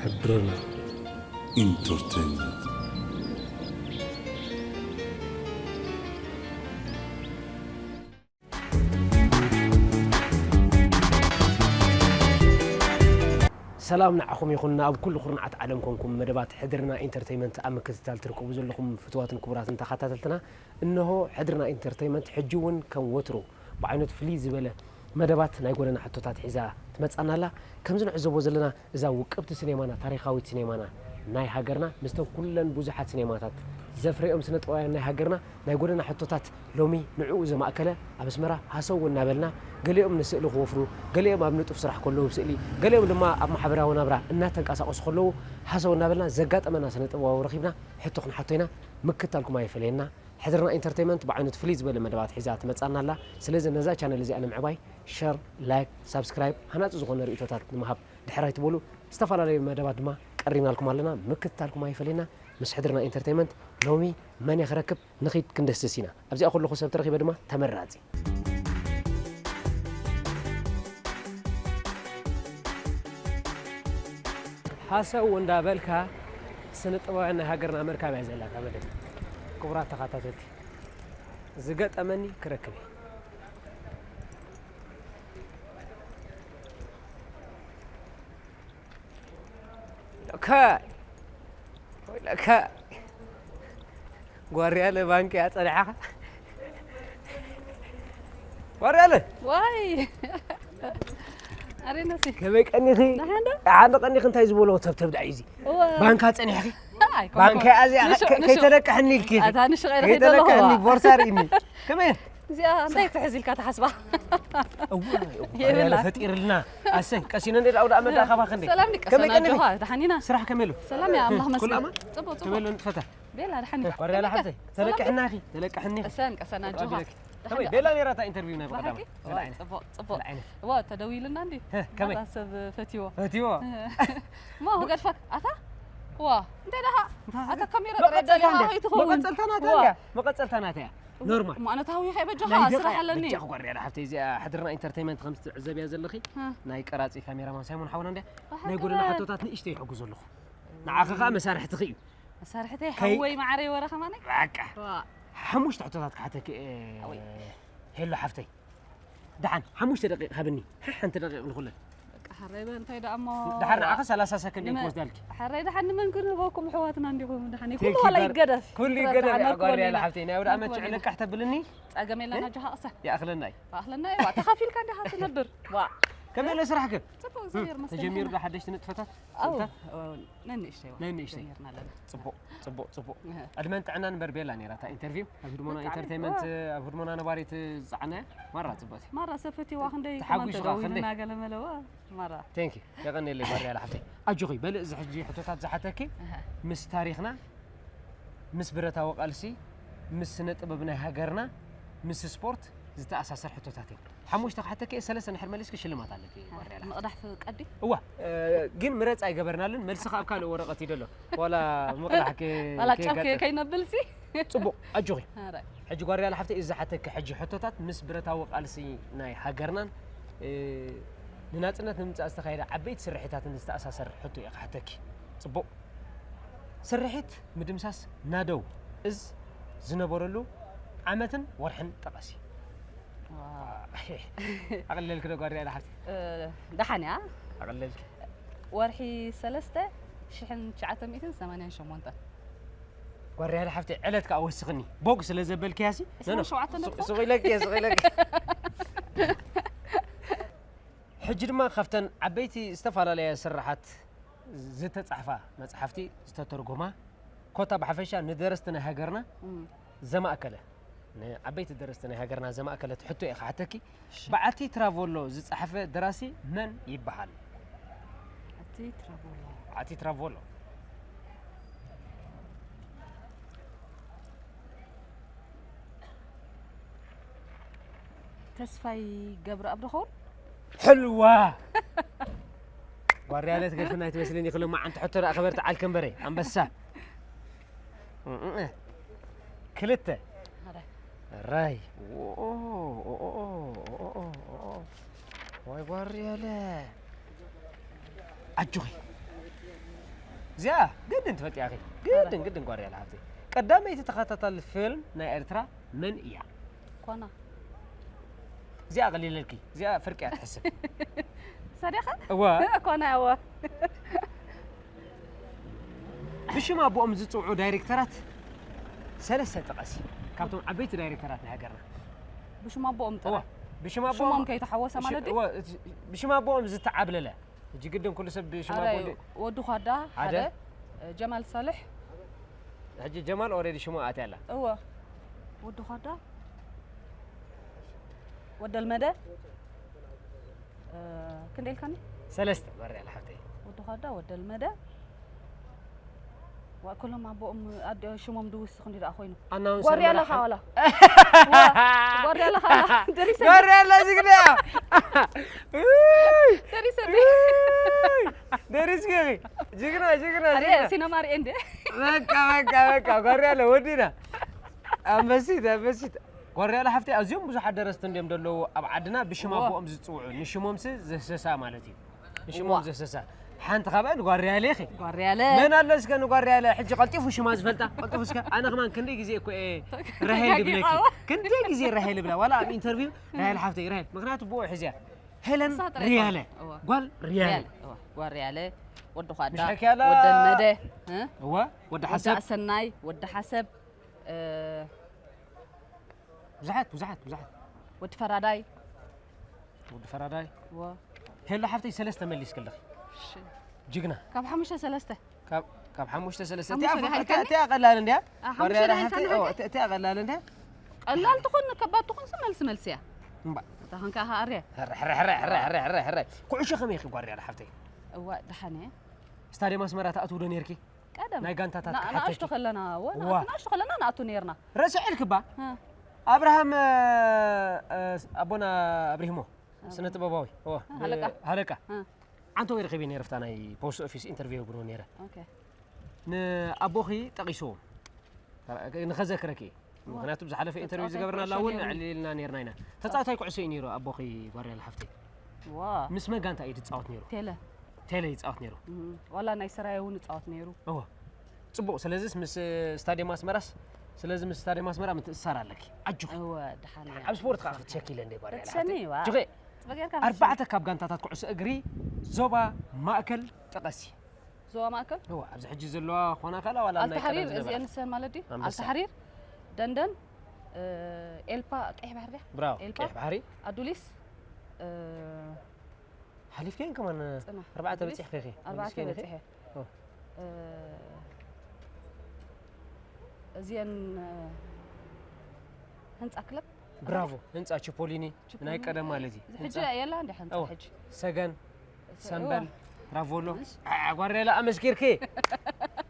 ረና ኢንተርቴይንመንት። ሰላም ንዓኹም ይኹን፣ ኣብ ኩሉ ኩርናዓት ዓለም ኮንኩም መደባት ሕድርና ኢንተርቴይመንት ኣብ ምክትታል ትርከቡ ዘለኹም ፍትዋትን ክቡራትን ተኸታተልትና፣ እንሆ ሕድርና ኢንተርቴይመንት ሕጂ እውን ከም ወትሩ ብዓይነቱ ፍልይ ዝበለ መደባት ናይ ጎደና ሕቶታት ሒዛ ትመጻና ኣላ። ከምዚ ንዕዘቦ ዘለና እዛ ውቅብቲ ሲኔማና፣ ታሪኻዊት ሲኔማና ናይ ሃገርና፣ ምስቶም ኩለን ብዙሓት ሲኔማታት ዘፍረዮም ስነ ጥበባውያን ናይ ሃገርና ናይ ጎደና ሕቶታት ሎሚ ንዕኡ ዘማእከለ ኣብ ኣስመራ ሃሰው እናበልና፣ ገሊኦም ንስእሊ ክወፍሩ፣ ገሊኦም ኣብ ንጡፍ ስራሕ ከለዉ ብስእሊ፣ ገሊኦም ድማ ኣብ ማሕበራዊ ናብራ እናተንቀሳቐሱ ከለዉ ሃሰው እናበልና ዘጋጠመና ስነ ጥበባዊ ረኺብና ሕቶ ክንሓቶ ኢና። ምክታልኩም ኣይፈለየና። ሕድርና ኢንተርቴይመንት ብዓይነቱ ፍልይ ዝበለ መደባት ሒዛ ትመጻና ኣላ። ስለዚ ነዛ ቻነል እዚኣ ንምዕባይ ሸር፣ ላይክ፣ ሳብስክራይብ፣ ሃናጺ ዝኾነ ርእይቶታት ንምሃብ ድሕር ኣይትበሉ። ዝተፈላለዩ መደባት ድማ ቀሪብናልኩም ኣለና። ምክትታልኩም ኣይፈለየና። ምስ ሕድርና ኢንተርቴይመንት ሎሚ መን እየ ክረክብ? ንኺድ ክንደስስ ኢና። ኣብዚኣ ከለኹ ሰብ ተረኺበ ድማ ተመራጺ። ሃሰው እንዳበልካ ስነ ጥበባውያን ናይ ሃገርና ምርካብ እያ ዘላ እታ መደብ። ክቡራት ተኸታተልቲ፣ ዝገጠመኒ ክረክብ እየ። ሎካ ወይለካ ጓርያለ ባንክ እያ ጸኒሓኻ። ጓርያለ ዋይ ኣሬናሲ ከመይ ቀኒኺ? ደሓን ዶ? ደሓን ዶ ቀኒኺ? እንታይ ዝበሎ ተብተብ ደኣ እዩ እዚ? እወ። ባንካ ጸኒሕኺ? ኣይ፣ ባንካ እያ እዚኣ ንሹ- ከ- ንሹ- ከይተለቅሐኒ ኢልኪ ኢኺ። ኣታ ንሹ ቀይረ ከይተለቅሐኒ ከይተለዋ። ቦርሳ ርኢኒ። ከመይ? እዚኣ እንታይ ትሕዝ ኢልካ ትሓስባ? እወ፣ እወ፣ የብላ። ፈጢርልና። ኣሰይ ቀሲነ እንደ ኣውዳ መዳ ካባ ክንደይ? ሰላም ከመይ ዲቀሰና ቀኒኺ? ጆሃ ደሓን ኢና። ስራሕ ከመይ ኣሎ? ሰላም እያ ኣምላኽ ኩሉ መስገን። ኣማን? ጽቡቅ ከመይ ኣሎ ጽቡቅ። ንጥፈታ? ቤላ ደሓን ኢኻ? ጓርያለ ሓፍተይ፣ ተለቅሕና ኢኺ? ተለቅሕኒ ኢኺ? ቀሰን ቀሰና ጆሃ። ከመይ? ቤላ ነይራ እታ ኢንተርቪው ናይ ብቐዳም? ብሓቂ? ገለ ዓይነት። ጽቡቅ ጽቡቅ። ገለ ዓይነት። ዋ ተደዊልና እንዲ? ህ፣ ከመይ? ማራ ሰብ ፈትዎ። ፈትዎ? ማ ገድፈክ ኣታ? ዋ እንታይ ደኻ? ኣታ ካሜራ መቐጸልታ ጥራሕ እንድያ። ደሊኻ ከይትኸውን። መቐጸልታ ናታ ዋ። እንድያ። መቐጸልታ ናታ እያ። ኖርማል። ማዕነታዊ ከይበጃኻ ናይ ደቂቕ ስራሕ ኣለኒ። ብቻ ጓርያለ ሓፍተይ እዚኣ ሕድርና ኢንተርቴይመንት ከም ትዕዘብ እያ ዘለኺ። እ። ናይ ቀራጺ ካሜራማን ሳይሞን ሓውና እንድያ። ብሓቂ ናይ ጎደና ኸ- ሕቶታት ንእሽተይ ይሕጉ ዘለኹ። ንዓኺ ኸኣ መሳርሕትኺ እዩ። መሳርሕተይ ከይ- ሓወይ ማዓረይ ወረ ከማነይ? በቃ። ዋ። ሓሙሽተ ሕቶታት ክሓተኪ እየ። ሓወይ። ሄሎ ሓፍተይ። ደሓን ሓሙሽተ ደቂቕ ሃብኒ። ሓንቲ ደቂቕ ንኹለን። በቃ ሓረይ በል እንታይ ደኣ እሞ። ደሓን ንዓኺ ሰላሳ ሰከንድ እየ ንመ- ክወስዳልኪ። ሓረይ ደሓን ንመን ክንህበኩም ኣሕዋትና እንዲኹም ደሓን እዩ። ቴንኪ ኩሉ ዋላ ጓር- ይገደፍ። ኩሉ ፍረታ ይገደፍ። ነክበሉ ጓርያለ ኢና። ሓፍተይ ናይ ወዳእ መቸ ነክበሉ ኢና። ልቃሕ ተብልኒ። ጸገም የለን ኣጆኻ እሳ። ይኣኽለና እዩ። ባእኽለና እዩ። ዋ፣ ተኻፊልካ እንዲኻ ትነብር። ዋ። ከመይ ኣሎ ስራሕኪ? ጽቡቅ እግዚኣብሔር ይመስገን። ተጀሚሩ ዶ ሓደሽቲ ንጥፈታት? ኣው፣ ስራሕታት? ነንእሽተይ ዋ። ነንእሽተይ። ጀሚርና ኣለና። ጽቡቕ ጽቡቕ ጽቡቕ። እህ። ዕድመን ጥዕናን እምበር ቤላ ነይራ እታ ኢንተርቪው። ኣብ ህድሞና ብጣዕሚ። ኢንተርቴይመንት ኣብ ህድሞና ነባሪት ዝጸዓናያ ማራ ጽቡቕቲ። ማራ ሰብ ፈትዋ ክንደይ ተሓጒሱ ኮመንት ኸኣ ደው ክንደይ? ኢልና ገለ መለ ዋ። ማራ። ቴንኪ የቐንየለይ ማርያላ ሓፍተይ። ኣጆኺ በሊ እዚ ሕጂ ሕቶታት ዝሓተኪ እህ። ምስ ታሪኽና ምስ ብረታዊ ቃልሲ ምስ ስነ ጥበብ ናይ ሃገርና ምስ ስፖርት ዝተኣሳሰር ሕቶታት እዮም። ሓሙሽተ ክሓተኪ እየ፣ ሰለስተ ንድሕር መሊስኪ ሽልማት ኣለኪ ማርያላ ሓፍተይ። ምቕዳሕ ፍቀዲ? እዋ እ፣ ግን ምረጻ ኣይገበርናሉን፣ መልሲ ከኣ ኣብ ካልእ ወረቐት እዩ ዘሎ። ዋላ ምቕዳሕ ከ- ዋላ ጨው ከየጋጥም። ከይነብል ሲ? ጽቡቕ ኣጆኺ። ኣረ። ሕጂ ጓርያላ ሓፍተይ እዚ ዝሓተኪ ሕጂ ሕቶታት ምስ ብረታዊ ቃልሲ ናይ ሃገርናን እ፣ ንናጽነት ንምምጻእ ዝተኻየደ ዓበይቲ ስርሒታትን ዝተኣሳሰር ሕቶ እየ ክሓተኪ። ጽቡቕ። ስርሒት ምድምሳስ ናደው እዝ ዝነበረሉ ዓመትን ወርሕን ጠቐሲ። ዋው። ኣቕለልኪ ዶ ጓርያላ ሓፍተይ? እ፣ ደሓን እያ። ኣቕለልኪ። ወርሒ ሰለስተ ሽሕን ትሽዓተ ሚእትን ሰማንያን ሸሞንተን። ጓርያላ ሓፍተይ ዕለት ከኣ ወስኽኒ። ቦግ ስለ ዘበልክያ ሲ? ዕስራን ሸውዓተን ነጥቢ? ሱቕ ኢለኪ እየ፣ ሱቕ ኢለኪ። ሕጂ ድማ ካብተን ዓበይቲ ዝተፈላለያ ስራሓት ዝተጻሕፋ መጽሓፍቲ ዝተተርጎማ፣ ኮታ ብሓፈሻ ንደረስቲ ናይ ሃገርና እም። ዘማእከለ፣ ንዓበይቲ ደረስቲ ናይ ሃገርና ዘማእከለ ሕቶ እየ ክሓተኪ። እሺ። በዓቲ ትራቮሎ ዝጸሓፈ ደራሲ መን ይበሃል? በዓቲ ትራቮሎ። በዓቲ ትራቮሎ። ተስፋይ ገብረኣብ ዶ ኸውን? ሕልዋ! ጓርያለ ትገድፍና ኣይትመስልን ኢኺ፣ ሎማዓንቲ ሕቶ ደኣ ክበርትዓልኪ እምበረ፣ ኣንበሳ። ክልተ። ሓደ። ራይ። ዋይ ጓርያለ። ኣጆኺ። እዚኣ ግድን ትፈልጥያ ኢኺ። ግድን፣ ግድን ጓርያለ ሓፍተይ። ቀዳመይቲ ተኸታታሊ ፊልም ናይ ኤርትራ መን እያ? ኮና። እዚኣ ቀሊለልኪ። እዚኣ ፍርቂ እያ ትሕስብ። ሰዲኻ? እወ። ኮና እወ። ብሽም ኣቦኦም ዝጽውዑ ዳይሬክተራት ሰለስተ ጥቐሲ። ካብቶም ዓበይቲ ዳይሬክተራት ናይ ሃገርና። ብሽም ኣቦኦም እወ። ጥራሕ? ብሽም ኣቦኦም ሽሞም ከይተሓወሰ ማለት ድዩ? እወ፣ እቲ ብሽም ኣቦኦም ዝተዓብለለ። ሕጂ ግድን ኩሉ ሰብ ብሽም ኣቦ ኣረ፣ እንዲ- ወዲ ኳዳ ሓደ። ሓደ፣ ጀማል ሳልሕ። ሕጂ ጀማል ኦሬዲ ሽሙ ኣትያ ኣላ። እወ። ወዲ ኳዳ፣ ወደልመደ፣ እ፣ ክንደይ ኢልካኒ? ሰለስተ ጓርያለ ሓፍተይ። ወዲ ኳዳ፣ ወደልመደ። ዋ፣ ኩሎም ኣቦኦም ኣደ ሽሞም ድውስኽ እንዲ ደኣ ኮይኑ። ኣናውንሰር ጓርያለ መራሒ። ካዋላ። ዋ፣ ጓርያለ ካዋላ። ደሪሰ። ጓርያለ ጅግና። ደሪሰ። ደሪስኪ ኢኺ። ጅግና፣ ጅግና፣ ኣረ፣ ጅግና። ሲነማ ርኤ እንደ። በቃ፣ በቃ፣ በቃ። ጓርያለ ወዲና። ኣንበሲት፣ ኣንበሲት። ጓርያለ ሓፍተይ፣ ኣዝዮም ብዙሓት ደረስቲ እንድዮም ዘለዉ ኣብ ዓድና ብሽም እዎ። ኣቦኦም ዝጽውዑ። ንሽሞምሲ ዘሰሳ ማለት እዩ። ንሽሞም እዋ። ዘሰሳ። ሓንቲ ካብኣን ጓርያለ ኢኺ። ጓርያለ። መን ኣሎ እስከ ንጓርያለ? ሕጂ ቀልጢፉ ሽማ ዝፈልጣ? ቀልጢፉ እስከ። ኣነ ከማን ክንደይ ግዜ እኮ እየ ራሄል ዝብለኪ። ተጋጊኻ። ክንደይ ግዜ ራሄል እብላ? ዋላ ኣብ ኢንተርቪው ራሄል ሓፍተይ፣ ራሄል። ምኽንያቱ ብኡ ሕዝያ። ሄለን ንሳ ጥራይ ሪያለ። እዋ። ጓል ሪያለ። ሪያለ። እዋ። ጓል ሪያለ። ወዲ ኳዳ። ምሽ ሓኪ ኣላ። ወደልመደ። እ? እዋ። ወዲ ወዲ ሓሰብ። ኣሰናይ። ወዲ ሓሰብ። እ፣ ብዙሓት፣ ብዙሓት፣ ብዙሓት። ወዲ ፈራዳይ። ወዲ ፈራዳይ። እወ። ሄሎ ሓፍተይ፣ ሰለስተ መሊስኪ ኣለኺ። እሺ። ጅግና። ካብ ሓሙሽተ ሰለስተ። ካብ፣ ካብ ሓሙሽተ ሰለስተ። ሓሙሽተ እቲኣ ዲኻ ኢልካኒ? እቲኣ ቀላል እንድያ። አ፣ ሓሙሽተ ወርያ ዲኻ ሓፍተይ፣ ኢልካኒ? ኦ፣ እቲ-፣ እቲኣ ቀላል እንድያ። ቀላል ትኹን ከባድ ትኹን ሲ መልሲ መልሲ እያ። እምባ። እታ ኸንካ ኸኣ ኣርያ። ሕረ፣ ሕረ፣ ሕረ። ኩዕሾ ከመይ ኢኺ ጓርያ ሓፍተይ? እዋ፣ ደሓን እየ። ስታድየም ኣስመራ ትኣትዉ ዶ ኔርኪ? ቀደም። ናይ ጋንታታት ና-፣ ክሓተኪ። ንኣሽቱ ከለና፣ ወ-፣ ዋ። ንኣሽቱ ከለና ንኣቱ ኔርና። ረሲዕልኪ እባ? እ። ኣብርሃም፣ እ፣ እ፣ ኣቦና ኣብሪሂሞ፣ ኣቦና። ስነ ጥበባዊ። እወ፣ እ፣ ሃለቃ። ሃለቃ። እ። ዓንተቦይ ረኺበ ነይረ፣ ፍታ ናይ ፖስት ኦፊስ ኢንተርቪው የብሎ ነይረ። ኦኬ። ንኣቦኺ ጠቒስዎም። ንኸዘክረኪ። እዋ። ምኽንያቱ ብዝሓለፈ ኢንተርቪው ተጻዋታይ ዝገበርናላ ኩዕሾ እውን ነይሩ። ኣዕሊልና ነይርና ኢና። ተጻዋታይ ኩዕሾ እዩ ነይሩ ኣቦኺ ጓርያ ሓፍተይ። ዋ። ምስ መን ጋንታ እዩ ዝጻወት ነይሩ? ቴለ። ቴለ ይጻወት ነይሩ። እም፣ ዋላ ናይ ሰራየ እውን ይጻወት ነይሩ። እወ። ጽቡቕ። ስለዚስ ምስ ስታድየም ኣስመራስ፣ ስለዚ ምስ ስታድየም ኣስመራ ምትእስሳር ኣለኪ። ኣጆኺ። እወ፣ ደሓን እያ። ኣብ ስፖርት ከኣ ክትሸኪ ኢለ እንደ ጓርያ ክትሸኒ፣ ሓፍተይ። ዋ። ኣጆኺ። ጽቡቕ ጌርካ ክትሸኒ። ኣርባዕተ ካብ ጋንታታት ኩዕሶ እግሪ ዞባ ማእከል ጥቐሲ። ዞባ ማእከል? እወ፣ ኣብዚ ሕጂ ዘለዋ ኾና ካላ ዋላ ናይ ኣልተሓሪር ቀደም ዝነበራ? እዚአን ንሰን ማለት ድዩ? ኣንበሳ። ኣልተሓሪር፣ ደንደን፣ እ፣ ኤልፓ፣ ቀይሕ ባሕሪ ድያ? ብራቮ፣ ኤልፓ፣ ቀይሕ ባሕሪ። ኣዱሊስ፣ እ፣ ሓሊፍከን ከማን ጽናሕ። ኣርባዕተ ኣዱሊስ፣ በጺሕኪ ኢኺ። ኣርባዕተ መሊስከን ኢኺ? በጺሐ። ኦ። እ፣ እዚአን፣ እ፣ ህንጻ ክለብ? ብራቮ፣ ህንጻ ቺፖሊኒ፣ ቺፖሊኒ። ናይ ቀደም ማለት እዩ። ሕጂ ህንጻ። የላ እንደ ሓንጻ እወ። ሕጂ? ሰገን፣ ሰ-፣ ሰምበል፣ እወ። ራቮሎ። እሺ። ዓ-፣ ጓሬላ ኣመስኪርኪ።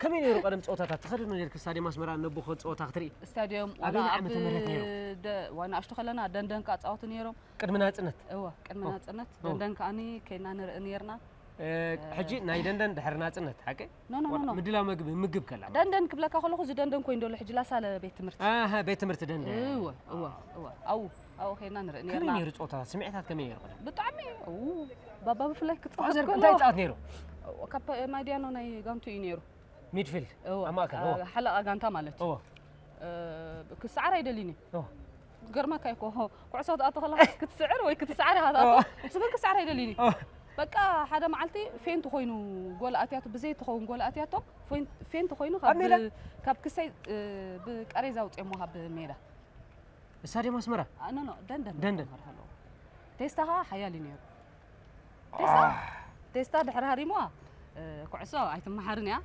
ከመይ ነይሩ ቀደም ጸወታታት? ትኸዲ ዶ ነርኪ ስታድየም ኣስመራ ነቦኸ ጸወታ ክትርኢ? ስታድየም ኣበየናይ ዋላ ዓመተ ኣብ ምህረት ነይሩ? ደ-፣ ዋና ኣሽቱ ከለና ደንደን ከኣ ጻወቱ ነይሮም። ቅድሚ ናጽነት? እወ፣ ቅድሚ ኦ። ናጽነት። ኦ። ደንደን ከኣኒ ከይና ንርኢ ነይርና። እ፣ እ። ሕጂ ናይ ደንደን ድሕሪ ናጽነት፣ ሓቂ? ኖ፣ ኖ፣ ኖ፣ ዋላ ኖ። ምድላው መግቢ፣ ምግብ ከላ ማለት። ደንደን ክብለካ ከለኹ፣ እዚ ደንደን ኮይኑ ደሎ ሕጂ ላሳለ ቤት ትምህርቲ። ኣሃ፣ ቤት ትምህርቲ ደንደን። እወ፣ እወ፣ እወ። ኣብኡ፣ ኣብኡ ከይና ንርኢ ከመይ ነይርና። ነይሩ ጾታ? ስምዒታት ከመይ ነይሩ ቀደም? ብጣዕሚ፣ እው፣ ባባ ብፍላይ ክጻወት ፋዘር ከሎ እንታይ ይጻወት ነይሩ? ካብ ማዲያኖ ናይ ጋንቱ እዩ ነይሩ። ሚድፊልድ፣ እወ፣ ኣብ ማእከል፣ አ-፣ እወ። ሓለቓ ጋንታ ማለት እዩ። እወ። እ፣ ክስዓር ኣይደልይን እዩ። እወ። ክገርመካ እዩ እኮ፣ ኩዕሶ ትኣቱ ከለኻስ ክትስዕር ወይ ክትስዓር ኢኻ ትኣቱ። እወ። ስብል ክስዓር ኣይደልይን እዩ። እወ። በቃ፣ ሓደ መዓልቲ ፌንት ኮይኑ ጎል ኣትያቶ፣ ብዘይ ትኸውን ጎል ኣትያቶ፣ ፌን-፣ ፌንት ኮይኑ ካብ ኣብ ሜዳ? ብ-፣ ካብ ክሰይ፣ እ፣ ብቃሬዛ ኣውፅኦሞ ካብ ሜዳ። ስታድየም ኣስመራ? አ፣ ኖ፣ ኖ፣ ደንደን ደንደን። ክመርሕ ኣለዎ። ቴስታ ኸዓ ሓያል እዩ ነይሩ። ቴስታ፣ ኣህ። ቴስታ ድሕሪ ሃሪሙዋ፣ እ፣ ኩዕሶ ኣይትመሃርን እያ።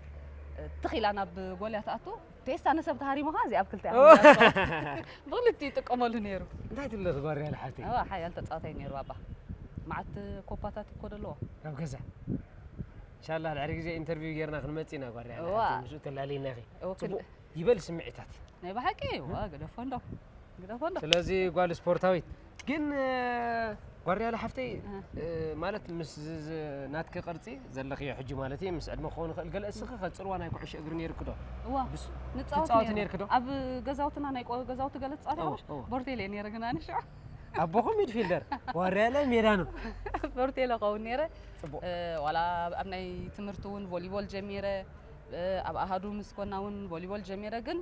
እ፣ ትኽ ኢላ ናብ ጎል እያ ትኣቱ። ቴስታ ንሰብ ተሃሪሙ ኸዓ እዚኣ ኣብ ክልተ እያ ኦ። ክትመርሖ። ብኽልቲኡ ይጥቀመሉ ነይሩ። እንታይ ትብሊ ጓርያ ሓፍተይ? እዋ፣ ሓያል ተጻዋታይ ነይሩ ኣባ። መዓት ኮፓታት እኮ ደለዎ። ኣብ ገዛ። ኢንሻላህ ድሕሪ ግዜ ኢንተርቪው ጌርና ክንመጽእ ኢና ጓርያ እዋ። ሓፍተይ፣ ምስኡ ተላልይና ኢኺ። እወ፣ ክን- ጽቡቕ። ይበል ስምዒታት። ናይ ብሓቂ፣ ዋ፣ ግደፎ እንዶ። ግደፎ እንዶ። ስለዚ ጓል ስፖርታዊት። ግን፣ እ፣ ጓርያለ ሓፍተይ፣ እ። እ፣ ማለት ምስ ዝ-፣ ዝ-፣ ናትኪ ቅርጺ ዘለኽዮ ሕጂ ማለት እዩ፣ ምስ ዕድመ ክኸውን ይኽእል ገለ፣ እስኺ ከ ጽልዋ ናይ ኩዕሾ እግሪ ነይርኪ ዶ? እዋ፣ ብስ-፣ ንጻወት ትጻወቲ ነይርና። ነይርኪ ዶ? ኣብ ገዛውትና ናይ ቆ-፣ ገዛውቲ ገለ ትጻወት እዋ፣ ይኸውሽ? እዋ። ቦርቴለ እየ ነይረ ግና ንሽዑ። ኣቦኹም ሚድፊልደር፣ ጓርያለ ሜዳ ነው። ቦርቴለ ኸውን ነይረ። ጽቡቕ። እ፣ ዋላ ኣብ ናይ ትምህርቲ እውን ቮሊቦል ጀሚረ። ኣብ ኣሃዱ ምስ ኮና እውን ቮሊቦል ጀሚረ፣ ግን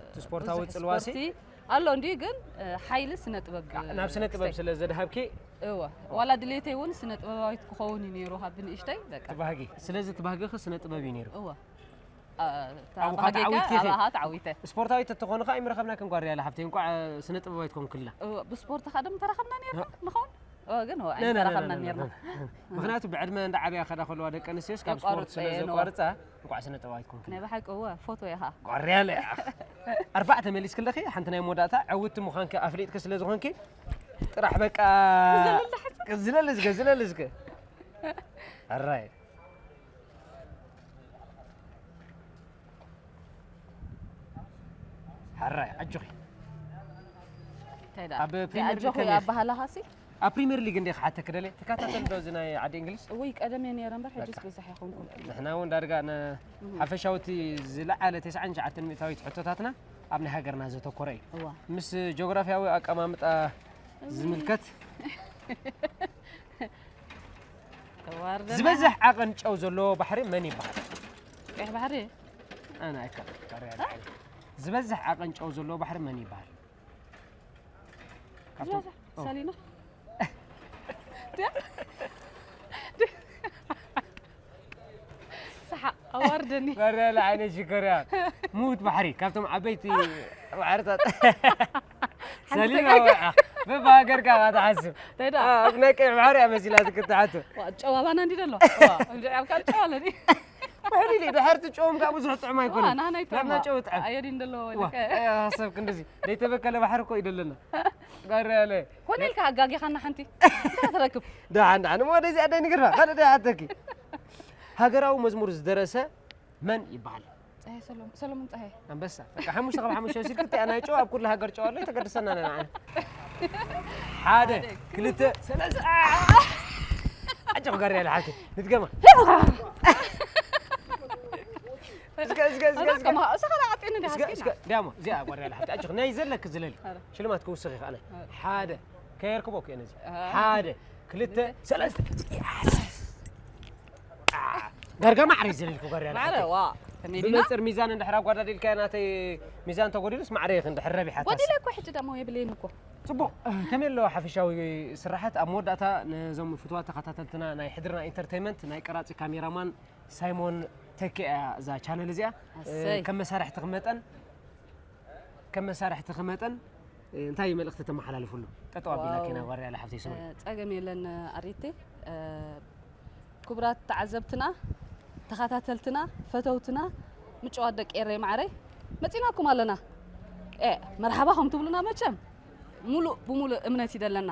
እቲ ስፖርታዊ ጽልዋሲ ኣሎ እንዲ፣ ግን ሓይሊ ስነ ጥበብ ናብ ስነ ጥበብ ስለ ዘድሃብኪ እወ፣ ዋላ ድሌተይ እውን ስነ ጥበባዊት ክኸውን እዩ ነይሩ ካብ ብንእሽተይ በቃ። ትባህጊ። ስለዚ ትባህጊ ስነ ጥበብ እዩ ነይሩ። እወ። ኣብኡ ኸዓ ተዓዊትኪ ኢኺ። ኣብኣ ተዓዊተ። ስፖርታዊት እትኾኑ ኸዓ ኣይምረኸብናክን ጓር ያለ ሓፍተይ፣ እንኳዕ ስነ ጥበባዊት ኮንክልና። እወ፣ ብስፖርት ኸዓ ደም ተራኸብና ነይርና ንኸውን። እወ፣ ግን እወ፣ ኣይተራኸብና ነይርና። ምክንያቱ ብዕድመ እንዳ ዓብያ ከዳ ከለዋ ደቂ ኣንስትዮስ ካብ ስፖርት የቋርጽ ስለ እየን፣ እወ። ዘቋርጻ እንኳዕ ስነ ጥበባዊት ኮንክልና። ናይ ብሓቂ እወ፣ ፎቶ ኢኻ። ጓር ያለ ኣርባዕተ መሊስክለኺ። ሓንቲ ናይ መወዳእታ ዕውቲ ምዃንኪ ኣፍሊጥኪ ስለ ዝኾንኪ ጥራሕ በቃ ዝለል ዝገ ዝለል ዝገ ኣራይ ሓራይ ኣጆኺ። እንታይ ደኣ? ኣብ ፕሪምየር ሊግ ኣጆኹ ከመይ ኢኺ? ኣባህላኻሲ? ኣብ ፕሪምየር ሊግ እንዲኻ ሓተ ክደልየ ትከታተል ዶ እዚ ናይ ዓዲ እንግሊዝ? እውይ ቀደም እየ ነይረ እምበር ሕጅስ በዛሕ ኣይኮንኩን። ንሕና እውን ዳርጋ ነ ሓፈሻዊ እቲ ዝለዓለ ተስዓን ትሽዓተን ሚእታዊት ሕቶታትና ኣብ ናይ ሃገርና ዘተኮረ እዩ። እዋ ምስ ጂኦግራፊያዊ ኣቀማምጣ ዝምልከት ተዋርደ ዝበዝሕ ዓቐን ጨው ዘለዎ ባሕሪ መን ይበሃል? ቀይሕ ባሕሪ ኣነ ኣይከ ዝበዝሕ ዓቐን ጨው ዘለዎ ባሕሪ መን ይበሃል? ካብቶም- ዝበዝሕ ሰሊና። ሰሓቕ ኣዋርደኒ። በረለ ዓይነት ሽኮርያ ሙት ባሕሪ ካብቶም ዓበይቲ ባሕርታት ሓንቲ ሰሊና ተጋግያ። ወዓ በብሃገርካ ካ ትሓስብ እንታይ ደኣ? ኣብ ናይ ቀይሕ ባሕሪ እያ መሲላ ክትሓቱ ዋ፣ ጨዋባና እንዲ ደሎ እንዲ ዓልካ ጨዋ ኣለኒ። ውሕድ ኢሉ ድሕርቲ ጨዎም ካብ ብዙሕ ጥዑም ኣይኮነን ናናይ ናብና ጨው ጥዕም ኣየዲ እንደሎ ዋ፣ ኣያ፣ ሓሰብ ክንድዚ ዘይተበከለ ባሕሪ እኮ እዩ ደለና ጋር ያለ ኮነ ኢልካ ኣጋጊኻና ሓንቲ እንታይ ትረክብ? ደሓን ደሓን እሞ ወደዚኣ ዳይ ንግርባ ካልእ ዳይ ሓተኪ ሃገራዊ መዝሙር ዝደረሰ መን ይበሃል? ፀሀይ ሰሎሞን ሰሎሞን ፀሀይ ኣንበሳ በቃ ሓሙሽተ ካብ ሓሙሽተ ወሲድክ እቲኣ ናይ ጨው ኣብ ኩሉ ሃገር ጨው ኣሎ ተገድሰና ነና ሓደ ክልተ ሰለስተ ኣጆኽ ጋር ያለ ሓንቲ ንትገማ እስከ እስከ እስከ እስከ ከማ እሱ ከላ ዓጤኒ ዳ እስከ እስከ ዲያሞ እዚኣ ጓር ያለ ሓንቲ ኣጆኽ ናይ ዘለክ ዝለል ሽልማት ክውስኽ ይኽኣለ ሓደ ከየርክቦ ክእነ እዚ ሓደ ክልተ ሰለስተ ዳርጋ ማዕረ ዘለልኩ ጓር ያለ ማዕረ ሓንቲ ዋ ከመይ ዲና ብመንፅር ሚዛን እንድሕር ኣጓዳዲልካዮ ናተይ ሚዛን ተጎዲሉስ ማዕረ ይኽ እንድሕር ረቢሓታ ጎዲለ እኮ ሕጂ ደሞ የብለይን እኮ ፅቡቅ ከመይ ኣለዋ ሓፈሻዊ ስርሓት ኣብ መወዳእታ ነዞም ፍትዋ ተኸታተልትና ናይ ሕድርና ኢንተርቴይመንት ናይ ቀራፂ ካሜራማን ሳይሞን ተኪ እያ እዛ ቻነል እዚኣ ኣሰይ። ከም መሳርሕቲ ክመጠን ከም መሳርሕቲ ክመጠን እንታይ መልእኽቲ ተመሓላልፍሉ ጠጠው ኣቢላ ዋው። ኬና ጓር ያለ ሓፍተይ ስምሪ ጸገም የለን ኣሪቴ ክቡራት ተዓዘብትና ተኸታተልትና ፈተውትና ምጭዋት ደቂ ኤረይ ማዕረይ መጺናኩም ኣለና እ መርሓባ ከም ትብሉና መቸም ሙሉእ ብሙሉእ እምነት ይደለና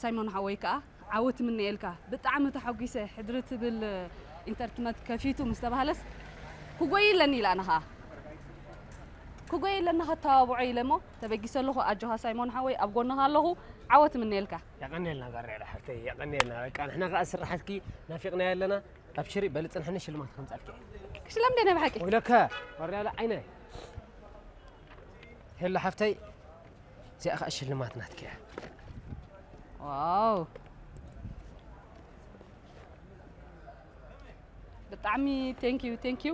ሳይሞን ሓወይ ከኣ ዓወት ምነየልካ ብጣዕሚ ተሓጒሰ ሕድሪ ትብል ኢንተርትመት ከፊቱ ምስ ተባህለስ ክጎይ ኣለኒ ኢለ ኣነ ከኣ ክጎይ ኣለኒ ከተባብዖ ኢለ እሞ ተበጊሰ ኣለኹ ኣጆኻ ሳይሞን ሓወይ ኣብ ጎንኻ ኣለኹ ዓወት ምነየልካ የቐንየልና ጋር ያለ ሓፍተይ የቐንየልና በቃ ንሕና ከኣ ስራሓትኪ ናፊቕናዮ ኣለና ኣብሽሪ በሊ ጽንሕኒ ሽልማት ከምጻልኪ ክሽለም ደነ ብሓቂ ወይለከ ወርያለ ዓይነ ሄሎ ሓፍተይ እዚኣ ከዓ ሽልማት ናትኪ እያ ዋው ብጣዕሚ ቴንኪዩ ቴንኪዩ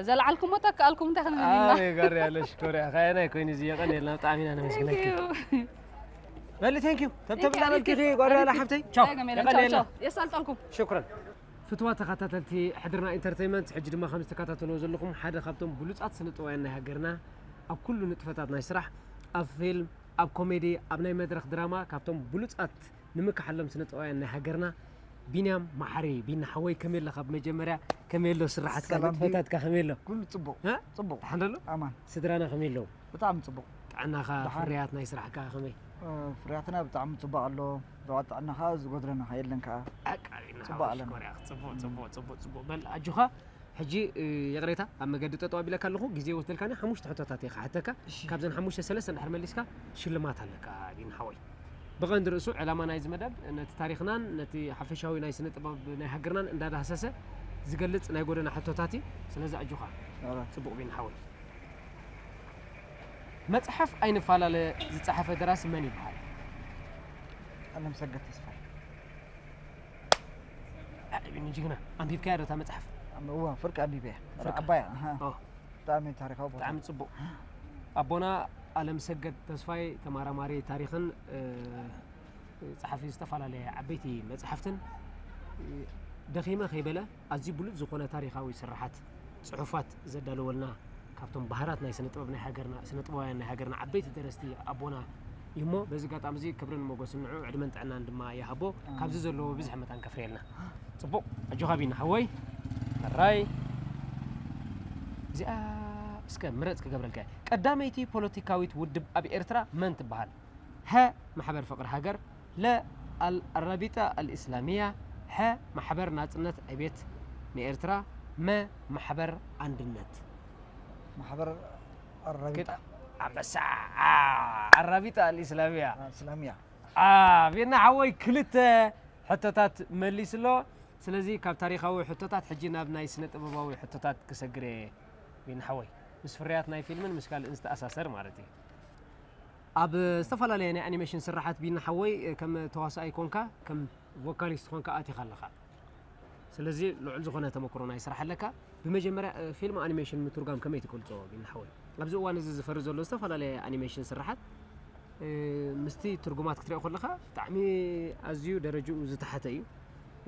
ዘለዓልኩሞ ተከኣልኩም እንታይ ክንብል ኢና ኣበይ ጋር ያለ ሽኮር እያ ከየናይ ኮይኑ እዚ የቐንየልና ብጣዕሚ ኢና ነመስግነኪ በሊ ቴንኪዩ ተብተብላ በልኪ ጓር ያለ ሓፍተይ ቻው የቐንየልና የሳልጠልኩም ሽኩረን ፍትዋ ተኸታተልቲ ሕድርና ኢንተርቴይመንት ሕጂ ድማ ከም ዝተከታተልዎ ዘለኹም ሓደ ካብቶም ብሉፃት ስነ ጥበባውያን ናይ ሃገርና ኣብ ኩሉ ንጥፈታት ናይ ስራሕ ኣብ ፊልም ኣብ ኮሜዲ ኣብ ናይ መድረክ ድራማ ካብቶም ብሉፃት ንምክሓሎም ስነ ጥበባውያን ናይ ሃገርና ቢንያም መሓሪ ቢና ሓወይ ከመይ ኣለካ ብመጀመርያ ከመይ ኣሎ ስራሓትካ ሰላም ንጥፈታትካ ከመይ ኣሎ ኩሉ ጽቡቅ እ? ጽቡቅ ደሓን ኣሎ ኣማን ስድራና ከመይ ኣለዉ ብጣዕሚ ጽቡቅ ጥዕናኻ ደሓን። ፍርያት ናይ ስራሕካ ከመይ እ፣ ፍርያትና ብጣዕሚ ጽቡቅ ኣሎ ዘዋ ጥዕናኻ ዝጎድለና የለን ከዓ ኣቃሪና ጽቡቅ ኣለና። ጽቡቅ ጽቡቅ ጽቡቅ ጽቡቅ በል ኣጆኻ ሕጂ እ፣ ይቕሬታ ኣብ መገዲ ጠጠው ኣቢለካ ኣለኹ ግዜ ወስደልካኒ ሓሙሽተ ሕቶታት እየ ክሓተካ እሺ። ካብዘን ሓሙሽተ ሰለስተ እንድሕር መሊስካ ሽልማት ኣለካ ቢን ሓወይ ብቐንዲ ርእሱ ዕላማ ናይዚ መደብ ነቲ ታሪኽናን ነቲ ሓፈሻዊ ናይ ስነ ጥበብ ናይ ሃገርናን እንዳዳህሰሰ ዝገልጽ ናይ ጎደና ሕቶታት እዩ ስለዚ ኣጆኻ ኧረ፣ ጽቡቕ ቢን ሓወይ መጽሓፍ ኣይንፈላለ ዝጸሓፈ ደራሲ መን ይበሃል ኣለምሰገድ ተስፋ ኣዕቢኒ ጅግና ኣንቢብካያ ዶ እታ መጽሓፍ እዋ፣ ፍርቂ ኣንቢበ እየ። ፍርቂ። ዓባያ፣ ኣሃ። ኦ፣ ብጣዕሚ ታሪኻዊ ቦታ። ብጣዕሚ ጽቡቕ። ኣቦና ኣለምሰገድ ተስፋይ፣ ተመራማሪ ታሪኽን፣ እ፣ ጸሓፊ ዝተፈላለየ ዓበይቲ መጻሕፍትን፣ እ፣ ደኺመ ከይበለ ኣዝዩ ብሉጽ ዝኾነ ታሪኻዊ ስርሓት፣ ጽሑፋት ዘዳለወልና፣ ካብቶም ባህራት ናይ ስነ ጥበብ ናይ ሃገርና፣ ስነ ጥበባውያን ናይ ሃገርና ዓበይቲ ደረስቲ ኣቦና እዩ እሞ፣ በዚ ኣጋጣሚ እዚ ክብርን ሞገስን ንዑ፣ ዕድመን ጥዕናን ድማ ይሃቦ። ኣሜን። ካብዚ ዘለዎ ብዝሒ መታን ከፍርየልና። ጽቡቕ፣ ኣጆኻ ቢና ሓወይ። ሕራይ። እዚኣ እስከ ምረጽ ክገብረልካ እየ። ቀዳመይቲ ፖለቲካዊት ውድብ ኣብ ኤርትራ መን ትበሃል? ሀ፣ ማሕበር ፍቕሪ ሃገር፣ ለ፣ ኣል-፣ ኣራቢጣ ኣልእስላሚያ፣ ሐ፣ ማሕበር ናጽነት ዕቤት ንኤርትራ፣ መ፣ ማሕበር ኣንድነት። ማሕበር ኣራቢጣ። ኣንበሳ፣ ኣ፣ ኣራቢጣ ኣልእስላሚያ። እስላሚያ። አ፣ ቢና ሓወይ ክልተ ሕቶታት መሊሱ ኣሎ። ስለዚ ካብ ታሪኻዊ ሕቶታት ሕጂ ናብ ናይ ስነ ጥበባዊ ሕቶታት ክሰግር እየ። ቢና ሓወይ፣ ምስ ፍርያት ናይ ፊልምን ምስ ካልእን ዝተኣሳሰር ማለት እዩ። ኣብ ዝተፈላለየ ናይ ኣኒሜሽን ስራሓት ቢና ሓወይ ከም ተዋሳኣይ ኮንካ፣ ከም ቮካሊስት ኮንካ ኣቲኻ ኣለኻ። ስለዚ ልዑል ዝኾነ ተመክሮ ናይ ስራሕ ኣለካ። ብመጀመርያ፣ እ፣ ፊልም ኣኒሜሽን ምትርጓም ከመይ ትገልጾ ቢና ሓወይ? ኣብዚ እዋን እዚ ዝፈሪ ዘሎ ዝተፈላለየ ኣኒሜሽን ስራሓት፣ እ፣ ምስቲ ትርጉማት ክትሪኦ ከለኻ ብጣዕሚ ኣዝዩ ደረጅኡ ዝተሓተ እዩ።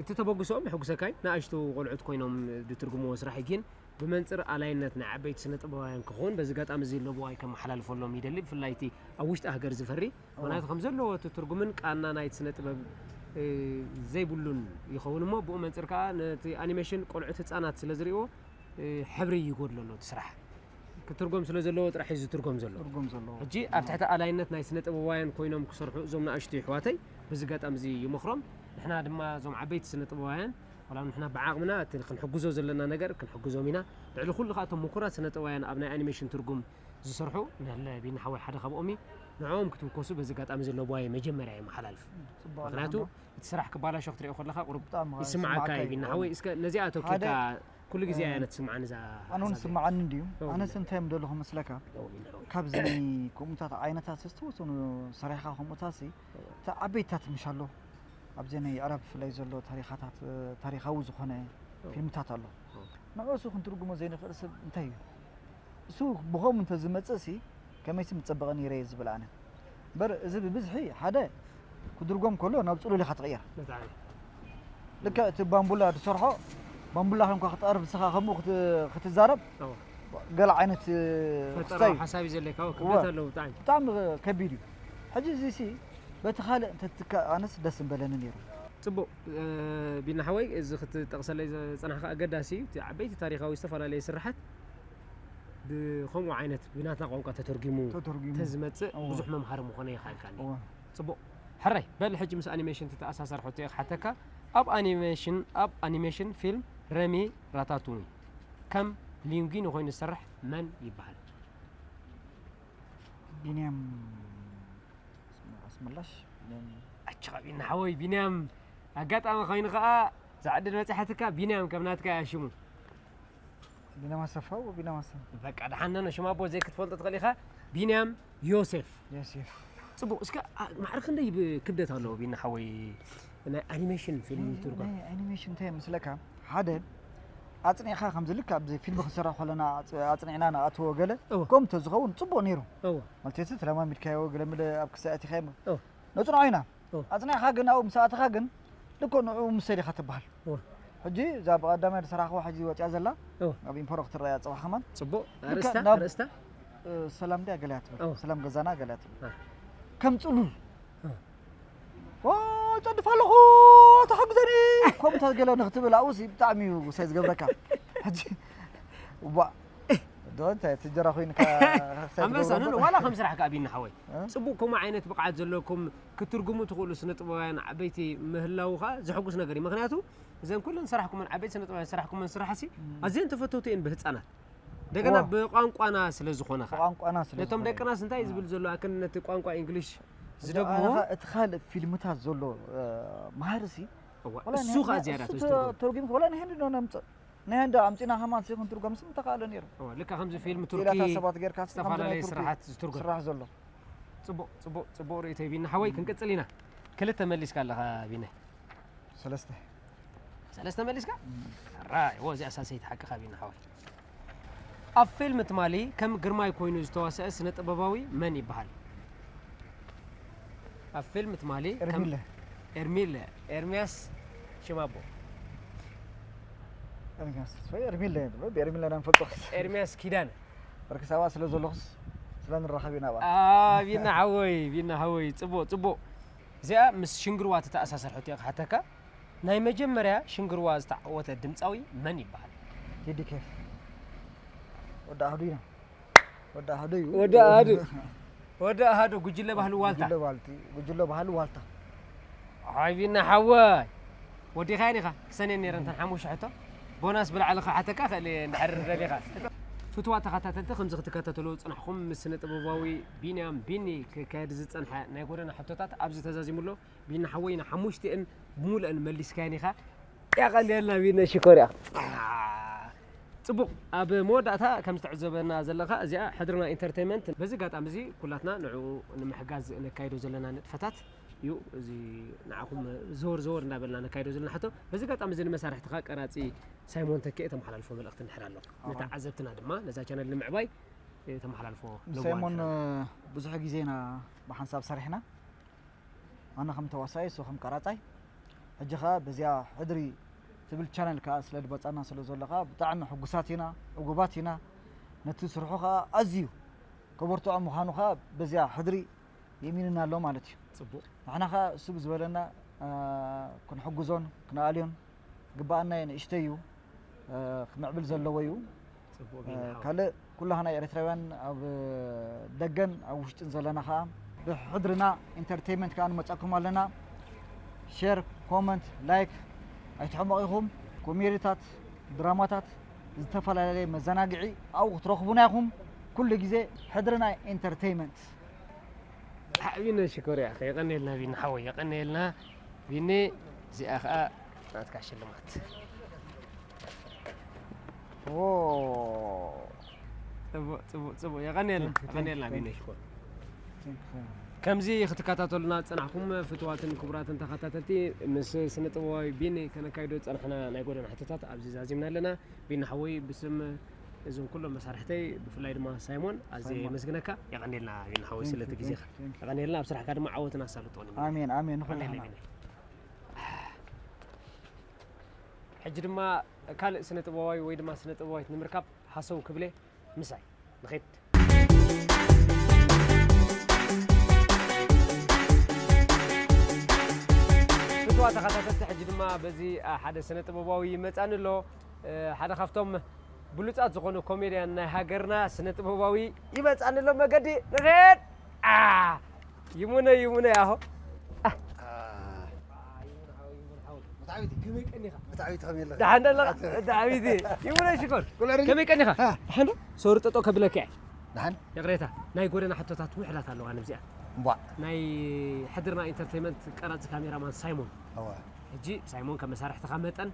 እቲ ተበግሶኦም የሐጉሰካ እዩ። ንኣሽቱ ቆልዑት ኮይኖም ዝትርጉምዎ ስራሕ እዩ፣ ግን ብመንጽር ኣላይነት ናይ ዓበይቲ ስነ ጥበባውያን ክኸውን በዚ ኣጋጣሚ እዚ ለበዋይ ከመሓላልፈሎም ይደሊ። ብፍላይ እቲ ኣብ ውሽጢ ሃገር ዝፈሪ፣ ምኽንያቱ ከም ዘለዎ እቲ ትርጉምን ቃና ናይቲ ስነ ጥበብ፣ እ፣ ዘይብሉን ይኸውን እሞ ብኡ መንጽር ከኣ ነቲ ኣኒሜሽን ቆልዑት ህጻናት ስለ ዝርእይዎ፣ እ፣ ሕብሪ ይጎድሎ ኣሎ እቲ ስራሕ። ክትርጎም ስለ ዘለዎ ጥራሕ እዩ ዝትርጎም ዘሎ። ትርጉም ዘለዎ። ሕጂ ኣብ ትሕቲ ኣላይነት ናይ ስነ ጥበባውያን ኮይኖም ክሰርሑ እዞም ንኣሽቱ ኣሕዋተይ በዚ ኣጋጣሚ እዚ ይመኽሮም። ንሕና ድማ እዞም ዓበይቲ ስነ ጥበባውያን ዋላ ንሕና ብዓቕምና እቲ ክንሕግዞ ዘለና ነገር ክንሕግዞም ኢና። ልዕሊ ኩሉ ከኣ እቶም ምኩራት ስነ ጥበባውያን ኣብ ናይ ኣኒሜሽን ትርጉም ዝሰርሑ ንህለ ቢና ሓወይ ሓደ ካብኦም እዩ። ንዕኦም ክትውከሱ በዚ ኣጋጣሚ ዘሎ ለበዋይ መጀመርያ የመሓላልፍ። ጽቡቕ ምኽንያቱ ኣለና። እቲ ስራሕ ክባላሾ ክትሪኦ ከለኻ ቁሩብ ብጣዕሚ ይስምዓካ ይስምዓካ እዩ እዩ። ቢና ሓወይ። እስከ ነዚኣ ተወኪልካ ሓደ ኩሉ ግዜ እ፣ እያ ነቲ ስምዓኒ እዛ ኣነ እውን ሓሳብ ስምዓኒ እንድዩ። ኦ፣ ኣነስ ቢና። እንታይ እዮም ደለኹ መስለካ? ኦ፣ ቢና ሓወይ። ካብዚ ከምኡታት ዓይነታት ዝተወሰኑ ሰሪሕኻ ከምኡታት ሲ፣ እቲ ዓበይታት ምሽ ኣሎ። ኣብዚ ናይ ኣዕራብ ብፍላይ ዘሎ ታሪኻታት፣ እ፣ ታሪኻዊ ዝኾነ ኦ። ፊልምታት ኣሎ። ኦ። ንዕኡ እሱ ክንትርጉሞ ዘይንኽእል ሰብ እንታይ እዩ? እሱ ብኸምኡ እንተዝመጽእ ሲ፣ ከመይሲ ምጸበቐ ነይረ እየ ዝብል ኣነ። እምበር እዚ ብብዝሒ ሓደ ክድርጎም ከሎ ናብ ጽሉል ኢኻ ትቕየር። ብጣዕሚ። ልክዕ እቲ ባምቡላ ዝሰርሖ፣ ባምቡላ ኮንካ ክትቐርብ ንስኻ ከምኡ ክት-፣ ክትዛረብ፣ ኦ። ገለ ዓይነት፣ እ፣ ፈጠራዊ ክስታይ። ሓሳብ እዩ ዘለካ፣ ኦ፣ ክብደት እወ። ኣለዎ ብጣዕሚ። ብጣዕሚ ከቢድ እዩ። ሕጂ እዚ ሲ፣ በቲ ካልእ እንተትካ ኣነስ ደስ ምበለኒ ነይሩ። ጽቡቕ፣ እ፣ ቢና ሓወይ፣ እዚ ክትጠቕሰለይ ዝጸናሕካ ኣገዳሲ እዩ። እቲ ዓበይቲ ታሪኻዊ ዝተፈላለየ ስራሓት ብኸምኡ ዓይነት ብናትና ቋንቋ ተተርጉሙ ተተርጉሙ። ተዝመጽእ እወ። ብዙሕ መምሃሪ ምኾነ ይኽኣልካኒ። እወ። ጽቡቕ። ሕራይ፣ በል ሕጂ ምስ ኣኒሜሽን ትተኣሳሰር ሕቶ እየ ክሓተካ። ኣብ ኣኒሜሽን፣ ኣብ ኣኒሜሽን ፊልም ረሚ ራታቱኒ ከም ሊንጉኒ ኮይኑ ዝሰርሕ መን ይበሃል? ቢንያም ኣስመላሽ፣ ቢንያም ኣችኻ ቢና ሓወይ፣ ቢንያም። ኣጋጣሚ ኮይኑ ከኣ እዛ ዕድል በጺሓትካ፣ ቢንያም ከም ናትካ እያ ሽሙ። ቢንያም ኣሰፋ፣ ቢንያም ኣሰፋ። በቃ፣ ደሓን ነኖ፣ ሽም ኣቦ ዘይክትፈልጦ ትኽእል ኢኻ። ቢንያም ዮሴፍ። ዮሴፍ። ጽቡቕ፣ እስከ፣ ኣ፣ ማዕረ ክንደይ ብ-፣ ክብደት ኣለዎ ቢና ሓወይ ናይ ኣኒሜሽን ፊልም ናይ፣ ትርጓም? ናይ ኣኒሜሽን እንታይ ምስለካ? ሓደ፣ ኣጽኒዕኻ ከምዚ ልክዕ ኣብዚ ፊልም ክንሰርሕ ከለና ኣጽ-፣ ኣጽኒዕና ንኣትዎ ገለ፣ እወ። ከምኡ እንተዝኸውን ጽቡቕ ነይሩ። እወ። ማለት እቲ ተለማሚድካዮ ገለ ምለ ኣብ ክሳይ ኣቲኻዮ እወ። ነጽንዖ ኢና። እወ። ኣጽኒዕኻ ግን ኣብኡ ምስ ኣተኻ ግን ልክዕ ንዕኡ ምሰል ኢኻ ትበሃል። እወ። ሕጂ እዛ ብቐዳማይ ዝሰራሕኽዋ ሕጂ ወጺኣ ዘላ እወ። ኣብ ኢምፖሮ ክትረኣያ ጽባሕ ከማን ጽቡቕ። ልክዕ ኣርእስታ፣ ናብ፣ ኣርእስታ? እ፣ ሰላም ድያ ገለ እያ ትብል። እወ። ሰላም ገዛና ገለ እያ ትብል። እ። ከም ጽሉል። እወ። ኦ፣ ጸድፍ ኣለኹ፣ ተሓግዘኒ። ከምኡታት ገለ ንክትብል ኣብኡ ሲ ብጣዕሚ እዩ ሳይ ዝገብረካ። ሕጂ፣ ዋ። ዶ እንታይ ትጀራ ኮይንካ ሳይ ኣንበሳ፣ ትገብሮ ኖ፣ ኖ፣ እምበር? ዋላ ከም ስራሕ ከኣ ቢና ሓወይ። እ? ጽቡቕ፣ ከምኡ ዓይነት ብቕዓት ዘለኩም ክትርጉሙ ትኽእሉ ስነ ጥበባውያን ዓበይቲ ምህላውኻ ዘሐጉስ ነገር እዩ። ምኽንያቱ፣ እዘን ኩለን ስራሕኩመን፣ ዓበይቲ ስነ ጥበባውያን ስራሕኩመን ስራሕሲ፣ እም። ኣዝየን ተፈተውቲ እየን ብህጻናት። እንደገና እዋ። ብቋንቋና ስለ ዝኾነ ኸኣ። ብቋንቋና ስለ ነቶም ዝኾነ። ደቅናስ እንታይ እም። ዝብል ዘሎ ኣክል ነቲ ቋንቋ ኢንግሊሽ ሕጂ ዝደግምዎ? ኣነ ኸኣ እቲ ካልእ ፊልምታት ዘሎ፣ እ፣ መሃርሲ፣ እዋ፣ ዋላ እሱ ናይ ኸኣ ናይ ዝያዳ እሱ ተዝትርጎም። ተርጉምካ፣ ዋላ ናይ ህንዲ ዶ ነምጽእ? ናይ ህንዲ ኣምጺእና ከማን ሲ ክንትርጎምስ ምተኻእለ ነይሩ። እዋ፣ ልካ ከምዚ ፊልም ቱርኪ፣ ኢላታት ሰባት ጌርካ ሲ ከምዚ ናይ ዝተፈላለዩ ቱርኪ ስራሓት ዝትርጎም። ስራሕ ዘሎ። ጽቡቕ፣ ጽቡቕ፣ ጽቡቕ ርእይቶ እዩ ቢና ሓወይ፣ እም። ክንቅጽል ኢና። ክልተ መሊስካ ኣለኻ ቢነ። ሰለስተ። ሰለስተ መሊስካ? ራይ፣ ወ፣ እዚኣ ሳልሰይቲ ሓቂ ካቢና ሓወይ። ኣብ ፊልም ትማሊ ከም ግርማይ ኮይኑ ዝተዋስአ ስነ ጥበባዊ መን ይበሃል? ኣብ ፊልም ትማሊ ከም ኤርሚለ። ኤርሚለ፣ ኤርሚያስ ሽማቦ። ኤርሚያስ ተስፋዬ፣ ኤርሚለ፣ ብኤርሚለ ኢና ንፈልጦ። ኤርሚያስ ኪዳነ። በርኪ ሳባ ስለ ዘለኹስ ስለ ንራኸብ ኢና ብኣ። ቢና ሓወይ፣ ቢና ሓወይ፣ ጽቡቕ፣ ጽቡቕ። እዚኣ ምስ ሽንግርዋ ትተኣሳሰር ሕቶ እየ ክሓተካ። ናይ መጀመርያ ሽንግርዋ ዝተዓወተ ድምጻዊ መን ይበሃል? ቴዲ ኬፍ። ወዲ ኣህዱ ኢና። ወዲ ኣህዱ እዩ። ወዲ ኣህዱ። ወዲ ኣህዱ፣ ጉጅለ ባህሊ ዋልታ። ጉጅለ ዋልቲ-፣ ጉጅለ ባህሊ ዋልታ። ሓይ ቢና ሓወይ። ወዲኻየን ኢኻ? ክሰንየን ነይረን እተን ሓሙሽተ ሕቶ። ቦናስ ብላዕሊ ክሓተካ ክእል እየ እንድሕር ደሊኻ። ፍትዋት ተኸታተልቲ፣ ከምዚ ክትከታተልዎ ዝጸናሕኩም ምስ ስነ ጥበባዊ ቢንያም ቢኒ ክካየድ ዝጸንሐ ናይ ጎደና ሕቶታት ኣብዚ ተዛዚሙ ኣሎ። ቢኒ ሓወይ፣ ንሓሙሽቲኤን ብሙሉአን መሊስካየን ኢኻ። የቐንየልና ቢኒ፣ ሽኮር ኢኻ። ጽቡቕ፣ ኣብ መወዳእታ ከም ዝተዕዘበና ዘለኻ እዚኣ ሕድርና ኢንተርቴይመንት። በዚ ኣጋጣሚ እዚ ኩላትና ንዕኡ ንምሕጋዝ ነካይዶ ዘለና ንጥፈታት እዩ። እዚ ንዓኹም ዘወር ዘወር እንዳበልና ነካይዶ ዘለና ሕቶ። በዚ ኣጋጣሚ እዚ ንመሳርሕትኻ ቀራጺ ሳይሞን ተኪኤ ተመሓላልፎ መልእኽቲ እንድሕር ኣሎ። ነታ ዓዘብትና ድማ ነዛ ቻነል ንምዕባይ፣ እ፣ ተመሓላልፎ ንዋ ሳይሞን፣ እንድሕር ኣሎ። እ፣ ብዙሕ ግዜ ኢና ብሓንሳብ ሰሪሕና። ኣነ ከም ተዋሳኢ፣ እሱ ከም ቀራጻይ። ሕጂ ኸኣ በዚኣ ሕድሪ ትብል ቻነል ከኣ ስለ ድመጻና ስለ ዘሎ ከኣ ብጣዕሚ ሕጉሳት ኢና፣ ዕጉባት ኢና። ነቲ ስርሑ ከኣ ኣዝዩ ከበርትዖ ምዃኑ ከኣ በዚኣ ሕድሪ የእሚንና ኣሎ ማለት እዩ። ጽቡቕ። ንሕና ከኣ እሱ ብዝበለና፣ እ፣ ክንሕግዞን ክንኣልዮን ግብኣና እዩ፣ ንእሽተይ እዩ፣ እ፣ ክምዕብል ዘለዎ እዩ። ጽቡቕ እ፣ ቢኒ ሓወይ። ካልእ ኩላህና ኤርትራውያን ኣብ ደገን ኣብ ውሽጥን ዘለና ከኣ ብሕድርና ኢንተርቴይመንት ከኣ ንመጻኩም ኣለና። ሼር፣ ኮመንት፣ ላይክ ኣይትሕመቑ ኢኹም። ኮሜዲታት፣ ድራማታት፣ ዝተፈላለየ መዘናግዒ ኣብኡ ክትረኽቡና ኢኹም። ኩሉ ግዜ ሕድርና ኢንተርቴይመንት። ቢኒ ሽኮር ኢኻ፣ የቐንየልና ቢኒ ሓወይ፣ የቐንየልና ቢኒ። እዚኣ ኸኣ ናትካ ሽልማት። ዎ። ጽቡቕ፣ ጽቡቕ፣ ጽቡቕ። የቐንየልና፣ ቴንክ ዩ፣ የቐንየልና ቴንክ ዩ፣ ቢኒ ሽኮር። ቴንክ ዩ። ከምዚ ክትከታተሉና ዝጸናሕኩም ፍቱዋትን ክቡራትን ተኸታተልቲ፣ ምስ ስነ ጥበባዊ ቢኒ ከነካይዶ ዝጸናሕና ናይ ጎደና ሕቶታት ኣብዚ ዛዚምና ኣለና። ቢኒ ሓወይ፣ ብስም እዞም ኩሎም መሳርሕተይ፣ ብፍላይ ድማ ሳይሞን፣ ኣዝየ ሳይሞን። የመስግነካ። የቐንየልና ቢኒ ሓወይ፣ ቴንክ ዩ፣ ስለቲ ግዜኻ። ቴንክ ዩ፣ ቴንክ ዩ። የቐንየልና። ኣብ ስራሕካ ድማ ዓወትን ኣሳልጦን ይምነ። ኣሜን፣ ኣሜን። ንኹልና የቐንየለይ ቢኒ። ሕጂ ድማ ካልእ ስነ ጥበባዊ ወይ ድማ ስነ ጥበባዊት ንምርካብ ሃሰው ክብለ ምሳይ ንኸይድ። ፍትዋ ተኸታተልቲ፣ ሕጂ ድማ በዚ፣ አ፣ ሓደ ስነ ጥበባዊ ይመጻኒ ኣሎ። እ፣ ሓደ ካብቶም ብሉጻት ዝኾኑ ኮሜድያን ናይ ሃገርና ስነ ጥበባዊ ይመጻኒ ኣሎ። መገዲ ንኸይድ። አ፣ ይሙነ፣ ይሙነ፣ ኣሆ። አ። መትዓቢቲ፣ ከመይ ቀኒኻ? መትዓቢቲ፣ ከመይ ኣለኻ? ደሓን ደለኻ? መትዓቢቲ፣ ይሙነ ሽኮር። ኩሉ ኣረጊ? ከመይ ቀኒኻ? አ። ደሓን ዶ? ሶሪ፣ ጠጠው ከብለካ እየ። ደሓን? ይቕሬታ፣ ናይ ጎደና ሕቶታት ውሕዳት ኣለዋ ነብዚኣ። እምቧዕ። ናይ ሕድርና ኢንተርቴይመንት ቀራጺ ካሜራማን ሳይሞን። እወ። ሕጂ ሳይሞን፣ ከም መሳርሕትኻ መጠን፣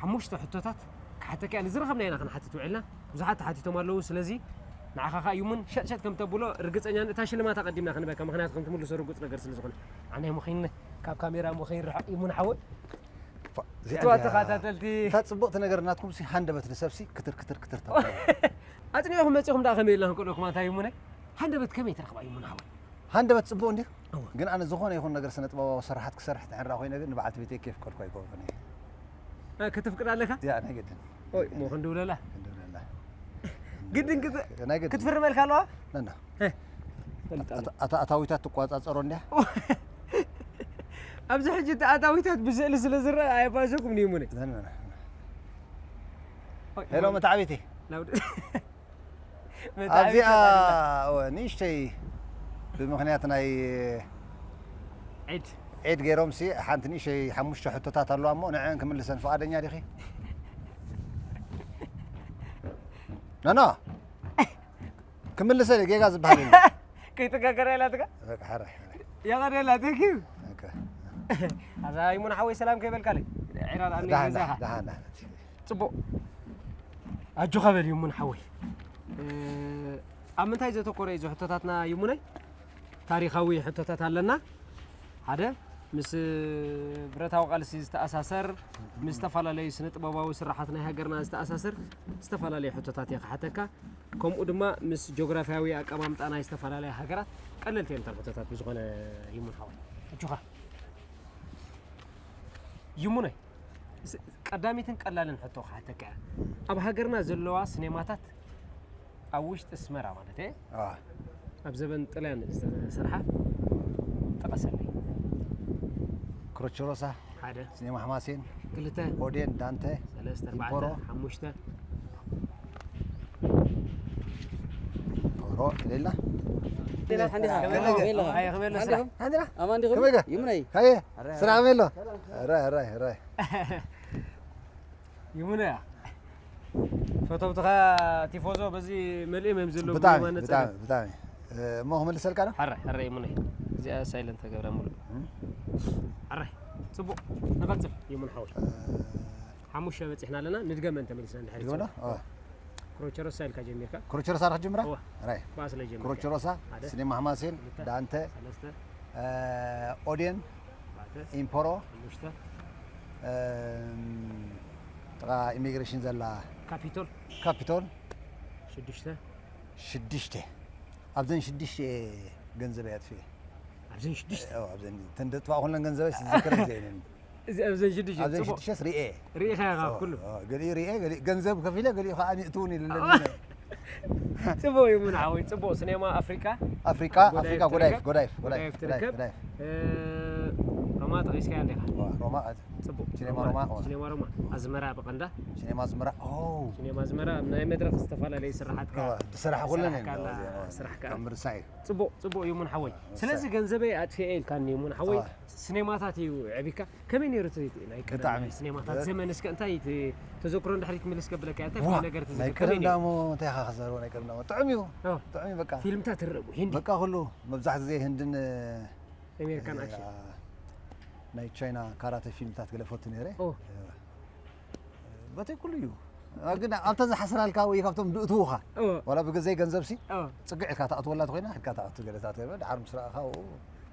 ሓሙሽተ ሕቶታት ክሓተካ እየ። ንዝረኸብና ኢና ክንሓትት ውዒልና። ብዙሓት ተሓቲቶም ኣለዉ። ስለዚ ንዓኻ ኸኣ ይሙን ሸጥ ሸጥ ከም ተብሎ ርግጸኛ ነን። እታ ሽልማት ኣቐዲምና ክንበካ፣ ምኽንያቱ ከም ትምልሶ ርጉጽ ነገር ስለ ዝኾነ። ኣነ ይሙኺን ካብ ካሜራ ሙኺን ርሕቕ ይሙን ሓወይ። ፋ-፣ እዚኣ ፍትዋት እንድያ ተኸታተልቲ። እታ ጽብቕቲ ነገር ናትኩም ሲ ሃንደበት ንሰብሲ ክትር ክትር ክትር ተብሎ። ኣጽኒዕኹም መጺኹም ደኣ ከመይ ኢልና ክንቀልኦኩም ኣንታ ይሙነ? ሃንደበት ከመይ ትረኽባ ይሙን ሓወይ? ሃንደበት ጽቡቕ እንድዩ። እወ። ግን ኣነ ዝኾነ ይኹን ነገር ስነ ጥበባዊ ስርሓት ክሰርሕ እንድሕር ኮይነ ግን ንበዓልቲ ቤተይ ኬፍ ከልኮ ኣይገብሮን እየ። እ፣ ክትፍቅድ ኣለካ? እዚኣ ናይ ግድን። ኦይ፣ እሞ ክንድውለላ? ክንድውለላ። ግድን ክት-፣ ናይ ግድን። ክትፍርመልካ ኣለዋ? ነና። እ፣ ፈልጥ ኣሎ። ኣታ-፣ ኣታ-፣ ኣታዊታት ትቆጻጸሮ እንድያ? ኣብዚ ሕጂ እቲ ኣታዊታት ብስእሊ ስለ ዝረአ ኣየባሰኩም ንይሙነ። ነና፣ ነና። ኦይ፣ ሄሎ፣ ሞን-፣ መታዕቢቲ። ናውድ-፣ መታዕቢቲ ኣብዚኣ፣ ኣለና። እወ፣ ንእሽተይ ብምኽንያት ናይ ዒድ። ዒድ ገይሮምሲ ሓንቲ ንእሽተይ ሓሙሽተ ሕቶታት ኣለዋ እሞ ንዕአን ክምልሰን ፍቓደኛ ዲኺ? ኖ፣ ኖ። ክምልሰን ጌጋ ዝበሃል የለን። ከይትጋገር ኢላትካ? በቃ፣ ሕራይ፣ ሕራይ። የቐንየልና፣ ቴንክ ዩ። ኦኬ። ኣዛ ይሙን ሓወይ ሰላም ከይበልካለይ። ዒራ ደኣ ደሓን፣ ገዛኻ። ደሓን፣ ደሓን። ጽቡቕ። ኣጆኻ በል ይሙን ሓወይ። እ፣ ኣብ ምንታይ ዘተኮረ እዩ እዚ ሕቶታትና ይሙነይ? ታሪኻዊ ሕቶታት ኣለና። ሓደ፣ ምስ ብረታዊ ቃልሲ ዝተኣሳሰር፣ ምስ ዝተፈላለዩ ስነ ጥበባዊ ስራሓት ናይ ሃገርና ዝተኣሳሰር ዝተፈላለዩ ሕቶታት እየ ክሓተካ። ከምኡ ድማ ምስ ጂኦግራፊያዊ ኣቀማምጣ ናይ ዝተፈላለያ ሃገራት ቀለልቲ እዮም እተን ሕቶታት። ብዝኾነ ይሙን ሓወይ፣ እጁኻ። ይሙነይ፣ ስ- ቀዳሚትን ቀላልን ሕቶ ክሓተካ እያ። ኣብ ሃገርና ዘለዋ ሲኔማታት ኣብ ውሽጢ ኣስመራ ማለት እየ፣ ኣብ ዘበን ጥልያን ዝተሰርሓ ጥቐሰለይ። ክሮቸሮሳ፣ ሓደ፣ ሲኔማ ሓማሴን፣ ክልተ፣ ኦዴን፣ ዳንተ፣ ሰለስተ፣ ኢምፖሮ፣ ኣርባዕተ፣ ሓሙሽተ። ኢምፖሮ፣ ኢለላ። ሌላ ሓንዲኻ ከመይ ከመይ ኣለኻ? ኣለኻ? ኣይ፣ ከመይ ኣሎ ስራሕ? ሓንዲኻ? ኣማን ዲኹም? ከመይ ገ? ይሙነይ ካየ፣ ስራሕ ከመይ ኣሎ? ራይ፣ ራይ፣ ራይ። ይሙነያ። ፈተውትኻ ቲፎዞ በዚ መሊኦም እዮም ዘለዉ ብጣዕሚ፣ ብማነ ብጣዕሚ፣ ጸገም። ብጣዕሚ። እ፣ እሞ ክምልሰልካ ዶ? ሓራይ፣ ሓራይ ይሙነይ። እዚኣ ሳይለንት ተገብራ ሙሉእ። ሓራይ፣ ጽቡቕ። ንቐጽል ይሙን ሓወይ። ሓሙሽተ በጺሕና ኣለና። ንድገመን ተመሊስና እንድሕር ይገመና? ይጽቡቕ። ክሮቸሮሳ ኢልካ ጀሚርካ። ክሮቸሮሳ ርክ ጀምራ? እወ። ራይ። ባስ ለጀምርካ። ክሮቸሮሳ፣ ሓደ። ሲኔማ ሓማሴን፣ ክልተ። ዳንተ፣ ሰለስተ። እ፣ ኦዴን፣ ኣርባዕተ። ኢምፖሮ፣ ሓሙሽተ። እም፣ ጥቓ ኢሚግሬሽን ዘላ ካፒቶል። ካፒቶል። ሽዱሽተ። ሽዱሽተ። ኣብዘን ሽዱሽተ ገንዘብ ኣጥፍኤ። ኣብዘን ሽዱሽተ። ኣብዘን ተንደጥፋ ኩለን ገንዘብ ዝዝክር ዜንን እዚ ኣብዘን ሽዱሽተ ኣብዘን ጽቡቕ። ሽዱሽተ ሪኤ። ሪኢኻዮ ካብ ኩሉ። ገሊኡ ሪኤ፣ ገሊኡ ገንዘብ ከፊለ፣ ገሊኡ ከዓ ሚእትውን ኢሉለኒ። ጽቡቕ ይሙን ሓወይ፣ ጽቡቕ። ሲኔማ ኣፍሪካ። ኣፍሪካ፣ ጎዳይፍ ኣፍሪካ፣ ትርከብ። ጎዳይፍ፣ ጎዳይፍ፣ ጎዳይፍ፣ ጎዳይፍ ጎዳይፍ፣ ትርከብ። ጎዳይፍ። እ፣ ሮማ ጠቒስካያ እንዲኻ። ዋ፣ ሮማ፣ ጽቡቕ። ሲኔማ ሮማ፣ ዋ። ሲኔማ ሮማ። ኣዝመራ ብቐንዳ። ሲኔማ ኣዝመራ፣ ኦ። ሲኔማ ኣዝመራ ኣብ ናይ መድረኽ ዝተፈላለዩ ስራሓትካ ዋ፣ ዝሰራሕ ኩለን ዝሰራሕካ እየን፣ ኣላ ዋ፣ ዋ። ስራሕካ። ኣብ ምርሳይ። ጽቡቕ፣ ጽቡቕ ይሙን ሓወይ። ዋ፣ ስለዚ ምርሳይ። ገንዘበይ ኣጥፍኤ ኢልካኒ ይሙን ሓወይ። ዋ። ሲኔማታት እዩ ዕቢካ። ከመይ ነይሩ እቲ ናይ ቀደም ብጣዕሚ። ሲኔማታት ብ- ዘመን? እስከ እንታይ እቲ ተዘክሮ እንድሕር ትምልስ ከብለካ፣ እንታይ ዋ፣ ነገር ናይ ትዝክር? ቀደም ከመይ ነይሩ? ዳሞ እንታይ ኢኻ ክዛረቦ፣ ናይ ቀደም ዳሞ ጥዑም እዩ። ኦ፣ ጥዑም እዩ በቃ። ፊልምታት ትረቡ፣ ሂንዲ፣ በቃ ኩሉ መብዛሕትኡ ግዜ ህንድን ኣሜሪካን ኣክሽን። አ፣ ናይ ቻይና ካራተ ፊልምታት ገለ ፈቱ ነይረ። ኦ። በተይ ኩሉ እዩ። አ፣ ግን ኣብታ ዝሓስራልካ ወይ ካብቶም ድእትውኻ ኦ፣ ዋላ ብግዘይ ገንዘብሲ ኦ፣ ጽግዕ ኢልካ ትኣትወላ ተኮይና፣ ኢልካ ትኣቱ ገለታት ገለ ድሓር ምስ ረኣኻ፣ ኦ፣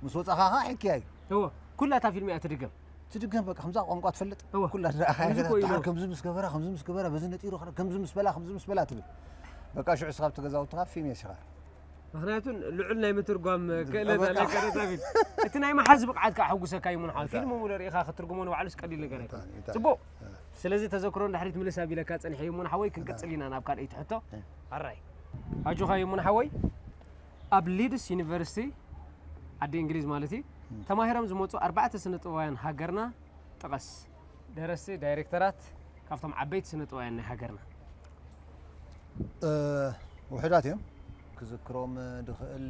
ምስ ወጻኻ ኸዓ ሕክያ እዩ። ኦ፣ ኩላታ ፊልም እያ ትድገም። ትድገም በቃ፣ ከምዛ ቋንቋ ትፈልጥ፣ እወ። ኩላ ድረኣኻ ከምዚ ገለ እኮ እዩ ድሓር ሎ። ከምዚ ምስ ገበራ፣ ከምዚ ምስ ገበራ፣ በዚ ነጢሩ፣ ከምዚ ምስ በላ፣ ከምዚ ምስ በላ ትብል። በቃ ሽዑ ስኻብ ተገዛውትኻ ፊልም እየ ሲኻ። ምኽንያቱ ልዑል ናይ ምትርጓም ክእለት በቃ። ኣለካ ረዳቢት። እቲ ናይ መሓዝ ብቕዓት ከዓ ሕጉሰካ እዩ ምንሓል። እታ። ፊልም ሙሉ ርኢኻ ክትርጉሞ ንባዕሉስ ቀሊል ነገር ኣይኮነ። እታ፣ እታ። ጽቡቕ። ስለዚ ተዘክሮ እንድሕሪት ምልስ ኣቢለካ ጸኒሐ እዩ ምንሓወይ፣ ክንቅጽል ኢና ናብ ካልኣይቲ ሕቶ። ኣራይ። ኣጆኻ እዩ ምንሓወይ። ኣብ ሊድስ ዩኒቨርሲቲ፣ ዓዲ እንግሊዝ ማለት እዩ፣ ተማሂሮም ዝመጹ ኣርባዕተ ስነ ጥበባውያን ሃገርና ጥቐስ። ደረስቲ፣ ዳይሬክተራት፣ ካብቶም ዓበይቲ ስነ ጥበባውያን ናይ ሃገርና። እ፣ ውሑዳት እዮም። ክዝክሮም ድኽእል፣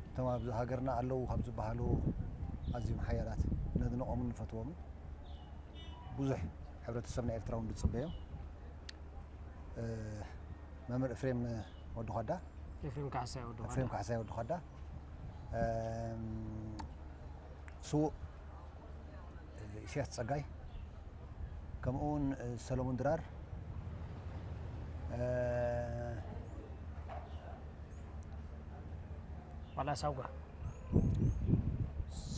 እቶም ኣብዚ ሃገርና ኣለዉ ካብ ዝበሃሉ ኣዝዮም ሓያላት፣ ነድንቖምን ንፈትዎምን፣ ብዙሕ ሕብረተሰብና ኤርትራ እውን ዝጽበዮም፣ እ፣ መምህር ኤፍሬም ወዲ ኳዳ፣ ኤፍሬም ካሕሳይ ወዲ ኳዳ። ኤፍሬም ካሕሳይ ወዲ ኳዳ፣ እም፣ ስዉእ ኢሳያስ ጸጋይ፣ ከምኡ እውን ሰሎሞን ድራር፣ እ፣ ዋላ ሳጓ።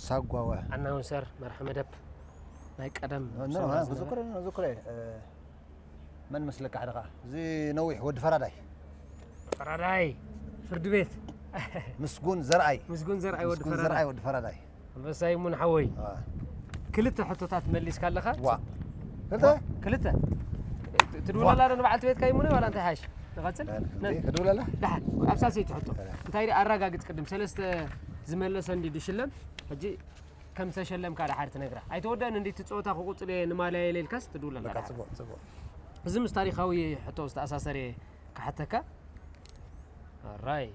ሳጓ ወ- ኣናውንሰር፣ መርሒ መደብ ናይ ቀደም ኖ፣ ኖ፣ ሰውራ ኖ፣ ዝነበረ። ክዝክሮ፣ ክዝክሮ፣ እ፣ መን መስለካ ሓደ ኸዓ? እዚ ነዊሕ ወዲ ፈራዳይ። ፈራዳይ፣ ፍርዲ ቤት። ምስጉን ዘርኣይ። ምስጉን ዘርኣይ ወዲ ምስጉን ፈራዳይ። ዘርኣይ ወዲ ፈራዳይ። ኣንበሳ ይሙን ሓወይ። ዋ። ክልተ ሕቶታት መሊስካ ኣለኻ? ዋ። ክልተ? ክልተ። ትድውለላ ዶ ንበዓልቲ ቤትካ ይሙነ ዋላ እንታይ ሓሽ? ንቐጽል? እንዴ፣ ክድውለላ? ደሓን፣ ኣብ ሳልሰይቲ ሕቶ። እንታይ ደኣ ኣረጋግጽ ቅድም፣ ሰለስተ ዝመለሰ እንዲ ድሽለም፣ ሕጂ ከም ተሸለምካ ደሓር ትነግራ። ኣይተወደእን እንዲ እቲ ጸወታ ክቕጽል እየ ንማልያ ኢለ ኢልካስ ትድውለላ በቃ፣ ደሓር። ጽቡቕ፣ ጽቡቕ። እዚ ምስ ታሪኻዊ ሕቶ ዝተኣሳሰረ እየ ክሓተካ። ኣራይ።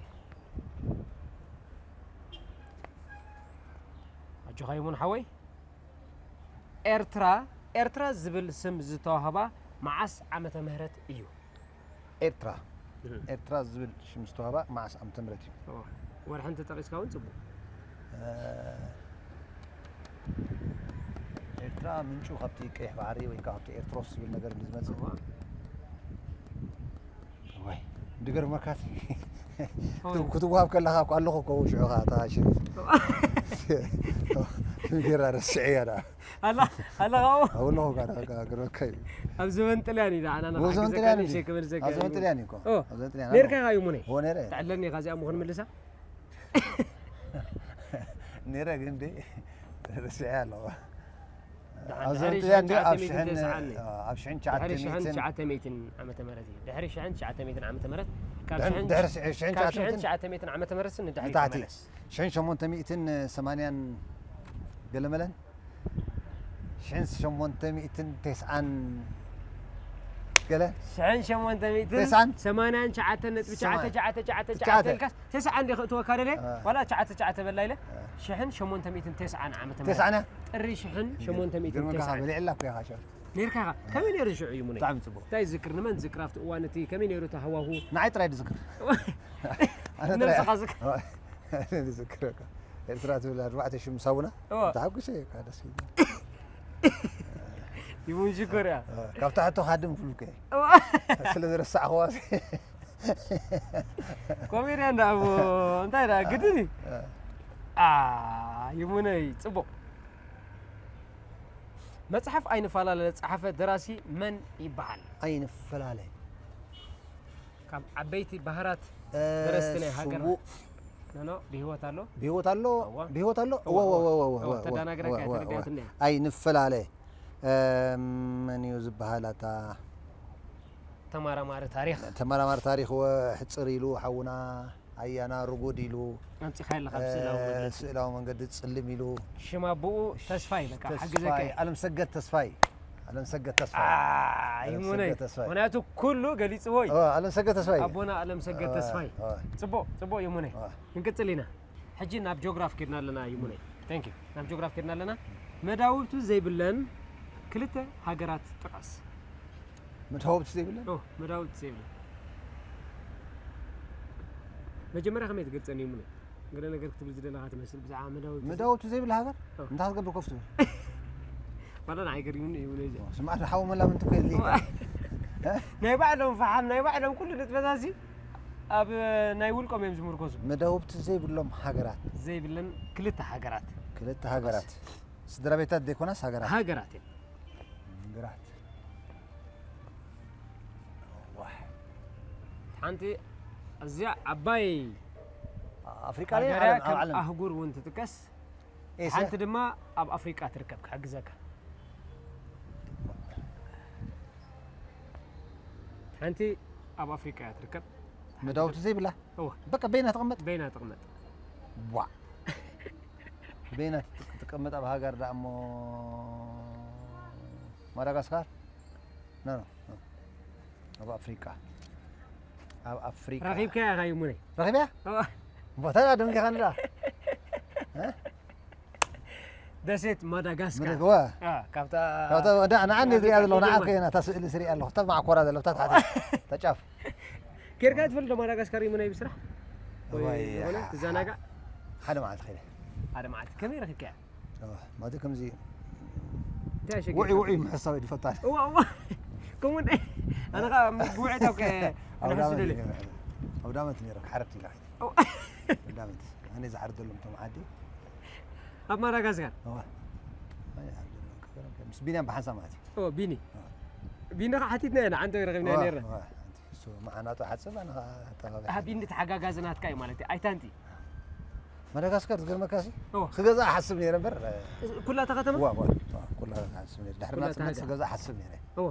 ኣጆኻ ይሙን ሓወይ። ኤርትራ፣ ኤርትራ ዝብል ስም ዝተዋህባ መዓስ ዓመተ ምህረት እዩ? ኤርትራ። እህ። ኤርትራ ዝብል ሽም ዝተዋህባ መዓስ ዓመተ ምህረት እዩ? ኦ፣ ወርሒ እንተጠቒስካ እውን ጽቡቕ። እ፣ ኤርትራ ምንጩ ካብቲ ቀይሕ ባሕሪ ወይ ከዓ ካብቲ ኤርትሮስ ዝብል ነገር እንዲ ዝመጽእ። እዋ። ወይ፣ እንዲ ገርመካት። ኦይ። ክትወሃብ ከለኻ እኮ ኣለኹ እኮ ሽዑ ኸዓ እታ ሽም። ጌራ ረስዐያ ደኣ። ኣላ ኣላ ካብኡ ኣብለኹ ጋር ጋር ከይ ኣብ ዘመን ጥልያን እዩ ደኣ። ኣና ኣብ ዘመን ጥልያን እዩ። ሸክ በል ዘጋ ኣብ ዘመን ጥልያን እዩ እኮ። ኦ፣ ኣብ ዘመን ጥልያን ኔርካ ኣለኹ። ኢኻ እዩ ሙኔ። ኦ፣ ኔረ። ተዕለኒ ኢኻ እዚኣ ምኾን ምልሳ። ኔረ ግን ደ ረስዐያ ኣለኹ። ደሓን፣ ኣብ ድሕሪ ዘመን ጥልያን ሽሕን ደ ኣብ ትሽዓተ ሚእትን ሽሕን፣ ተስዓን እዩ። ኣብ ሽሕን ድሕሪ ትሽዓተ ሚእትን። ሽሕን ትሽዓተ ሚእትን ዓመተ ምህረት እዩ። ድሕሪ ሽሕን ትሽዓተ ሚእትን ዓመተ ምህረት፣ ካብ ድሕሪ፣ ሽሕን፣ ድሕሪ ሽሕን ካብ ትሽዓተ ሚእትን። ሽሕን ትሽዓተ ሚእትን ዓመተ ምህረት ንድሕሪ ንታሕቲ። ተመለስ። ሽሕን ሸሞንተ ሚእትን ሰማንያን ገለመለን? ሽሕን ሸሞንተ ሚእትን ተስዓን ገለ? ሽሕን ሸሞንተ ሚእትን ተስዓን? ሰማንያን ትሽዓተ ነጥቢ ትሽዓተ ትሽዓተ ትሽዓተ ትሽዓተ ትሽዓተ። ኢልካስ ተስዓን ዲኺ እትወካ ደለ? አ። ዋላ ትሽዓተ ትሽዓተ በላ ኢለ? አ። ሽሕን ሸሞንተ ሚእትን ተስዓን ዓመተ ምህረት። ተስዓን እያ? ጥሪ ሽሕን ሸሞንተ ሚእትን ግርምካ ተስዓን። በሊዕላ እኮ ኢኻ ሸፍ። ኔርካ ኢኻ። ከመይ ነይሩ ሽዑ እዩ ሙነይ? ብጣዕሚ ጽቡቕ። እንታይ ዝዝክር? ንመን ዝዝክር ኣብቲ እዋን እቲ ከመይ ነይሩ እቲ ሃዋሁ? ንዓይ ጥራይ ዝዝክር። ኣነ ጥራይ ንነብስኻ ዝዝክር። ኣነ ዝዝክር እኮ። ኤርትራ ትብል ኣርባዕተ ሽም ሳቡና። እወ። ተሓጒሰ እየ እኮ ደስ ይብል። ይሙን ሽኮር እያ። እወ። ካብታ ሕቶ ክሃድም ክብልኩ እየ። እወ። ስለ ዝረሳዕኽዋ። ኮሜድያን ደኣ እሞ እንታይ ደኣ ግድን እዩ? እወ። ኣ፣ ይሙነይ ጽቡቕ። መጽሓፍ ኣይንፈላለ ዝጸሓፈ ደራሲ መን ይበሃል? ኣይንፈላለ። ካብ ዓበይቲ ባህራት እ፣ ደረስቲ ናይ ሃገርና። ስዉእ። ኖ፣ ኖ፣ ብህይወት ኣሎ። ብህይወት ኣሎ? እዋ። ብህይወት ኣሎ? እዋ፣ እዋ፣ እዋ፣ እዋ፣ እዋ፣ እዋ፣ እዋ፣ ተደናግረካ እዋ፣ እዋ፣ እዋ። ተረዲኣትኒ እያ። ኣይንፈላለ። እ፣ መን እዩ ዝበሃል ኣታ? ተመራማሪ ታሪኽ። ተመራማሪ ታሪኽ ወ-፣ ሕጽር ኢሉ ሓውና ኣያና ርጉድ ኢሉ፣ ኣምጺኻ ኣለኻ እ፣ ብስእላዊ መግለጺ። ስእላዊ መንገዲ ጽልም ኢሉ። ሽም ኣቦኡ ተስፋይ፣ በቃ፣ ተስፋይ፣ ሓግዘካ እየ። ኣለምሰገድ ተስፋይ። ኣለምሰገድ ተስፋይ። ኣ፣ ኣለምሰገድ ይሙነይ። ተስፋይ። ምኽንያቱ ኩሉ ገሊጽዎ እዩ። ኦ፣ ኣለምሰገድ ተስፋይ። ኣቦና ኣለምሰገድ ኦ፣ ተስፋይ። ኦ። ጽቡቕ፣ ጽቡቕ ይሙነይ። ኦ። ክንቅጽል ኢና። ሕጂ ናብ ጆግራፍ ኬድና ኣለና ይሙነይ። Thank you። ናብ ጆግራፍ ኬድና ኣለና። መዳውብቱ ዘይብለን ክልተ ሃገራት ጥቐስ። መዳውብቱ ዘይብለን? ኦ፣ መዳውብቱ ዘይብለን። መጀመርያ ከመይ ትገልጸኒ ይሙነይ? ገለ ነገር ክትብል ዝደለኻ ትመስል ብዛዕባ መዳውብቱ ዘይ- መዳውብቱ ዘይብላ ሃገር? ኦ። እንታይ ክትገብር ኮፍ ትብል? ዋላ ንዓይ ገሪሙኒ እዩ ይሙነይ እዚ። ኦ፣ ስምዓት ንሓው መላምንቲ እኮ የድልየካ። ኦ። እ? ናይ ባዕሎም ፈሓም፣ ናይ ባዕሎም ኩሉ ንጥፈታት እዚ ኣብ ናይ ውልቆም እዮም ዝምርኮሱ። መዳውብቲ ዘይብሎም ሃገራት። ዘይብለን ክልተ ሃገራት። ክልተ ሃገራት። ስድራ ቤታት ዘይኮናስ ሃገራት። ሃገራት እዮም። ሃገራት። ዋሕ። ሓንቲ ኣዝያ ዓባይ ኣፍሪቃ ድያ? ሃገር እያ፣ ዓለም፣ ኣብ ከም ዓለም። ኣህጉር እውን ትጥቀስ። ኤስያ? ሓንቲ ድማ ኣብ ኣፍሪቃ ትርከብ፣ ክሕግዘካ። ሓንቲ ኣብ ኣፍሪቃ እያ ትርከብ። መዳውብቲ ዘይብላ? እወ። በቃ በይና ትቕመጥ? በይና ትቕመጥ። ዋ። በይና ትቅ-፣ ትቕመጥ ኣብ ሃገር ደኣ እሞ ማዳጋስካር? ኖ፣ ኖ፣ ኖ። ኣብ ኣፍሪቃ። ኣብ ኣፍሪቃ። ረኺብካያ ኢኻ ይሙነይ። ረኺብያ? እወ። ቦታ ደንጊኻ ንዳ። እ? ደሴት ማዳጋስካር። ምድሪ፣ እወ። አ፣ ካብታ ካብታ ወዳ፣ ንዓ እንዴት ሪኣ ዘለኹ፣ ንዓ ከይና እታ ስእሊ ስሪኣ ኣለኹ። እታ ማዕኮራ ዘለኹ፣ እታ ታሕቲ፣ እታ ጫፍ። ኬድካ ትፈልጥ ዶ ማዳጋስካር ይሙነይ ብስራሕ? ወይ ወይ፣ ዝኾነ ትዘናጋዕ? ሓደ መዓልቲ ከይደ። ሓደ መዓልቲ። ከመይ ረኺብካያ? እወ፣ ማለት ከምዚ እንታይ ኣሸጊርካ? ውዑይ፣ ውዑይ ምሕሳብ ይፈታል። እወ፣ እወ። ከምኡ እንደ-፣ ኣነ ኸኣ ምግቢ ውዒት ኣብ ከ-፣ ኣውዳመት ክንሕሱ ደልየ። ነይረ። ኣውዳመት ነይረ፣ ክሓርድ ኢለ ከይደ። እወ። ኣውዳመት። ኣነ ዝሓርደሎም እቶም ዓዲ። ኣብ ማዳጋስካር? እወ። ኣነ ዝሓርደሎም። ምስ ቢንያም ብሓንሳብ ማለት እዩ። እወ፣ ቢኒ። እወ። ቢኒ ኸዓ ሓቲትና ኢና፣ ዓንቶ ረኺብና እወ፣ ነይርና። እወ። እሱ መዓናጡ ሓጽብ፣ ኣነ ኸዓ ኣተባቢዐ። ኣህ፣ ቢኒ ተሓጋጋዚ ናትካ እዩ ማለት እዩ። ኣይታንቲ። ማዳጋስካር ዝገርመካሲ፣ እወ። ክገዝኣ እሓስብ ነይረ እምበር፣ ኩላ እታ ከተማ? እወ፣ እወ፣ እወ፣ ኩላ እሓስብ ነይረ። ድሕሪ ኩላ ናጽነት እታ ሃገር? ክገዝኣ እሓስብ ነይረ። እወ።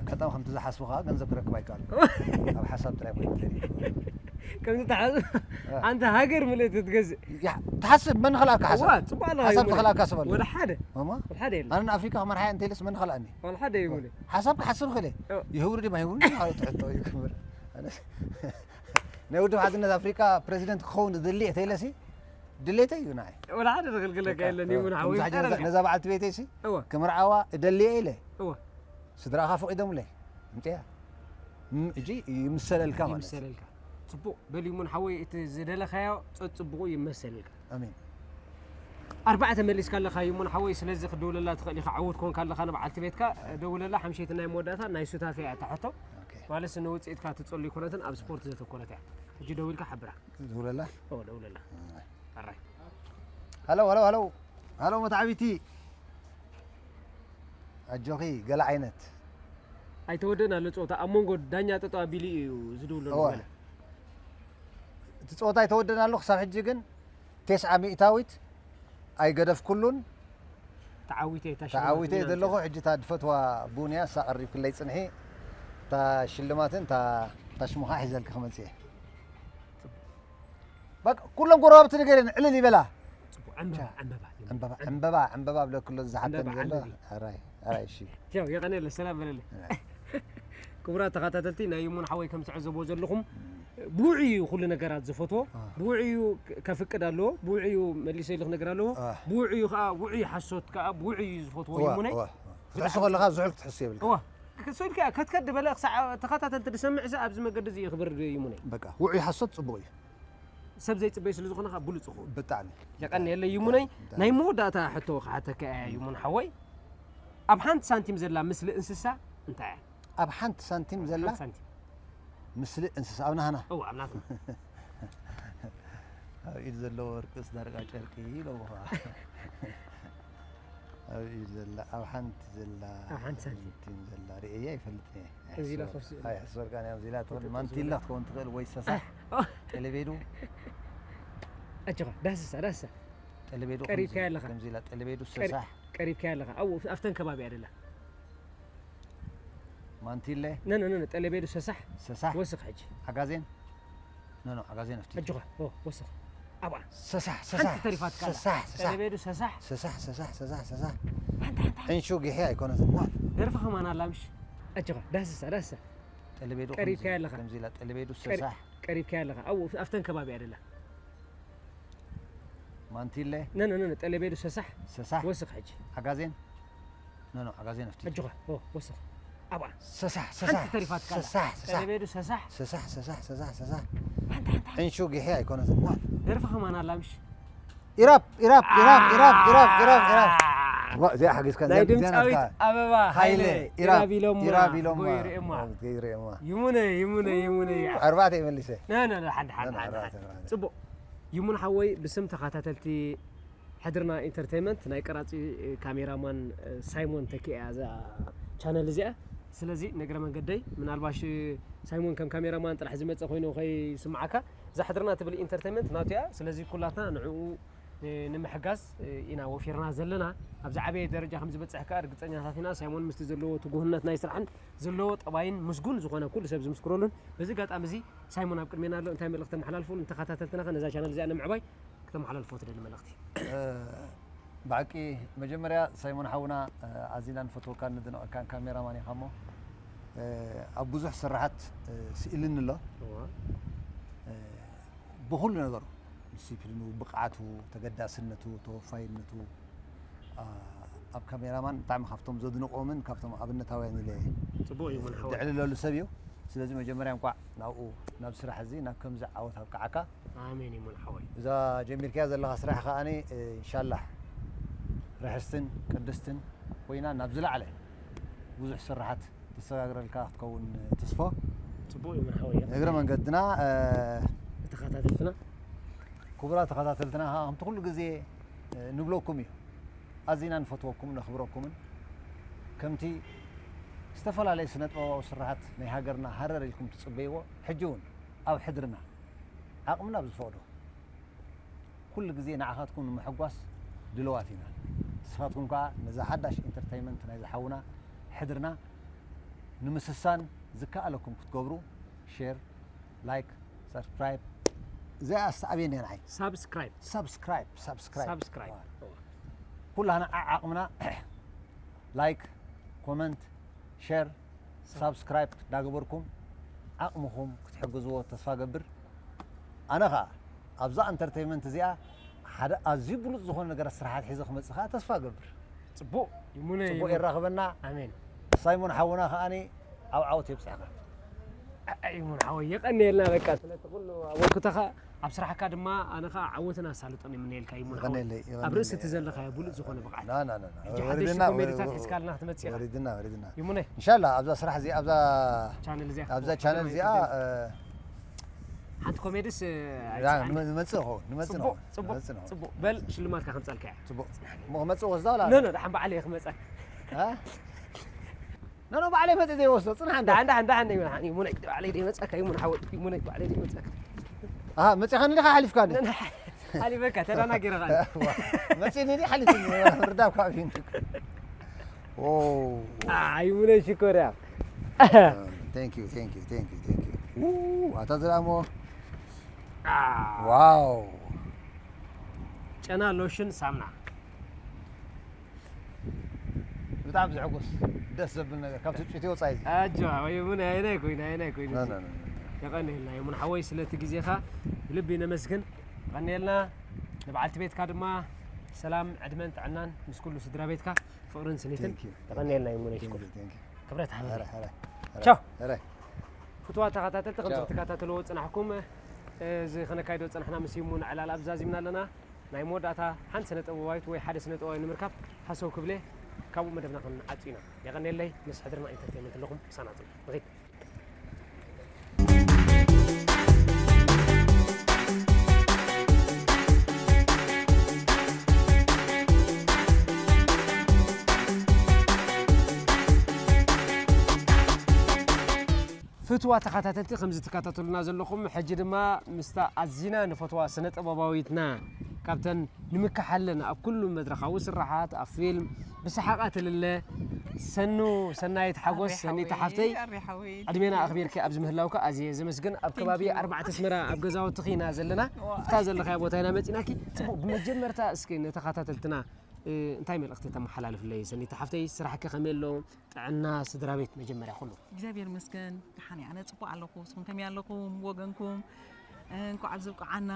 ኣጋጣሚ ከምቲ ዝሓስቡ ኸዓ ገንዘብ ክረክብ ኣይከኣልኩ። እወ። ኣብ ሓሳብ ጥራይ ኮይኑ ተሪፉ። ከምዚ ትሓስብ? እወ። ሓንቲ ሃገር ምልእቲ ትገዝእ? ያ፣ ትሓስብ፣ መን ኸልኣካ ሓሳብ? እወ፣ ጽቡቕ ኣለኻ ሓሳብ ይሙነይ። ትኸልኣካ ሰብ ኣሎ? ወላ ሓደ። እሞ? ወላ ሓደ የለን። ኣነ ንኣፍሪቃ ክመርሓ እየ እንተኢለስ መን ኸልኣኒ? ወላ ሓደ ይሙነይ። ሓሳብ ክሓስብ ክእለ። እወ። ይህውር ድዩ ኣይህውርን ማለት ሕቶ እዩ ክምር። ኣነ ናይ ውድብ ሓድነት ኣፍሪቃ ፕረዚደንት ክኸውን ዝደሊ እየ ተኢለሲ፣ ድሌተይ እዩ ንዓይ። ወላ ሓደ ዘገልግለካ በቃ፣ የለን፣ እወ። ይሙን ሓወይ፣ ከምዚ ሕጂ ነዛ፣ ይጠረልካ። ነዛ በዓልቲ ቤተይሲ እወ። ክምርዓዋ እደሊ እየ ኢለ። እወ። ስድራኻ ፈቒዶምለይ። እምፅያ። ም-፣ እጂ ይምሰለልካ ማለት እዩ። ይምሰለልካ። ጽቡቕ። በል ይሙን ሓወይ፣ እቲ ዝደለኻዮ ጸጽቡቑ ይመሰለልካ። ኣሜን። ኣርባዕተ መሊስካ ኣለኻ ይሙን ሓወይ፣ ስለዚ ክድውለላ ትኽእል ኢኻ። ዕዉት ኮንካ ኣለኻ ንበዓልቲ ቤትካ፣ ደውለላ። ሓምሸይቲ ናይ መወዳእታ ናይ ሱታፌ እያ እታ ሕቶ። ኦኬ። ማለትሲ ንውጽኢትካ ትጸሉ ኣይኮነትን፣ ኣብ ስፖርት ዘተኮረት እያ። ሕጂ ደዊልካ ሓብራ። ክድውለላ? ኦ፣ ደውለላ። እም። ኣራይ። ሃሎ ሃሎ ሃሎ ሃሎ መትዓቢቲ፣ ኣጆኺ። ገለ ዓይነት ኣይተወደን ኣሎ ጸወታ። ኣብ መንጎ ዳኛ ጠጠው ኣቢሉ እዩ ዝድውሎ እወ። ዝበለ። እቲ ጸወታ ኣይተወደን ኣሎ ክሳብ ሕጂ ግን፣ ተስዓ ሚእታዊት ኣይገደፍኩሉን። ተዓዊተ እታ ሽልማት ተዓዊተ እየ ሚና ዘለኹ። እንተ- ሕጂ እታ ድፈትዋ ቡን እያ፣ እሳ ቀሪብክለይ ጽንሒ። እታ ሽልማትን እታ፣ እታ ሽሙኻ ሒዘልኪ ክመጽእ እየ። በቃ፣ ኩሎም ጎረባብቲ ንገረን ዕልል ይበላ። ጽቡቕ፣ ዕምበባ፣ ዕምበባ። ዕምበባ፣ ዕምበባ፣ ዕምበባ ብለክሎ ዝሓተኒ ዕምበባ፣ ዘሎ። ዕምበባ። ኣራይ፣ ኣራይ፣ እሺ። ያው፣ የቐንየለ፣ ሰላም በለለ። ኣራይ። ክቡራት ተኸታተልቲ፣ ናይ ይሙን ሓወይ ከም ትዕዘብዎ ዘለኹም፣ ብውዑይ እዩ ኩሉ ነገራት ዝፈትዎ። አ። ብውዑይ እዩ ክ-፣ ከፍቅድ ኣለዎ። ብውዑይ እዩ መሊሰ ኢሉ ክነግር ኣለዎ። አ። ብውዑይ እዩ ከኣ፣ ውዑይ ሓሶት ከኣ ብውዑይ እዩ ዝፈትዎ እዋ፣ ይሙነይ። እዋ፣ እዋ። ክትሕሱ ከለኻ ዝሑል ክትሕሱ የብልካ። እዋ። ክሱ ኢልካ ክትከድ በለ ክሳዕ ተኸታተልቲ ዝሰምዕ ሰብ ኣብዚ መገዲ እዚ እዩ ክበርድ ይሙነይ። በቃ፣ ውዑይ ሓሶት ጽቡቕ እዩ። ሰብ ዘይጽበይ ስለ ዝኾነ ከኣ ብሉጽ ይኸውን። ብጣዕሚ። የቐንየለይ ይሙነይ። ብጣዕሚ። ናይ መወዳእታ ሕቶ ክሓተካ እያ ይሙን ሓወይ። ኣብ ሓንቲ ሳንቲም ዘላ ምስሊ እንስሳ እንታይ እያ? ኣብ ሓንቲ ሳንቲም ዘላ ሓንቲ ሳንቲም። ምስሊ እንስሳ ኣብ ናህና። እዋ፣ ኣብ ናትና። ኣብ ኢድ ዘሎ ወርቅስ ዳርጋ ጨርቂ ኢሎምኻ። ኣብ ኢድ ዘላ፣ ኣብ ሓንቲ ዘላ ኣብ ሓንቲ ሳንቲም። ሳንቲም ዘላ ርእየ ኣይፈልጥን እየ። ከምዚ ኢላ ኣይሕስበልካ-፣ ከፍሲ-፣ ኣይሕስበልካን እያ። ከምዚ ኢላ ትኽእል፣ ከምዚ ማንቲላ ኢላ። ክትከውን ትኽእል ወይ ሰሳሕ። ኣህ! ጠለቤዱ። ኣጆኻ፣ ዳህስሳ፣ ዳህስሳ። ጠለቤዱ ቀሪብካያ ከምዚ፣ ኣለኻ። ከምዚ ኢላ፣ ጠለቤዱ ቀሪ-፣ ሰሳሕ። ቀሪብካያ ኣለኻ። ኣብኡ፣ ኣብተን ከባቢ እያ ደላ። ማንቲለ። ነ፣ ነ፣ ነ፣ ነ፣ ጠለቤዱ ሰሳሕ። ሰሳሕ። ወስኽ ሕጂ። ዓጋዜን። ኖ፣ ኖ፣ ዓጋዜን ኣፍቲ። ኣጆኻ፣ ኦ፣ ወስኽ። ኣብኣ። ሰሳሕ፣ ሓንቲ ሰሳሕ። ተሪፋትካ ኣላ። ሰሳሕ፣ ሰሳሕ። ጠለቤዱ ሰሳሕ። ሰሳሕ፣ ሰሳሕ፣ ሰሳሕ፣ ሰሳሕ። ሓንቲ፣ ሓንቲ፣ ሓንቲ። ዕንሹ ጊሒ ኣይኮነትን። ደርፊ ከማን ኣላ ምሽ? ኣጆኻ፣ ዳህስሳ፣ ዳህስሳ። ጠለቤዱ ቀሪብካያ ከምዚ፣ ኣለኻ። ከምዚ ኢላ፣ ጠለቤዱ ቀሪ-፣ ሰሳሕ። ቀሪብካያ ኣለኻ። ኣብኡ፣ ኣብተን ከባቢ እያ ደላ። ማንቲለ። ነ፣ ነ፣ ነ፣ ነ፣ ጠለቤዱ ሰሳሕ። ሰሳሕ። ወስኽ ሕጂ። ዓጋዜን። ኖ፣ ኖ፣ ዓጋዜን ኣፍቲ። ኣጆኻ፣ ኦ፣ ወስኽ። ኣብኣ። ሰሳሕ፣ ሓንቲ ሰሳሕ። ተሪፋትካ ኣላ። ሰሳሕ፣ ሰሳሕ። ጠለቤዱ ሰሳሕ። ሰሳሕ፣ ሰሳሕ፣ ሰሳሕ፣ ሰሳሕ። ሓንቲ፣ ሓንቲ፣ ሓንቲ። ዕንሹ ጊሒ ኣይኮነትን። ደርፊ ከማን ኣላ ምሽ? ኢራፕ፣ ኢራፕ፣ ኢራፕ፣ ኢራፕ፣ ኢራፕ፣ ኢራፕ፣ ኢራፕ። ዋ፣ እዚኣ ሓጊዝካ፣ ናይ እዚኣ፣ እዚኣ ድምፃዊት ናትካ። ኣበባ ሃይለ፣ ሃይለ፣ ኢራፕ፣ ኢራፕ ኢሎማ፣ ኢራፕ ኢሎማ። ጎይ ርእየማ። ጎይ ርእየማ። ይሙነ፣ ይሙነ፣ ይሙነ። ኣርባዕተ ይመሊሰ። ነ፣ ነ፣ ነ፣ ሓንቲ፣ ሓንቲ፣ ነ፣ ነ፣ ሓንቲ፣ ኣርባዕተ፣ ሓንቲ። ኣርባዕተ። ጽቡቕ። ይሙን ሓወይ፣ ብስም ተኸታተልቲ ሕድርና ኢንተርቴይመንት ናይ ቀራጺ፣ እ፣ ካሜራማን፣ እ፣ ሳይሞን ተኪኣ እያ እዛ ቻነል እዚኣ። ስለዚ ንእግረ መንገደይ ምናልባሽ፣ እ፣ ሳይሞን ከም ካሜራማን ጥራሕ ዝመጸ ኮይኑ ከይስምዓካ፣ እዛ ሕድርና ትብል ኢንተርቴይመንት ናቱ እያ። ስለዚ ኩላትና ንዕኡ፣ እ፣ ንምሕጋዝ፣ እ፣ ኢና ወፊርና ዘለና። ኣብ ዝዓበየ ደረጃ ከም ዝበጽሕ ከኣ ርግጸኛታት ኢና። ሳይሞን ምስቲ ዘለዎ ትጉህነት ናይ ስራሕን ዘለዎ ጠባይን ምስጉን ዝኾነ ኩሉ ሰብ ዝምስክረሉን። በዚ ኣጋጣሚ እዚ ሳይሞን ኣብ ቅድሜና ኣሎ። እንታይ መልእኽቲ ተመሓላልፉ ንተኸታተልትና ከ ነዛ ቻነል እዚኣ ንምዕባይ? ክተመሓላልፎ ትደሊ መልእኽቲ? እ፣ ብሓቂ መጀመርያ ሳይሞን ሓውና፣ እ፣ ኣዚና ንፈትወካን ንድንቐካን ካሜራማን ኢኻ እሞ፣ እ፣ ኣብ ብዙሕ ስራሓት፣ እ፣ ስኢልኒ ኣሎ። እዋ። እ፣ ብኹሉ ነገሩ፣ ዲሲፕሊኑ፣ ብቕዓቱ፣ ተገዳስነቱ፣ ተወፋይነቱ፣ ኣ፣ ኣብ ካሜራማን ብጣዕሚ ካብቶም ዘድንቖምን ካብቶም ኣብነታውያን ኢለ ጽቡቕ እዩ፣ ሙን ሓወይ። ዘዕልለሉ ሰብ እዩ። ስለዚ መጀመርያ እንቋዕ ናብኡ፣ ናብ ስራሕ እዚ፣ ናብ ከምዚ ዓወት ኣብቅዓካ። ኣሜን እዩ፣ ሙን ሓወይ። እዛ ጀሚርካያ ዘለኻ ስራሕ ከኣኒ፣ እ፣ ኢንሻላህ ርሕስትን ቅድስትን ኮይና ናብ ዝለዓለ ብዙሕ ስራሓት ተሰጋግረልካ ክትከውን ትስፎ። ጽቡቕ እዩ፣ ሙን ሓወይ። እግረ መንገድና፣ እ፣ ተኸታተልትና። ክቡራት ተኸታተልትና፣ ከምቲ ኩሉ ግዜ፣ እ፣ ንብለኩም እዩ። ኣዚና ንፈትወኩም፣ ነኽብረኩምን ከምቲ ዝተፈላለየ ስነ ጥበባዊ ስራሓት ናይ ሃገርና ሃረር ኢልኩም ትጽበይዎ፣ ሕጂ እውን ኣብ ሕድርና ዓቕምና ኣብ ዝፈቕዶ ኩሉ ግዜ ንዓኻትኩም ንምሕጓስ ድልዋት ኢና። ንስኻትኩም ከኣ ነዛ ሓዳሽ ኢንተርተይመንት ናይዚ ሓውና ሕድርና ንምስሳን ዝከኣለኩም ክትገብሩ ሼር፣ ላይክ፣ ሳብስክራይብ፣ እዚኣ ኣስተኣብየኒ እያ ንዓይ። ሳብስክራይብ። ሳብስክራይብ፣ ሳብስክራይብ። ሳብስክራይብ። እዋ። ኩላህና ዓ-፣ ዓቕምና ላይክ፣ ኮመንት፣ ሼር፣ ሳብስክራይብ እንዳገበርኩም ዓቕምኹም ክትሕግዝዎ ተስፋ ገብር። ኣነ ኸኣ ኣብዛ ኢንተርተይመንት እዚኣ ሓደ ኣዝዩ ብሉጽ ዝኾነ ነገራት ስራሓት ሒዘ ክመጽእ ኸኣ ተስፋ ገብር። ጽቡቕ፣ ይሙነ፣ ጽቡቕ ይሙነ። የራኽበና። ኣሜን። ሳይሞን ሓውና ኸኣኒ ኣብ ዓወት የብጽሕኻ። ኣይ፣ ይሙን ሓወይ፣ የቐንየልና በቃ ስለቲ ኩሉ ኣበርክቶኻ። ኣብ ስራሕካ ድማ ኣነ ኸኣ ዓወትን ኣሳልጦን ይምነየልካ ይሙን ሓወይ። የቐንየለይ፣ ኣብ ርእሲ የቐንየለይ። እቲ ዘለኻዮ ብሉጽ ዝኾነ ብቕዓት። ና፣ ና፣ ና፣ ና። ሕጂ ሓደሽቲ ወሪድና፣ ኮሜዲታት ወሪ-፣ ሒዝካልና ክትመጽእ ኢኻ። ወሪድና፣ ወሪድና። ይሙነ። ኢንሻላህ ኣብዛ ስራሕ እዚኣ፣ ኣብዛ ቻነል እዚኣ ኣብዛ ክትወስድ ቻነል ድማ እዚኣ፣ ይትደል። እ፣ ሓንቲ ኮሜድስ ንመፅእ ኾ ንመፅእ ነው ፅቡቅ በል ሽልማትካ ከምፃልካ እያ። ፅቡቅ ሞ ክመፅእ ወስዳ ወላ ኖ ኖ ደሓን በዓል እየ ክመፃ እ? ኖ ኖ ባዕለይ መፅእ ዘይወስዶ ፅንሓ እንዳ ደሓን ደሓን ደሓን ይሁን ሓኒ ሙነይ ባዕለይ ደይ መፀካ ይሙን ሓወ ሙነይ ባዕለይ ደይ መፀካ ኣሃ መፂኻ እንዲኻ ሓሊፍካ እንዲ ሓሊፈካ ተዳናጊረኻ መፅእ እንዲ ሓሊፍ ርዳብ ካብ ፊንክ ኣይሙነይ ሽኮር እያ Thank you, thank you, thank you, thank you. Woo, ኣታ ዝረኣሞ ዋው ጨና ሎሽን ሳምና ብጣዕሚ ዘሐጉስ ደስ ዘብል ነገር ካብ ትፅቢት ወፃኢ እዩ። ኣጆ ወይ እውን ኣይናይ ኮይኑ ኣይናይ ኮይኑ No, no, no, no. የቐንየልና ይሙን ሓወይ ስለቲ ግዜኻ ብልቢ ነመስግን። የቐንየልና ንበዓልቲ ቤትካ ድማ ሰላም ዕድመን ጥዕናን ምስ ኩሉ ስድራ ቤትካ ፍቕርን ስኒትን Thank you. የቐንየልና ይሙን Thank ሽኮር you, thank you. ክብረት ሓበ Hara, hara, hara. Ciao. Hara. ፍትዋ ተኸታተልቲ ከም Ciao. ትከታተልዎ ዝጸናሕኩም እዚ ከነካይዶ ዝጸናሕና ምስ ይሙን ዕላል ኣብዛዚምና ኣለና። ናይ መወዳእታ ሓንቲ ስነ ጥበባዊት ወይ ሓደ ስነ ጥበባዊ ንምርካብ ሃሰው ክብለ ካብኡ መደብና ክንዓጹ ኢና። የቐንየለይ ምስ ሕድርና ኢንተርቴይመንት ኣለኹም ምሳና ጽኑ። ንኺድ። ፍትዋ ተኸታተልቲ ከምዚ ትከታተሉና ዘለኹም ሕጂ ድማ ምስታ ኣዚና ንፈትዋ ስነ ጥበባዊትና ካብተን ንምክሓለን ኣብ ኩሉ መድረኻዊ ስራሓት ኣብ ፊልም ብሰሓቓ ትልለ ሰኑ ሰናይት ሓጎስ ሰኒታ ሓፍተይ ዕድሜና ኣኽቢርኪ ኣብዚ ምህላውካ ኣዝየ ዘመስግን ኣብ ከባቢ ኣርባዕተ ኣስመራ ኣብ ገዛውትኺ ኢና ዘለና እፍታ ዘለኻዮ ቦታ ኢና መፂናኪ ፅቡቅ ብመጀመርታ እስኪ ንተኸታተልትና እንታይ መልእኽቲ ተመሓላልፍለይ ሰኒታ ሓፍተይ ስራሕኪ ከመይ ኣሎ ጥዕና ስድራ ቤት መጀመርያ ኩሉ እግዚኣብሔር ይመስገን ደሓን እየ ኣነ ፅቡቅ ኣለኹ ንስኹም ከመይ ኣለኹም ወገንኩም እንኳዕ ኣብዚ ብቅዓና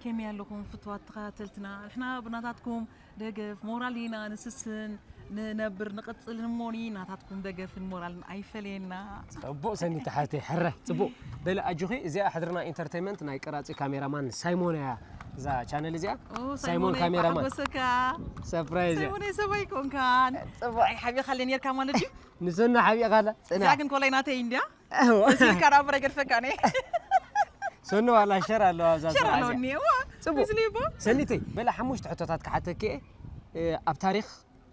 ከመይ ኣለኹም ፍትዋት ተኸታተልትና ንሕና ብናታትኩም ደገፍ ሞራል ኢና ንስስን ንነብር ንቅፅል ንሞኒ ናታትኩም ደገፍን ሞራልን ኣይፈለየና ፅቡቅ ሰኒታ ሓፍተይ ሕረ ፅቡቅ በሊ ኣጆኺ እዚኣ ሕድርና ኢንተርቴይመንት ናይ ቀራፂ ካሜራማን ሳይሞን እያ እዛ ቻነል እዚኣ ሳይሞን ካሜራማን ሓጎሰካ ሰርፕራይዝ እያ ሳይሞን ሰባይ ኮንካን ፅቡቅ ሓቢኻለ ነርካ ማለት እዩ ንሰና ሓቢእኻላ ፅና እዚኣ ግን ኮላይ ናተይ እንድያ እዚልካ ናብ ብረይ ገድፈካ ነ ሰኑ ዋላ ሸር ኣለዋ እዛ ሸር ስራሕ ኣለዎ እዚኣ። እኒኤዋ ፅቡቅ። እዚ ልቦ ሰኒተይ በላ ሓሙሽተ ሕቶታት ክሓተኪ እየ ኣብ ታሪክ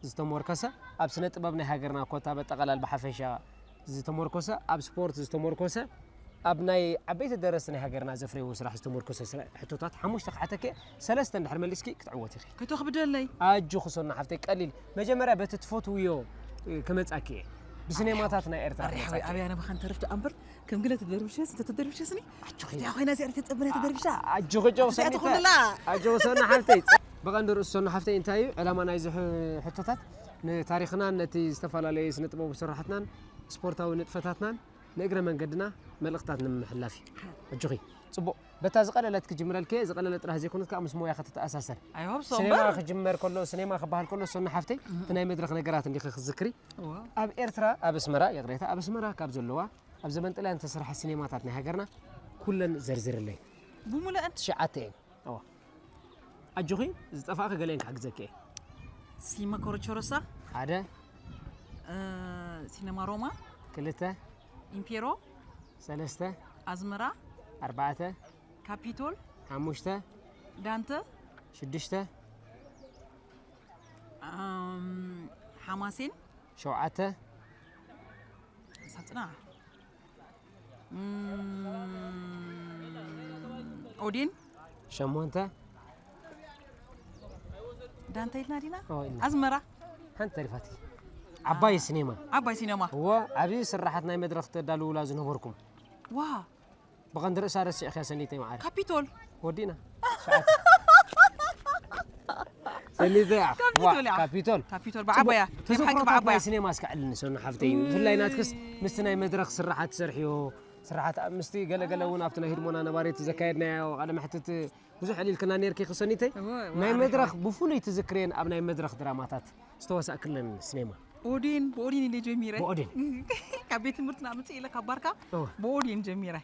ዝተሞርከሰ ኣብ ስነ ጥበብ ናይ ሃገርና ኮታ በጠቐላል ብሓፈሻ ዝተሞርኮሰ ኣብ ስፖርት ዝተሞርኮሰ ኣብ ናይ ዓበይቲ ደረስቲ ናይ ሃገርና ዘፍረይዎ ስራሕ ዝተሞርኮሰ ስራ- ሕቶታት ሓሙሽተ ክሓተኪ እየ ሰለስተ እንድሕር መሊስኪ ክትዕወት ኢኺ ከተኽብደለይ ኣጆኺ ሰኑ ሓፍተይ ቀሊል መጀመርያ በቲ ትፈትውዮ እ፣ ክመጻኪ እየ ብሲኔማታት ናይ ኤርትራ ኣሪ ሓወይ ክመጻኪ እየ። ኣብያ ነብኻ እንተርፍቲ ኣምበር ከም ግለ ተደርብሸስ እንተተደርብሸስኒ ኣጆኺ ያ ኮይና እዚኣ ተጸበለ ተደርብሻ ኣጆኺ ጆ እዚኣ ሰኒተ ትኹንላ ኣጆ ሰኑ ሓፍተይ ብቐንዲ ርእሱ ሰኑ ሓፍተይ እንታይ እዩ ዕላማ ናይዚ ሕ- ሕቶታት ንታሪኽናን ነቲ ዝተፈላለየ ስነ ጥበብ ስራሕትናን ስፖርታዊ ንጥፈታትናን ንእግረ መንገድና መልእኽታት ንምምሕላፍ እዩ ኣጆኺ ጽቡቕ በታ ዝቐለለት ክጅምረልከ ዝቐለለ ጥራሕ ዘይኮነት ከዓ ምስ ሞያ ከተተኣሳሰር ኣይሆብ ሲኔማ ሶምበር ክጅመር ከሎ ሲኔማ ክበሃል ከሎ ሰኑ ሓፍተይ እቲ ናይ መድረኽ ነገራት እንዲኺ ክዝክሪ ኣብ ኤርትራ ኣብ ኣስመራ ይቕሬታ ኣብ ኣስመራ ካብ ዘለዋ ኣብ ዘመን ጥልያን ዝተሰርሐ ሲኔማታት ናይ ሃገርና ኩለን ዘርዝርለይ ብሙሉእን ትሽዓተ እየን እዋ ኣጆኺ ዝጠፋእኺ ገለየን ክሕግዘኪ እየ ሲማ ኮረቾሮሳ ሓደ እ፣ ሲነማ ሮማ ክልተ ኢምፔሮ ሰለስተ ኣዝመራ ኣርባዕተ ካፒቶል ሓሙሽተ ዳንተ ሽዱሽተ ኣም፣ ሓማሴን ሸውዓተ ሳብ ፅና እም፣ ኦዴን ሸሞንተ ዳንተ ኢልና ዲና ኦ፣ ኢልና። ኣዝመራ ሓንቲ ተሪፋት ዓባይ ሲኔማ ዓባይ ሲነማ እወ ዓብዪ ስራሓት ናይ መድረኽ ተዳልውላ ዝነበርኩም ዋ ብቐንዲ ርእሳ ረሲዕኽያ ሰኒተይ መዓረ ካፒቶል ወዲና ሰኒተይ ካፒቶል እያ። ካፒቶል ካፒቶል ብዓባያ ናይ ብሓቂ ተዘክሮታት ብዓባያ ናይ ሲኔማ እስከ ዕልኒ ሰኑ ሓፍተይ እዩ ብፍላይ ናትክስ ምስቲ ናይ መድረኽ ስራሓት ትሰርሕዮ ስራሓት ምስቲ ገለገለ እውን ኣብቲ ናይ ህድሞና ነባሪት ዘካየድናዮ ቃለ መሕትት ብዙሕ ዕሊልክና ነርኪ ክሰኒተይ እወ፣ እወ፣ ናይ ኣሪፍ መድረኽ ብፍሉይ ትዝክርየን ኣብ ናይ መድረኽ ድራማታት ዝተዋሳእክለን ሲኔማ ኦዴን ብኦዴን ኢለ ጀሚረ ብኦዴን ካብ ቤት ትምህርትና ምፅእ ኢለ ካብ ባርካ እወ። ብኦዴን ጀሚረ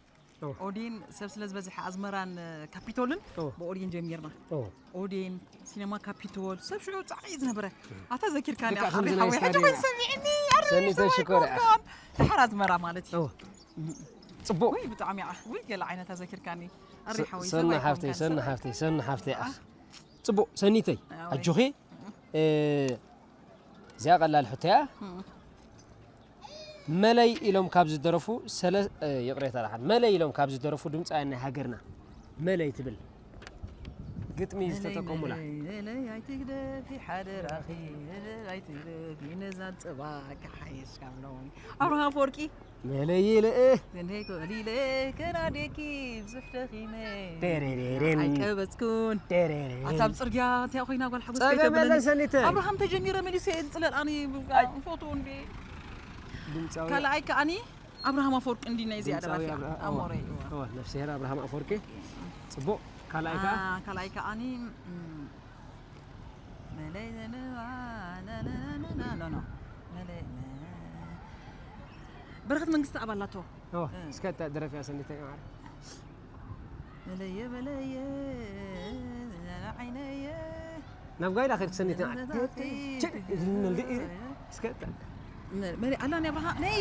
እወ። ኦዴን ሰብ ስለ ዝበዝሐ ኣዝመራን ካፒቶልን እወ። ብኦዴን ጀሚርና እወ። ኦዴን ሲነማ ካፒቶል ሰብ ሽዑ ፃዕሪ እዩ ዝነበረ ኣታ ዘኪርካኒ ልክዕ ከምዚ ናይ ሓወይ ሕጂ ስታድዮም ኮይን ሰሚዕኒ ኣረ ሰኒተ ሰማይ ሽኮር እያ። ኮንካን ድሓር ኣዝመራ ማለት እዩ እወ። ጽቡቕ። ውይ ብጣዕሚ እያ። ውይ ገለ ዓይነት ኣዘኪርካኒ። ኣሪሓወይ ሰና ሓፍተይ ሰና ሓፍተይ ሰና ሓፍተይ ኣኽ ጽቡቕ ሰኒተይ ኣጆኺ። እዚኣ ቀላል ሕቶ እያ። መለይ ኢሎም ካብ ዝደረፉ ሰለ ይቕሬታ ደሓን መለይ ኢሎም ካብ ዝደረፉ ድምፃውያን ናይ ሃገርና መለይ ትብል ግጥሚ ዝተጠቀሙላ። ኣይትግደፊ ሓደራኺ ኣይትግደፊ ነዛ ጽባ ክሓየሽ ካብ ሎሚ ኣብርሃም ኣፈወርቂ መለይ ልእ ክንደይ ኮሊለ ከናዴኪ ብዙሕ ደኺመ ደሬሬሬን ኣይቀበጽኩን ደሬሬሬን ኣታ ኣብ ጽርግያ እንታይ ኮይና ጓል ሓጎስ ጸገም የለን ሰኒተ ኣብርሃም ተጀሚረ መሊሰ ዝጽለል ኣነ ፎቶ እንዴ ድምፃዊ ካልኣይ ከኣኒ ኣብርሃም ኣፈወርቂ እንዲ ናይ እዚኣ ድምፃዊ ደራፊ ኣብርሃ- ኣሞረ እወ፣ ነፍስሄር ኣብርሃም ኣፈወርቂ ጽቡቕ። ካልኣይ ከ ካልኣይ ከኣኒ መለይ ዘንዋ መለይ በረኸት መንግስቲ ኣባላቶ እወ፣ እስከ እታ ደረፊያ ሰኒተ ይማር መለየ መለየ ዓይነየ ናብ ጓይላ ከድክ ሰኒተ ይማር እስከ እታ መለይ ኣላ ናይ በረኻ ናይ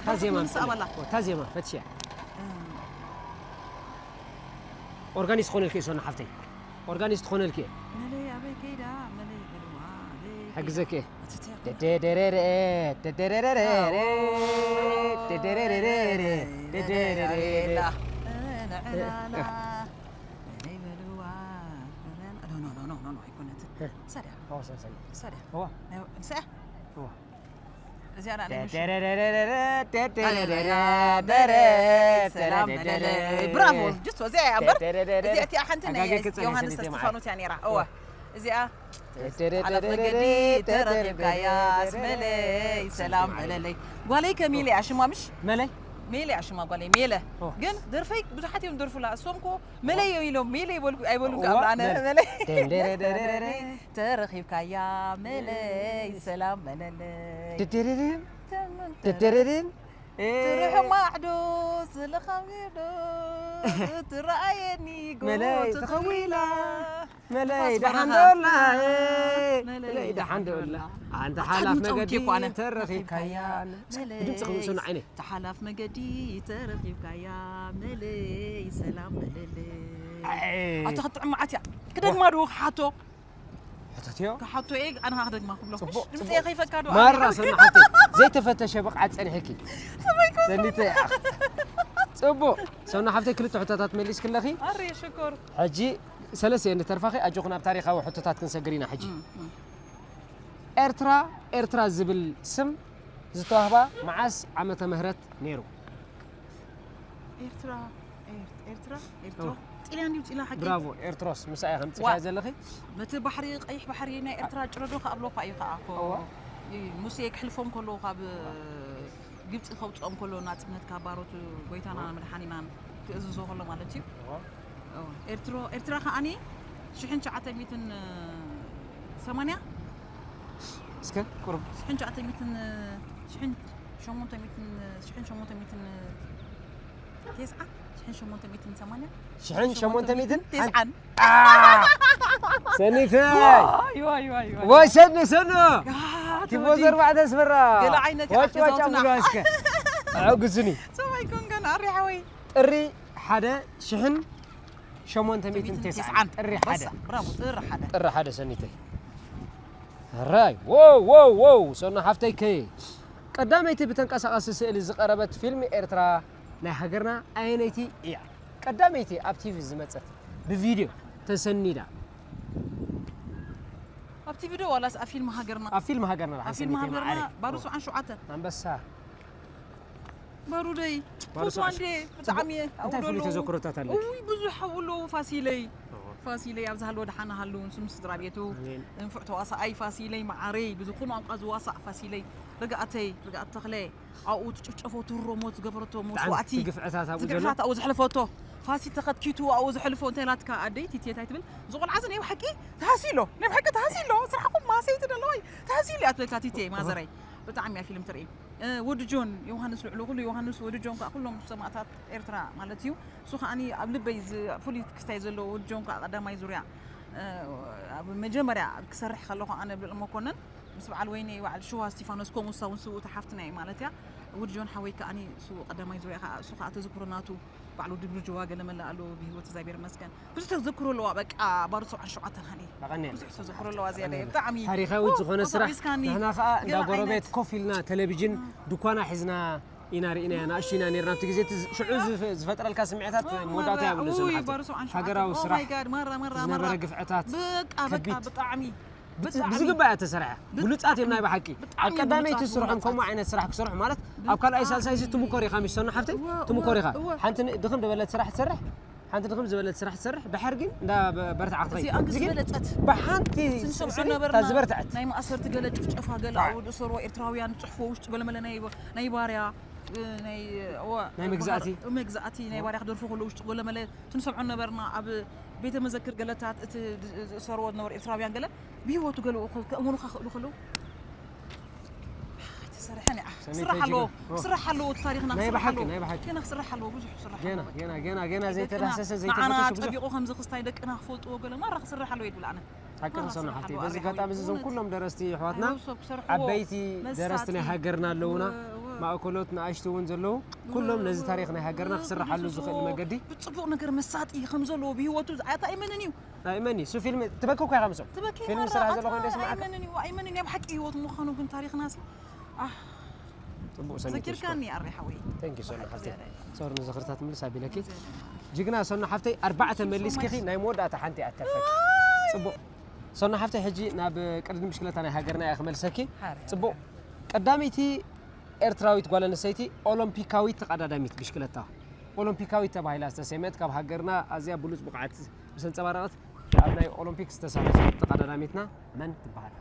ታዜማ መንግስቲ ኣባላ ታዜማ ፈትሽያ ኦርጋኒስት ኾነልኪ ሰኑ ሓፍተይ ኦርጋኒስት ኾነልኪ መለይ ኣበይ ከይዳ መለይ በልዋ ኣበይ ሕግዘኪ ኣትትያ ደደረረ ደደረረ ደደረረ ደደረረ ንዕላላ መለይ በልዋ ኣይኮነትን ሰድያ ኦሰሰ ሰድያ ዋ ንስያ ዋ እዚኣ ና ደደረረ ሰላም መለለይ ብራቮ ጅስቶ እዚኣ እያ እምበር እዚኣ እቲኣ ሓንቲ ናይ ዮሃንስ እስጢፋኖስ እያ ነይራ እወ እዚኣ ሓለፍ መገዲ ተረኺብካያ ስመለይ ሰላም መለለይ ጓለይ ከሚለ እያ ሽማ ምሽ መለይ ሜለ እያ ሽማ ጓለይ ሜለ ኦ። ግን ደርፈይ ብዙሓት እዮም ደርፉላ እሶም ኮ መለይ እዮም ኢሎም ሜለ ይበልኩ ኣይበሉን ኦ፣ ከኣብላ ኣነ መለይ። መለይ ደንደረደረደረ። ተረኺብካያ መለይ ሰላም መለለይ ደደረደን ደደረደን ትርሕማዕዶ ዝለኻዊዶ ትረኣየኒ መለይ ጎቦ ተኸዊላ ተኸዊላ መለይ ንፋስ ደሓን በረኻ። ዶላ መለይ መለይ ደሓን ዶላ ኣንተ ኣታ ሓላፍ ድምፂ መገዲ ኣውኪ እኮ ኣነ። ተረኺብካያ መለይ ድምፂ ክምፅኑ ዓይነ ተሓላፍ መገዲ ተረኺብካያ መለይ ሰላም መለለይ ኣታ ክትጥዕም መዓት እያ ክደግማ ዶ ክሓቶ ሕተትዮ ክሓቶ እየ ኣነ ከዓ ክደግማ ክብሎ ፅቡቕ፣ ምሽ ድምፂ ፅቡቕ። ከይፈካ ዶ ማራ ሰና ሓፍተይ ዘይተፈተሸ ብቕዓት ፀኒሕኪ ሰኒተ ጽቡቕ ሰና ሓፍተይ ክልተ ሕቶታት መሊስክለኺ ኣረ ሽኮር ሕጂ ሰለስተ እየን ዝተርፋኺ ኣጆኹ ናብ ታሪኻዊ ሕቶታት ክንሰግር ኢና ሕጂ ኤርትራ ኤርትራ ዝብል ስም ዝተዋህባ መዓስ ዓመተ ምህረት ነይሩ ኤርትራ ኤርት- ኤርትራ ኤርትሮ እዋ። ጢልያን ድዩ ጢላ ሓቂ ብራቮ ኤርትሮስ ምሳኣ ከምፅሻ ዋ። ዘለኺ በቲ ባሕሪ ቀይሕ ባሕሪ ናይ ኤርትራ ጭረዶ ክኣብሎ እኳ እዩ ከዓ እኮ እዋ። እዩ ሙሴ ክሕልፎም ከለዉ ካብ ግብፂ ከውፅኦም ከሎ ናፅነት ካብ ባሮት ጎይታና መድሓኒናን ክእዝዞ ከሎ ማለት እዩ እዋ። እዋ። ኤርትሮ ኤርትራ ከዓኒ ሽሕን ትሽዓተ ሚእትን ሰማንያ እስከ ቁርብ ሽሕን ትሽዓተ ሚእትን ሽሕን ሸሞንተ ሚእትን ሽሕን ሸሞንተ ሚእትን ቴስዓ ሽሕን ሸሞንተ ሚእትን ሰማንያ ሽሕን ሸሞንተ ሚእትን ቴስዓን ሰኒተ ዋይ ዋይ ዋይ ዋይ ወይ ሰኒ ሰኖ ያ፣ ቲፎዞ ተወዲ። ኣርባዕተ ኣስመራ ገለ ዓይነት ዋጭ ዋጭ ገዛውትና። ኣብሉዋ እስከ ኣዕግዙኒ ሰማይ ኮንከን ኣሪ ሓወይ ጥሪ ሓደ ሽሕን ሸሞንተ ሚእትን ቴስዓን ቴስዓን። ጥሪ ሓደ ወሳ፣ ብራቮ ጥሪ ሓደ ጥሪ ሓደ ሰኒተይ ራይ ዎው ዎው ዎው ሰኖ ሓፍተይ ከ ቀዳመይቲ ብተንቀሳቐሲ ስእሊ ዝቐረበት ፊልም ኤርትራ ናይ ሃገርና ኣየነይቲ እያ ቀዳመይቲ ኣብ ቲቪ ዝመፀት ብቪድዮ ተሰኒዳ ኣብ ቲቪ ዶ ዋላስ ኣብ ፊልም ሃገርና ኣብ ፊልም ሃገርና ኣብ ፊልም ሃገርና ባሩ ሰብዓን ሸውዓተ ኣንበሳ ባሩደይ ባሩ ፎቶ ኣንዴ ብጣዕሚ እየ እንታይ ፍሉይ ተዘክሮታት ኣለኪ ውይ ብዙሕ ኣለዎ ፋሲለይ ፋሲለይ ኣብዚ ሃለወ ደሓና ሃለዉ ንሱ ምስ ስድራ ቤቱ ኣሜን። እንፍዕ ተዋሳኣይ ፋሲለይ መዓረይ ብዝኾነ ቋንቋ ዝዋሳእ ፋሲለይ ርግኣተይ ርግኣት ተኽለ ኣብኡ ትጭፍጨፎ ትህረሞ ዝገበረቶ መስዋእቲ ግፍዕታት ኣብኡ ዘሎ ዝግዕታት ኣብኡ ዘሕለፈቶ ፋሲ ተኸትኪቱ ኣብኡ ዘሕልፎ እንታይ ናትካ ኣደይ ቲቴ እንታይ ትብል ዝቆልዓ እዚ ናይ ብሓቂ ተሃሲሎ ናይ ብሓቂ ተሃሲሎ ስራሕኩም ማሰይቲ ደለዋይ ተሃሲሉ እያ ትብለካ ቲቴ ማዘረይ ብጣዕሚ እያ ፊልም ትርኢ እ፣ ወዲ ጆን ዮሃንስ ልዕሉ ኩሉ ዮሃንስ ወዲ ጆን ከዓ ኩሎም ሰማእታት ኤርትራ ማለት እዩ እሱ ከዓኒ ኣብ ልበይ ዝ- ፍሉይ ክስታይ ዘለዎ ወዲ ጆን ከዓ ቀዳማይ ዙርያ እ፣ ኣብ መጀመርያ ክሰርሕ ከለኹ ኣነ ብልዕ መኮነን ምስ በዓል ወይነይ በዓል ሽዋ እስቲፋኖስ ከምኡ እሳ እውን ስውእቲ ሓፍትና እዩ ማለት እያ ውድ ጆን ሓወይ ከዓኒ እሱ ቀዳማይ ዙርያ ከዓ እሱ ከዓ ተዘክሮ ናቱ ባዕሉ ድብርጅዋ ገለ መለ ኣሎ ብህይወት እግዚኣብሔር ይመስገን ብዙሕ ተዘክሮ ኣለዋ በቃ ባሩ ሰብዓን ሸውዓተን ሃኒ ኣቐንየን ብዙሕ ተዘክሮ ኣለዋ ዝያዳ ብጣዕሚ ታሪኻዊት ዝኾነ ስራሕ ንሕና ከዓ እንዳ ጎረቤት ኮፍ ኢልና ቴሌቪዥን ድኳና ሒዝና ኢና ርኢናያ ንኣሽቱ ኢና ነርና ኣብቲ ግዜ ሽዑ ዝፈጥረልካ ስምዒታት መወዳእታ የብሉ ስንሓት ሃገራዊ ስራሕ ዝነበረ ግፍዕታት ከቢድ ብዝግባእ እያ ተሰሪሓ ብሉፃት እዮም ናይ ብሓቂ ኣብ ቀዳመይቲ ስርሖም ከምኡ ዓይነት ስራሕ ክሰርሑ ማለት ኣብ ካልኣይ ሳልሳይ ዚ ትምኮር ኢኻ ሚሽ ሰኑ ሓፍተይ ትምኮር ኢኻ ሓንቲ ድኽም ዝበለት ስራሕ ትሰርሕ ሓንቲ ድኽም ዝበለት ስራሕ ትሰርሕ ድሓር ግን እንዳ በርትዓ ክትኸይድ ብሓንቲ ዝበርትዐት ናይ ማእሰርቲ ገለ ጭፍጨፋ ገለ ኣብ እሰርዎ ኤርትራውያን ዝፅሕፎ ውሽጢ ገለመለ ናይ ባርያ ናይ መግዛእቲ መግዛእቲ ናይ ባርያ ክደርፉ ከሎ ውሽጢ ገለመለ ትንሰምዖ ነበርና ኣብ ቤተ መዘክር ገለታት እቲ ዝእሰርዎ ዝነበሩ ኤርትራውያን ገለ ብህይወቱ ገለ ከእምኑኻ ክእሉ ከለዉ ተሰርሐን እያ ክስራሕ ኣለዎ ክስራሕ ኣለዎ እቲ ታሪኽና ናይ ክስራሕ ብሓቂ ኣለዎ ናይ ብሓቂ ገና ክስራሕ ኣለዎ ብዙሕ ክስራሕ ገና ኣለዎ ገና ገና ገና ደቅና ዘይተዳሰሰ ንዓና ዘይተፈተሸ ብዙሕ ጠቢቑ ከምዚ ክስታይ ደቅና ክፈልጥዎ ገለ ማራ ክስራሕ ኣለዎ ይብል ኣነ ሓቂ ክሰኑ ሓፍተይ በዚ ኣጋጣሚ እዚ እዞም ኩሎም ደረስቲ ኣሕዋትና ዓበይቲ ደረስቲ ናይ ሃገርና ኣለውና ማእከሎት ንኣሽቱ እውን ዘለዉ ኩሎም ነዚ ታሪኽ ናይ ሃገርና ክስርሓሉ ዝኽእል መገዲ ብፅቡቕ ነገር መሳጢ ከም ዘለዎ ብህይወቱ ዝዓታ ኣይመንን እዩ ኣይመን እዩ ሱ ፊልም ትበኪ እኳ ኢኻ ምሶም ፊልም ስራሕ ዘሎ ኮይኑ ደስ ምዓካ ኣይመንን እዩ ኣይመንን እዩ ኣብ ሓቂ ህይወት ምዃኑ ግን ታሪኽና ሲ ጽቡቅ ሰኒት ዘኪርካኒ ኣሪ ሓወይ thank you ሰኑ ሓፍተይ ሶሪ ንዝኽርታት ምልስ ኣቢለኪ ጅግና ሰኑ ሓፍተይ ኣርባዕተ መሊስኪኺ ናይ መወዳእታ ሓንቲ ኣተርፈኪ ጽቡቅ ሰኑ ሓፍተይ ሕጂ ናብ ቅድድም ብሽክለታ ናይ ሃገርና እያ ክመልሰኪ ጽቡቅ ቀዳመይቲ ኤርትራዊት ጓል ኣንስተይቲ ኦሎምፒካዊት ተቐዳዳሚት ብሽክለታ ኦሎምፒካዊት ተባሂላ ዝተሰየመት ካብ ሃገርና ኣዝያ ብሉጽ ብቕዓት ምስ ኣንጸባረቐት ኣብ ናይ ኦሎምፒክ ዝተሳተፈት ተቐዳዳሚትና መን ትበሃል?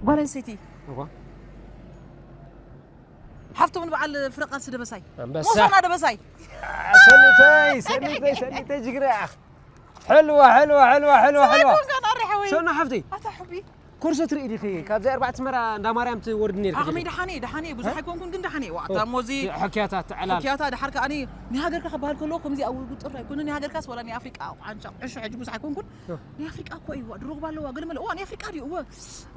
ጓል ኣንስተይቲ እኮ ሓፍቶም ንበዓል ፍረ ቃልሲ ደበሳይ ኣንበሳ። ሞሳና ደበሳይ ሰኒተይ ሰኒተይ ሰኒተይ ጅግና ኢኻ። ሕልዋ ሕልዋ ሕልዋ ሕልዋ ሕልዋ ሰማይ ኮንካ ናሪ ሓወይ። ሰኑ ሓፍተይ ኣታ ሕቢ ኮርሶ ትርኢ ዲኺ ካብዚ ኣርባዕተ ኣስመራ እንዳ ማርያም ትወርድ ነርኪ ዓቕመይ ዲኺ? ደሓነ ደሓነ ብዙሕ ኣይኮንኩን ግን ደሓነ ዋ ኣታ ሞዚ ሕክያታት ትዕላል ሕክያታ ደሓር ከዓኒ ናይ ሃገርካ ክበሃል ከሎ ከምዚ ኣብ ውጥር ኣይኮነ ናይ ሃገርካስ ወላ ናይ ኣፍሪቃ ዓንጫ ዕሾ ሕጂ ብዙሕ ኣይኮንኩን ናይ ኣፍሪቃ እኮ እዩ ዋ ድሮ ክባ ኣለዋ ገለ መለ ዋ ናይ ኣፍሪቃ ድዩ እወ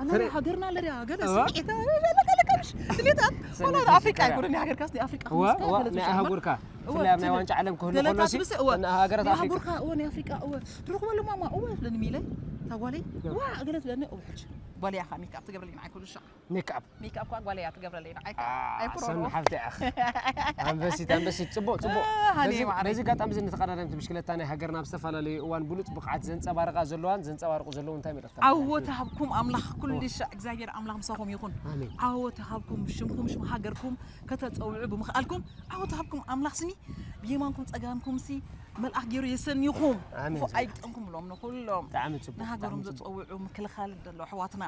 ኣና ናይ ሃገርና ኣለድያ ገለ ስምዒት ለቀለቀምሽ ድሌታት ወላ ናይ ኣፍሪቃ ኣይኮነ ናይ ሃገርካስ ናይ ኣፍሪቃ ዋ ዋ ናይ ኣህጉርካ ብፍላይ ኣብ ናይ ዋንጫ ዓለም ክህሉ ከሎ ሲ ሃገራት ኣፍሪቃ እወ ናይ ኣፍሪቃ እወ ትረኽበሉ ማማ እወ ትብለኒ ሚለ ታጓለይ ዋ ገለ ትብለኒ እወ ሕጂ ጓለይ ኣኻ ሜክኣፕ ትገብረለይ ንዓይ ኩሉ ሻዕ ሜክኣፕ ሜክኣፕ ኳ ጓለይ እያ ትገብረለይ ንዓይ ኣይኩሮሮ ሰኒ ሓፍቲ ኣኽ ኣንበሲት ኣንበሲት ጽቡቅ ጽቡቅ ሃኒ ማዕረይ በዚ ኣጋጣሚ እዚ ንተቐዳደምቲ ብሽክለታ ናይ ሃገርና ኣብ ዝተፈላለዩ እዋን ብሉጽ ብቕዓት ዘንጸባርቓ ዘለዋን ዘንጸባርቑ ዘለዉ እንታይ መልእኽቲ ኣለካ? ዓወት ሃብኩም ኣምላኽ ኩሉ ሻዕ እግዚኣብሔር ኣምላኽ ምሳኹም ይኹን ኣሜን ዓወት ሃብኩም ሽምኩም ሽም ሃገርኩም ከተጸውዑ ብምኽኣልኩም ዓወት ሃብኩም ኣምላኽ ስኒ ብየማንኩም ጸጋምኩም ሲ መልኣኽ ገይሩ የሰንይኹም ኣሜን ክፉእ ኣይግጠምኩም ብሎም ንኹሎም ብጣዕሚ ጽቡቕ ንሃገሮም ብጣዕሚ ጽቡቕ። ዘጸውዑ ምክልኻል ዘሎ ኣሕዋትና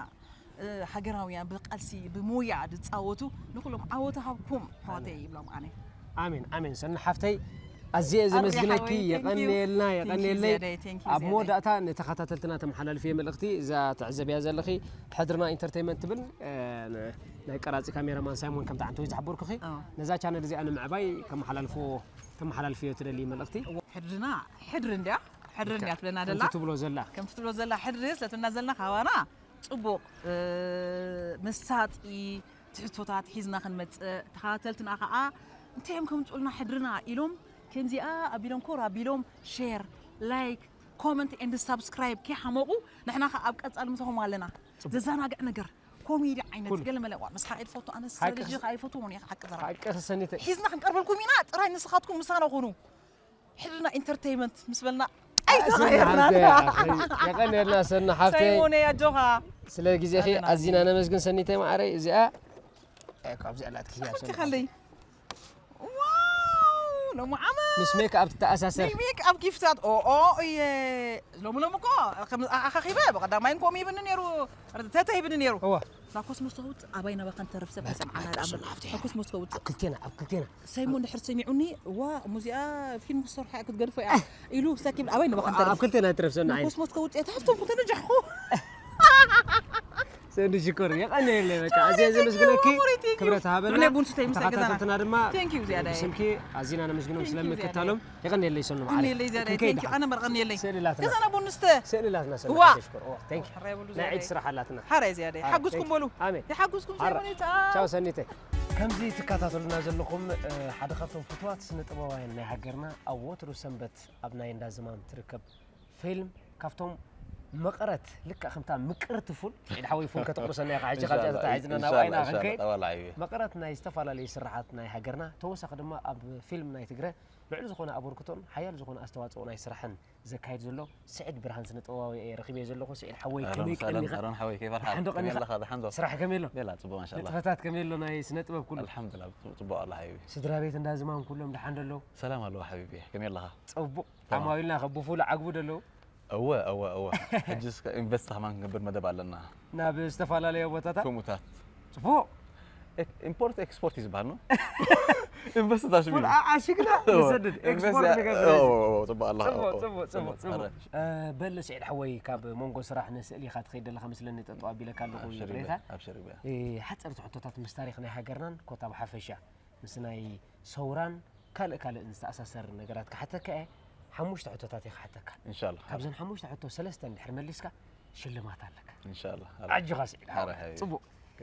እ፣ ሃገራውያን ብቃልሲ ብሞያ ዝጻወቱ ንኹሎም ዓወት ሃብኩም ኣሕዋተይ ይብሎም ኣነ ኣሜን ኣሜን ሰኒ ሓፍተይ ኣዝየ ኣሪ ዘመስግነኪ ሓወይ፣ thank you። የቐንየልና Thank you የቐንየለይ ዝያዳይ፣ thank you ኣብ ዝያዳይ። መወዳእታ ንተኸታተልትና ተመሓላልፍዮ መልእኽቲ እዛ ትዕዘብያ ዘለኺ ሕድርና ኢንተርቴይመንት ትብል እ፣ ን- ናይ ቀራጺ ካሜራማን ሳይሞን ከምቲ ዓንተወይ ዝሓበርኩኺ ኣዎ። ነዛ ቻነል እዚኣ ንምዕባይ ከመሓላልፎ ተመሓላልፍዮ ትደሊ መልእኽቲ ሕድርና ሕድሪ እንድያ ሕድሪ እንድያ ትብለና ከምቲ ደላ ትብሎ ዘላ ከምቲ ትብሎ ዘላ ሕድሪ ስለትና ዘለና ካባና ጽቡቕ እ፣ መሳጢ ትሕዝቶታት ሒዝና ክንመጽእ ተኸታተልትና ከዓ እንታይ እዮም ከምፅኡልና ሕድርና ኢሎም ከምዚኣ ኣቢሎም ኮር ኣቢሎም ሼር ላይክ ኮመንት ኤንድ ሳብስክራይብ ከይሓመቑ ንሕና ከዓ ኣብ ቀፃሊ ምሳኹም ኣለና ዘዘናግዕ ነገር ኮሜዲ ዓይነት ገለመለ ዋ መስሓቂ ትፈቱ ኣነ ስትራቴጂ ኣይፈትዎ ነ ሓቂ ዘራ ሓቂ ክሰኒተ ሒዝና ክንቀርበልኩም ኢና ጥራይ ንስኻትኩም ምሳና ኹኑ ሕድና ኢንተርቴይመንት ምስ በልና ኣይተቐየርናን። የቐንየልና ሰና ሓፍተይ። ሳይሞነይ ኣጆኻ። ስለ ግዜኺ ኣዝና ነመስግን ሰኒተይ ማዓረይ። እዚኣ እኮ ኣብዚኣ ኣላትኪ እያ ሰና። ከለይ ዋው ሎሚ ዓመት ምስ ሜክ ኣፕ ትተኣሳሰር። ናይ ሜክ ኣፕ ጊፍታት ኦ ኦ እየ ሎሚ ሎሚ እኮ ከም ኣኻኺበ ብቐዳማይን ኮም ይብኒ ነይሩ ተተ ይብኒ ነይሩ። እዋ እዛ ኮስሞስ ተውፅእ ኣባይ ናባኻ ንተርፍ ሰብ ሓሰብ ዓና ደኣ እሞ እታ ኮስሞስ ተውፅእ ኣብ ክልቴና ኣብ ክልቴና ሰይሞ እንድሕር ሰሚዑኒ እዋ እሞ እዚኣ ፊልም ክሰርሓ ክትገድፎ እያ ኢሉ ሳኪብ ኣባይ ናባኻ ንተርፍ ኣብ ክልቴና ትረፍ ሰና ናይ ዓይኒ ኮስሞስ ከውፅእ እታ ሃፍቶም ኩንተ ነጃሕኹ ሰንዲ ሽኮር የቐንየለይ። በቃ ኣዝየ ዘመስግነኪ። Thank you። ክብረት ሃበልና። ብናይ ቡን ስተይ ምስ ተኸታተልትና ድማ Thank you ዝያዳይ። ብስምኪ ኣዚና ነመስግኖም Thank you ዝያዳይ። ስለምክታሎም የቐንየለይ። ሰኑ እኔ ለይ ዝያዳይ። Thank you። ኣነ መርቐንየለይ። ስእልላትና ገዛና ቡን ንስተ። ስእልላትና ሰኑ ዋ። ሽኮር። ኦ፣ thank you። ሕራይ በሉ ናይ ዝያዳይ። ዒድ ስራሕ ኣላትና። ሓራይ ዝያዳይ። ሓራይ፣ ሓጉስኩም thank you። በሉ። ኣሜን። ይሓጉስኩም ሓራይ። ሰይሞኒታ። ቻው ሰኒተይ። ከምዚ ትከታተሉና ዘለኹም እ፣ ሓደ ካብቶም ፍትዋት ስነ ጥበባውያን ናይ ሃገርና ኣብ ወትሩ ሰንበት ኣብ ናይ እንዳ ዝማም ትርከብ ፊልም ካብቶም መቐረት ልክዕ ከምታ ምቅርቲ ፉል ዒድ ሓወይ ፉል ከተቑርሰና ኢኻ ሕጂ ካብዚኣ ተታሒዝና ናብ ዓይና ክንከይድ መቐረት ናይ ዝተፈላለዩ ስራሓት ናይ ሃገርና ተወሳኺ ድማ ኣብ ፊልም ናይ ትግረ ልዑል ዝኾነ ኣበርክቶን ሓያል ዝኾነ ኣስተዋፅኦ ናይ ስራሕን ዘካይድ ዘሎ ስዒድ ብርሃን ስነ ጥበባዊ እየ ረኺበዮ ዘለኹ። ስዒድ ሓወይ ከመይ ቀኒኻ? ኣሮን ሓወይ ከይፋልካ ደሓን ዶ ቀኒኻ? ከመይ ኣለኻ ደሓን ዶ ስራሕ ከመይ ኣሎ? ሌላ ጽቡቕ ማሻላ ንጥፈታት ከመይ ኣሎ ናይ ስነ ጥበብ ኩሉ? ኣልሓምዱላ ጽቡቕ ኣላ ሓቢቢ ስድራ ቤት እንዳ ዝማም ኩሎም ደሓን ዶ ኣለዉ? ሰላም ኣለዋ ሓቢቢ ከመይ ኣለኻ ጽቡቕ ዓማዊልና ከ ብፉል ዓግቡ ዶ ኣለዉ? እወ እወ እወ ሕጂ እስከ ኢንቨስት ከማን ክንገብር መደብ ኣለና ናብ ዝተፈላለዩ ቦታታት ከምኡታት ጽቡቕ ኢምፖርት ኤክስፖርት እዩ ዝበሃል ነው ኢንቨስት ታሽሚ ፉል ዓ- ዓሽግና ንሰድድ ኤክስፖርት ንገብር። ጽቡቕ ኣላ ጽቡቕ ጽቡቕ ጽቡቕ ጽቡቕ። እ፣ በል ስዒድ ሓወይ ካብ መንጎ ስራሕ ንስእሊ ኢኻ ትኸይድ ዘለኻ ምስለኒ ጠጠው ኣቢለካ ኣለኹ ይቕሬታ። ኣብሽር ግበያ እ፣ ሓፀርቲ ሕቶታት ምስ ታሪኽ ናይ ሃገርናን ኮታ ብሓፈሻ ምስ ናይ ሰውራን ካልእ ካልእ ዝተኣሳሰር ነገራት ክሓተካ እየ። ሓሙሽተ ሕቶታት እየ ክሓተካ። ኢንሻላ ካብዘን ሓሙሽተ ሕቶ ሰለስተ እንድሕር መሊስካ ሽልማት ኣለካ። ኢንሻላ ኣጆኻ ስዒድ ሓወይ። ሓራይ ሓቢቢ። ጽቡቕ ኦኬ።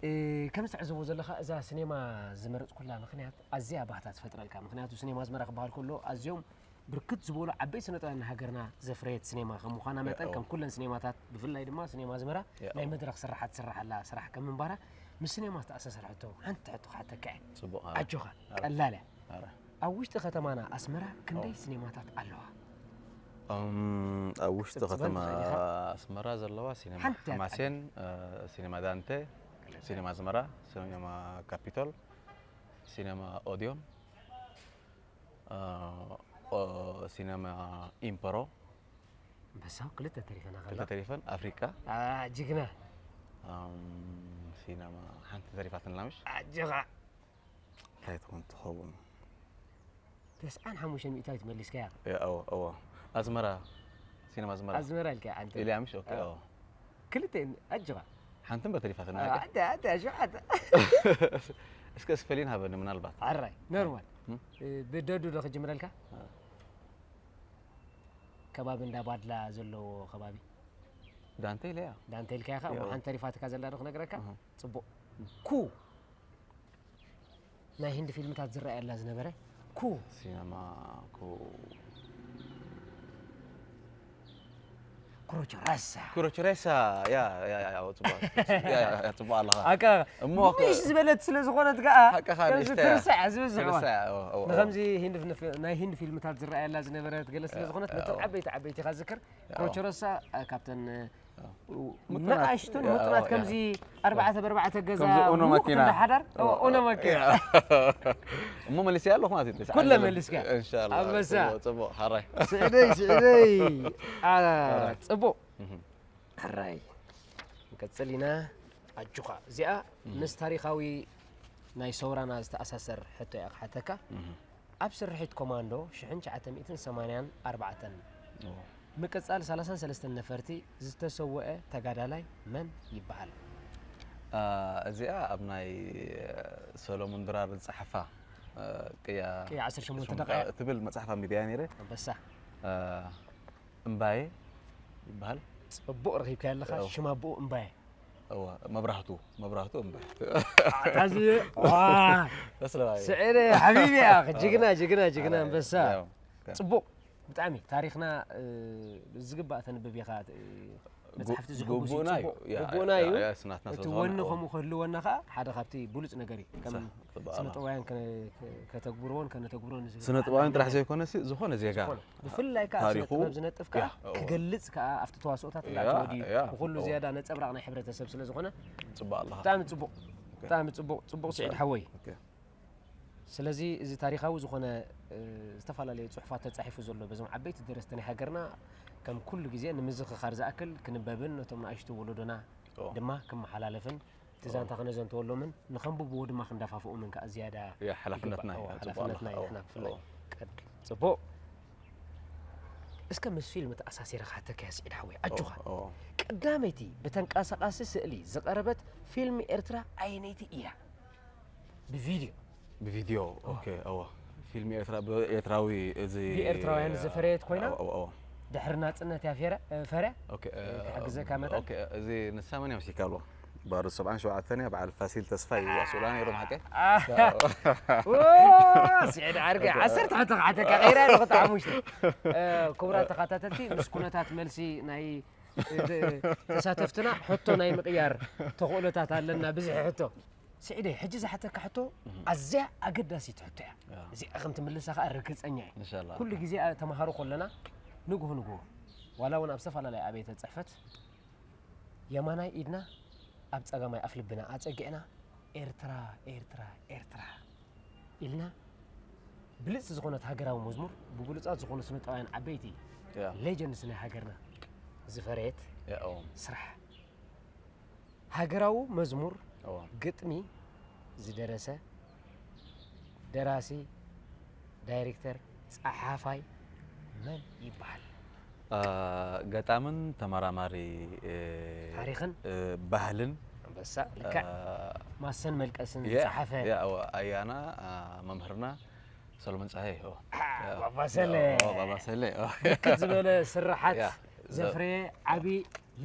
እ፣ ከምዚ ትዕዘቦ ዘለኻ እዛ ሲኔማ ዝመረፅኩላ ምኽንያት ኣዝያ ባህታ ትፈጥረልካ። ምኽንያቱ ሲኔማ ኣስመራ ክበሃል ከሎ ኣዝዮም ብርክት ዝበሉ ዓበይቲ ስነጥበባውያን ሃገርና ዘፍረየት ሲኔማ ከም ምዃና መጠን ያው። ከም ኩለን ሲኔማታት ብፍላይ ድማ ሲኔማ ኣስመራ ያው። ናይ መድረኽ ስራሓት ትስራሕ ኣላ ስራሕ ከም ምንባራ ምስ ሲኔማ ዝተኣሳሰረ ሕቶ ሓንቲ ሕቶ ክሓተካ እየ። ጽቡቕ ኣጆኻ ቀላል እያ። ኣረ ኣብ ውሽጢ ከተማና ኣስመራ ክንደይ ሲኔማታት ኣለዋ? እም፣ ኣብ ውሽጢ ክትጽበን ከተማ ትኽእል ኢኻ። ኣስመራ ዘለዋ ሲኔማ ሓንቲ እያ ሓማሴን እ፣ ሲኔማ ዳንቴ ሲኔማ ኣስመራ ሲኔማ ካፒቶል ሲኔማ ኦዲዮን እ፣ ኦ- ሲኔማ ኢምፐሮ በሳው ክልተ ተሪፈና ክልተ ከላ ተሪፈን ኣፍሪቃ ጅግና እም፣ ሲነማ ሓንቲ ተሪፋትና ምሽ ኣጆኻ እንታይ ትኾን ትኸውን ተስዓን ሓሙሽተን ሚእታዊት መሊስካያ እወ ኣዝመራ ሲነማ ኣዝመራ ኣዝመራ ኢልካ ዓንተ ኢልያ ምሽ ኦኬ እወ ክልተ ኣጆኻ ሓንቲ እምበር ተሪፋትና ኣንተ ኣንተ ሸውዓተ እስከ ስፐሊን ሃበኒ ምናልባት ዓራይ ኖርማል እም? ብደዱ ዶ ክጅምረልካ ከባቢ እንዳ ባድላ ዘለዎ ከባቢ ዳንቴል እያ ዳንቴል ከያ ከ እሞ ሓንቲ ተሪፋትካ ዘላ ዶ ክነግረካ ኣሃ። ጽቡቕ ኩ ናይ ህንዲ ፊልምታት ዝረኣየላ ዝነበረ ኩ ሲነማ ኩ ክሮቸረሳ ኩሮቸሬሳ ያ ያ ያ ያ ጽቡቕ ያ ያ ጽቡቕ ኣለኻ ኣካ እሞ ምሽ ዝበለት ስለ ዝኾነት ከኣ ሓቅኻ ከምዚ ንእሽተይ እያ። ትርስዕ ዝብል ዝሕዋን ትርስዕ እያ፣ እዎ፣ እዎ፣ እዎ። ንከምዚ ህንዲ ፊልም- ናይ ህንዲ ፊልምታት ዝረኣየላ ዝነበረት ገለ ስለ ዝኾነት ነቶም ዓበይቲ ዓበይቲ ኢኻ ዝክር ክሮቸረሳ ካብተን ምጡናት፣ ንኣሽቱን ያ፣ ምጡናት ያ። ከምዚ ኣርባዕተ ብኣርባዕተ ገዛ ከምዚ ኡኖ ሙቕ መኪና። እንዳ ሓዳር ኦ፣ ኡኖ መኪና ያ። እሞ መሊሰ ኣለኹ ማለት እዩ ኩለ መሊስካ። ኢንሻላ ኣንበሳ። ጽቡቕ ሓራይ ስዕደይ ስዕደይ ኣ፣ ጽቡቕ ሕራይ ንቀጽል ኢና ኣጆኻ እዚኣ ምስ ታሪኻዊ ናይ ሰውራና ዝተኣሳሰር ሕቶ እያ ክሓተካ ኣብ ስርሒት ኮማንዶ ሽሕን ትሽዓተ ሚእትን ሰማንያን ኣርባዕተን ምቅጻል ሰላሳን ሰለስተን ነፈርቲ ዝተሰወአ ተጋዳላይ መን ይበሃል እዚኣ ኣብ ናይ ሰሎሞን ድራር ዝጸሓፋ ቅያ ቅያ ዓሰርተ ሸሞንተ ደቂቃ እያ። ትብል መጽሓፍ ኣንቢበያ ነይረ ኣንበሳ እምባየ ይበሃል ጽቡቕ ረኺብካ ኣለኻ ሽማ ብኡ እምባየ እወ መብራህቱ መብራህቱ እምባየ ኣታዚ ተስለባየ ስዕረ ሓቢቢ ያ ጅግና ጅግና ጅግና ኣንበሳ ጽቡቕ ብጣዕሚ ታሪኽና ዝግባእ ተንብብ ኢኻ መፅሓፍቲ ዝሕጉስ ግቡእና እዩ። ግቡእና እዩ ያ፣ ያ፣ ስናትና እቲ ስለዝኾነ፣ ወኒ እዎ። ከምኡ ክህልወና ከዓ ሓደ ካብቲ ብሉፅ ነገር እዩ ከም ሳ-፣ ጽቡቕ ስነ ኣላ። ጥበባውያን ከ- ከ- ከተግብርዎን ከነተግብሮን ዝብል ስነ ጥበባውያን ጥራሕ ዘይኮነ ሲ ዝኾነ ዜጋ ዝኾነ። ብፍላይ ከዓ ስነ ታሪኹ፣ ጥበብ ዝነጥፍ ከዓ ያ፣ እዎ። ክገልፅ ከዓ ኣብቲ ተዋስኦታት ያ፣ ላተወዲ ያ፣ ብኩሉ እዎ። ዝያዳ ነፀብራቕ ናይ ሕብረተሰብ ስለ ዝኾነ ጽቡቕ ኣለኻ ብጣዕሚ ፅቡቕ ብጣዕሚ ፅቡቕ ፅቡቕ ስዒድ ሓወይ ኦኬ። ስለዚ እዚ ታሪኻዊ ዝኾነ እ፣ ዝተፈላለዩ ፅሑፋት ተፃሒፉ ዘሎ በዞም ዓበይቲ ደረስቲ ናይ ሃገርና ከም ኩሉ ግዜ ንምዝኽኻር ዝኣክል ክንበብን ነቶም ንኣሽቱ ወለዶና ኦ። ድማ ክመሓላለፍን እቲ ዛንታ ክነዘንተወሎምን ንኸንብብዎ ድማ ክንደፋፍኦምን ከዓ ዝያዳ ያ፣ ሓላፍነትና ይግባእ። እዩ። ኦ፣ ጽቡቕ ሓላፍነትና ኣለኻ። እዩ ንሕና ብፍላይ ኦ። ቀድ- ጽቡቕ እስከ ምስ ፊልም ተኣሳሲረ ክሓተካ እየ ስዒድ ሓወይ፣ ኣጆኻ። ኦ፣ ኦ። ቀዳመይቲ ብተንቀሳቓሲ ስእሊ ዝቐረበት ፊልም ኤርትራ ኣየነይቲ እያ? ብቪድዮ። ብቪድዮ፣ ኦ። ኦኬ፣ እወ። ፊልም ኤርትራ ብኤርትራዊ እዚ ብኤርትራውያን ዝፈረየት ኮይና፣ እወ፣ እወ፣ እወ። ድሕሪ ናጽነት እያ ፌረ-፣ እ፣ ፈርያ? ኦኬ፣ እ፣ ክሕግዘካ መጠን? ኦኬ፣ እዚ ንሳ መን እያ መሲልካ ኣሎ? ባር ሰብዓን ሸውዓተን እያ፣ በዓል ፋሲል ተስፋ እዩ፣ ኣስኡላ ነይሮም ሓቀይ? ኣ፣ ያ። ኦ፣ ስዒድ ዓርከይ፣ ኦኬ። ዓሰርተ ሕቶ ክሓተካ ቀይራ ኣለኹ፣ እቲ ሓሙሽተ። እ፣ ክቡራት ተኸታተልቲ፣ ምስ ኩነታት መልሲ ናይ፣ እ፣ ተ-፣ ተሳተፍትና ሕቶ ናይ ምቕያር ተኽእሎታት ኣለና፣ ብዝሒ ሕቶ። ስዒደይ፣ ሕጂ ዝሓተካ ሕቶ እህ። ኣዝያ ኣገዳሲት ሕቶ እያ። ያ። እዚኣ ከም ትምልሳ ከኣ ርግጸኛ እየ። ኢንሻላህ። ኩሉ ግዜ ኣ-፣ ተምሃሮ ከለና ንግሆ ንግሆ፣ ዋላ እውን ኣብ ዝተፈላለየ ኣብያተ ጽሕፈት፣ የማናይ ኢድና ኣብ ጸጋማይ ኣፍ ልብና ኣጸጊዕና፣ ኤርትራ፣ ኤርትራ፣ ኤርትራ ኢልና፣ ብልጽቲ ዝኾነት ሃገራዊ መዝሙር ብብሉጻት ዝኾኑ ስነጥበባውያን ዓበይቲ ያ። ሌጀንድስ ናይ ሃገርና ዝፈረየት ያ፣ እዎ። ስራሕ። ሃገራዊ መዝሙር እዎ። ግጥሚ ዝደረሰ ደራሲ፣ ዳይሬክተር፣ ጸሓፋይ መን ይበሃል? አ፣ ገጣምን ተመራማሪ፣ እ፣ ታሪኽን? እ፣ ባህልን። ኣንበሳ፣ ልክዕ። አ፣ ማሰን መልቀስን ያ፣ ዝጸሓፈ። ያ፣ እዎ፣ ኣያና፣ አ፣ መምህርና ሰሎሞን ጸሃየ፣ እዎ። አ፣ ያ፣ ባባ ሰለ። ኦ፣ ባባ ሰለ፣ ኦ። ብርክት ዝበለ ስርሓት ያ፣ ዘ-፣ ዘፍረየ ዓቢ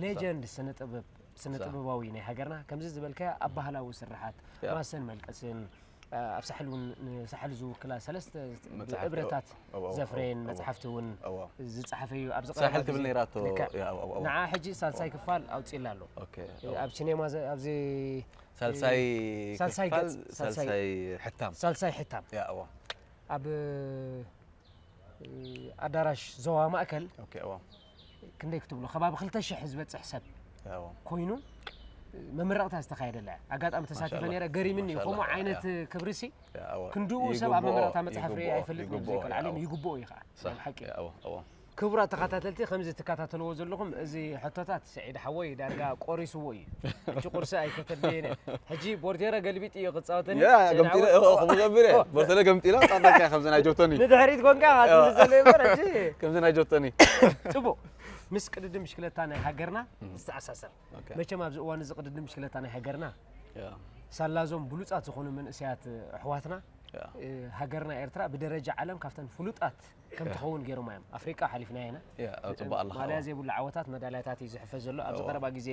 ሌጀንድ ስነ ጥበብ፣ ስነ ሳ- ጥበባዊ ናይ ሃገርና። ከምዚ ዝበልካዮ ኣብ ባህላዊ ስርሓት፣ ያ። ማሰን መልቀስን፣ አ፣ ኣብ ሳሕል እውን ንሳሕል ዝውክላ ሰለስተ መጽሓፍቲ፣ እብረታት እዎ፣ እዎ፣ ዘፍረየን እዎ፣ እዎ። መጽሓፍቲ እውን እዎ። ዝጸሓፈ እዩ። ኣብዚ ሳሕል ቀረባ ትብል ግዜ ነይራቶ፣ ልክዕ። ያ፣ እዎ፣ እዎ፣ እዎ። ንዓ ሕጂ ሳልሳይ ክፋል ኣውጺእላ ኣሎ። ኦኬ፣ እ፣ እዎ። ኣብ ሲኔማ ዘ-፣ ኣብዚ፣ ሳልሳይ እ፣ ሳልሳይ ክፋል፣ ገጽ፣ ሳልሳይ፣ ሳልሳይ ሕታም። ሳልሳይ ሕታም። ያ፣ እዎ። ኣብ፣ እ፣ ኣዳራሽ ዞባ ማእከል ኦኬ፣ እዎ። ክንደይ ክትብሎ፣ ከባቢ ክልተ ሽሕ ዝበጽሕ ሰብ እዎ። ኮይኑ፣ መመረቕታ ዝተኻየደላ እያ። ኣጋጣሚ ተሳቲፈ ማሻኣላህ። ነይረ፣ ገሪምኒ እዩ። ማሻኣላህ። ከምኡ ዓይነት ያ። ክብሪሲ ያ፣ እዎ። ክንድኡ ሰብ ኣብ ይግብኦ፣ መመረቕታ መጽሓፍ ርእየ ይግብኦ፣ ኣይፈልጥን እዩ ይግብኦ፣ ብዘይ ካልእ ያ፣ ዓለም እዎ። ይግብኦ እዩ ኸዓ። ሳ-፣ ሓቂ። ያ፣ እዎ፣ እዎ። ክቡራት ተኸታተልቲ፣ ከምዚ ትከታተልዎ ዘለኹም፣ እዚ ሕቶታት ስዒድ ሓወይ ዳርጋ ቆሪስዎ እዩ። ሕጂ ቁርሲ ኣይከተድልየን እየ። ሕጂ ቦርቴረ ገልቢጥ እዩ ክጻወተኒ። ያ፣ ስዒድ ገምጢለ፣ ሓወይ። ኦ፣ ከምኡ ገቢረ። ኦ። ቦርቴረ ገምጢለ፣ ጻድቃ ከምዚ ናይ ጆቶኒ። ንድሕሪት ኮንካ፣ ያ። ትብል ዘሎ እምበር፣ ሕጂ። ከምዚ ናይ ጆቶኒ። ጽቡቕ። ምስ ቅድድም ብሽክለታ ናይ ሃገርና እም። ዝተኣሳሰር። ኦኬ። መቸም ኣብዚ እዋን እዚ ቅድድም ብሽክለታ ናይ ሃገርና፣ ያ። ሳላዞም ብሉጻት ዝኾኑ መንእሰያት ኣሕዋትና፣ ያ። እ፣ ሃገርና ኤርትራ ብደረጃ ዓለም ካብተን ፍሉጣት ከም ያ። ትኸውን ገይሮማ እዮም። ኣፍሪቃ ሓሊፍናያ ኢና። ያ፣ ኣብ ጽቡቕ ኣለኻ፣ ማልያ እዋ። ዘይብሉ ዓወታት፣ መዳልያታት እዩ ዝሕፈዝ ዘሎ። ኣብዚ እዋ። ቀረባ ግዜ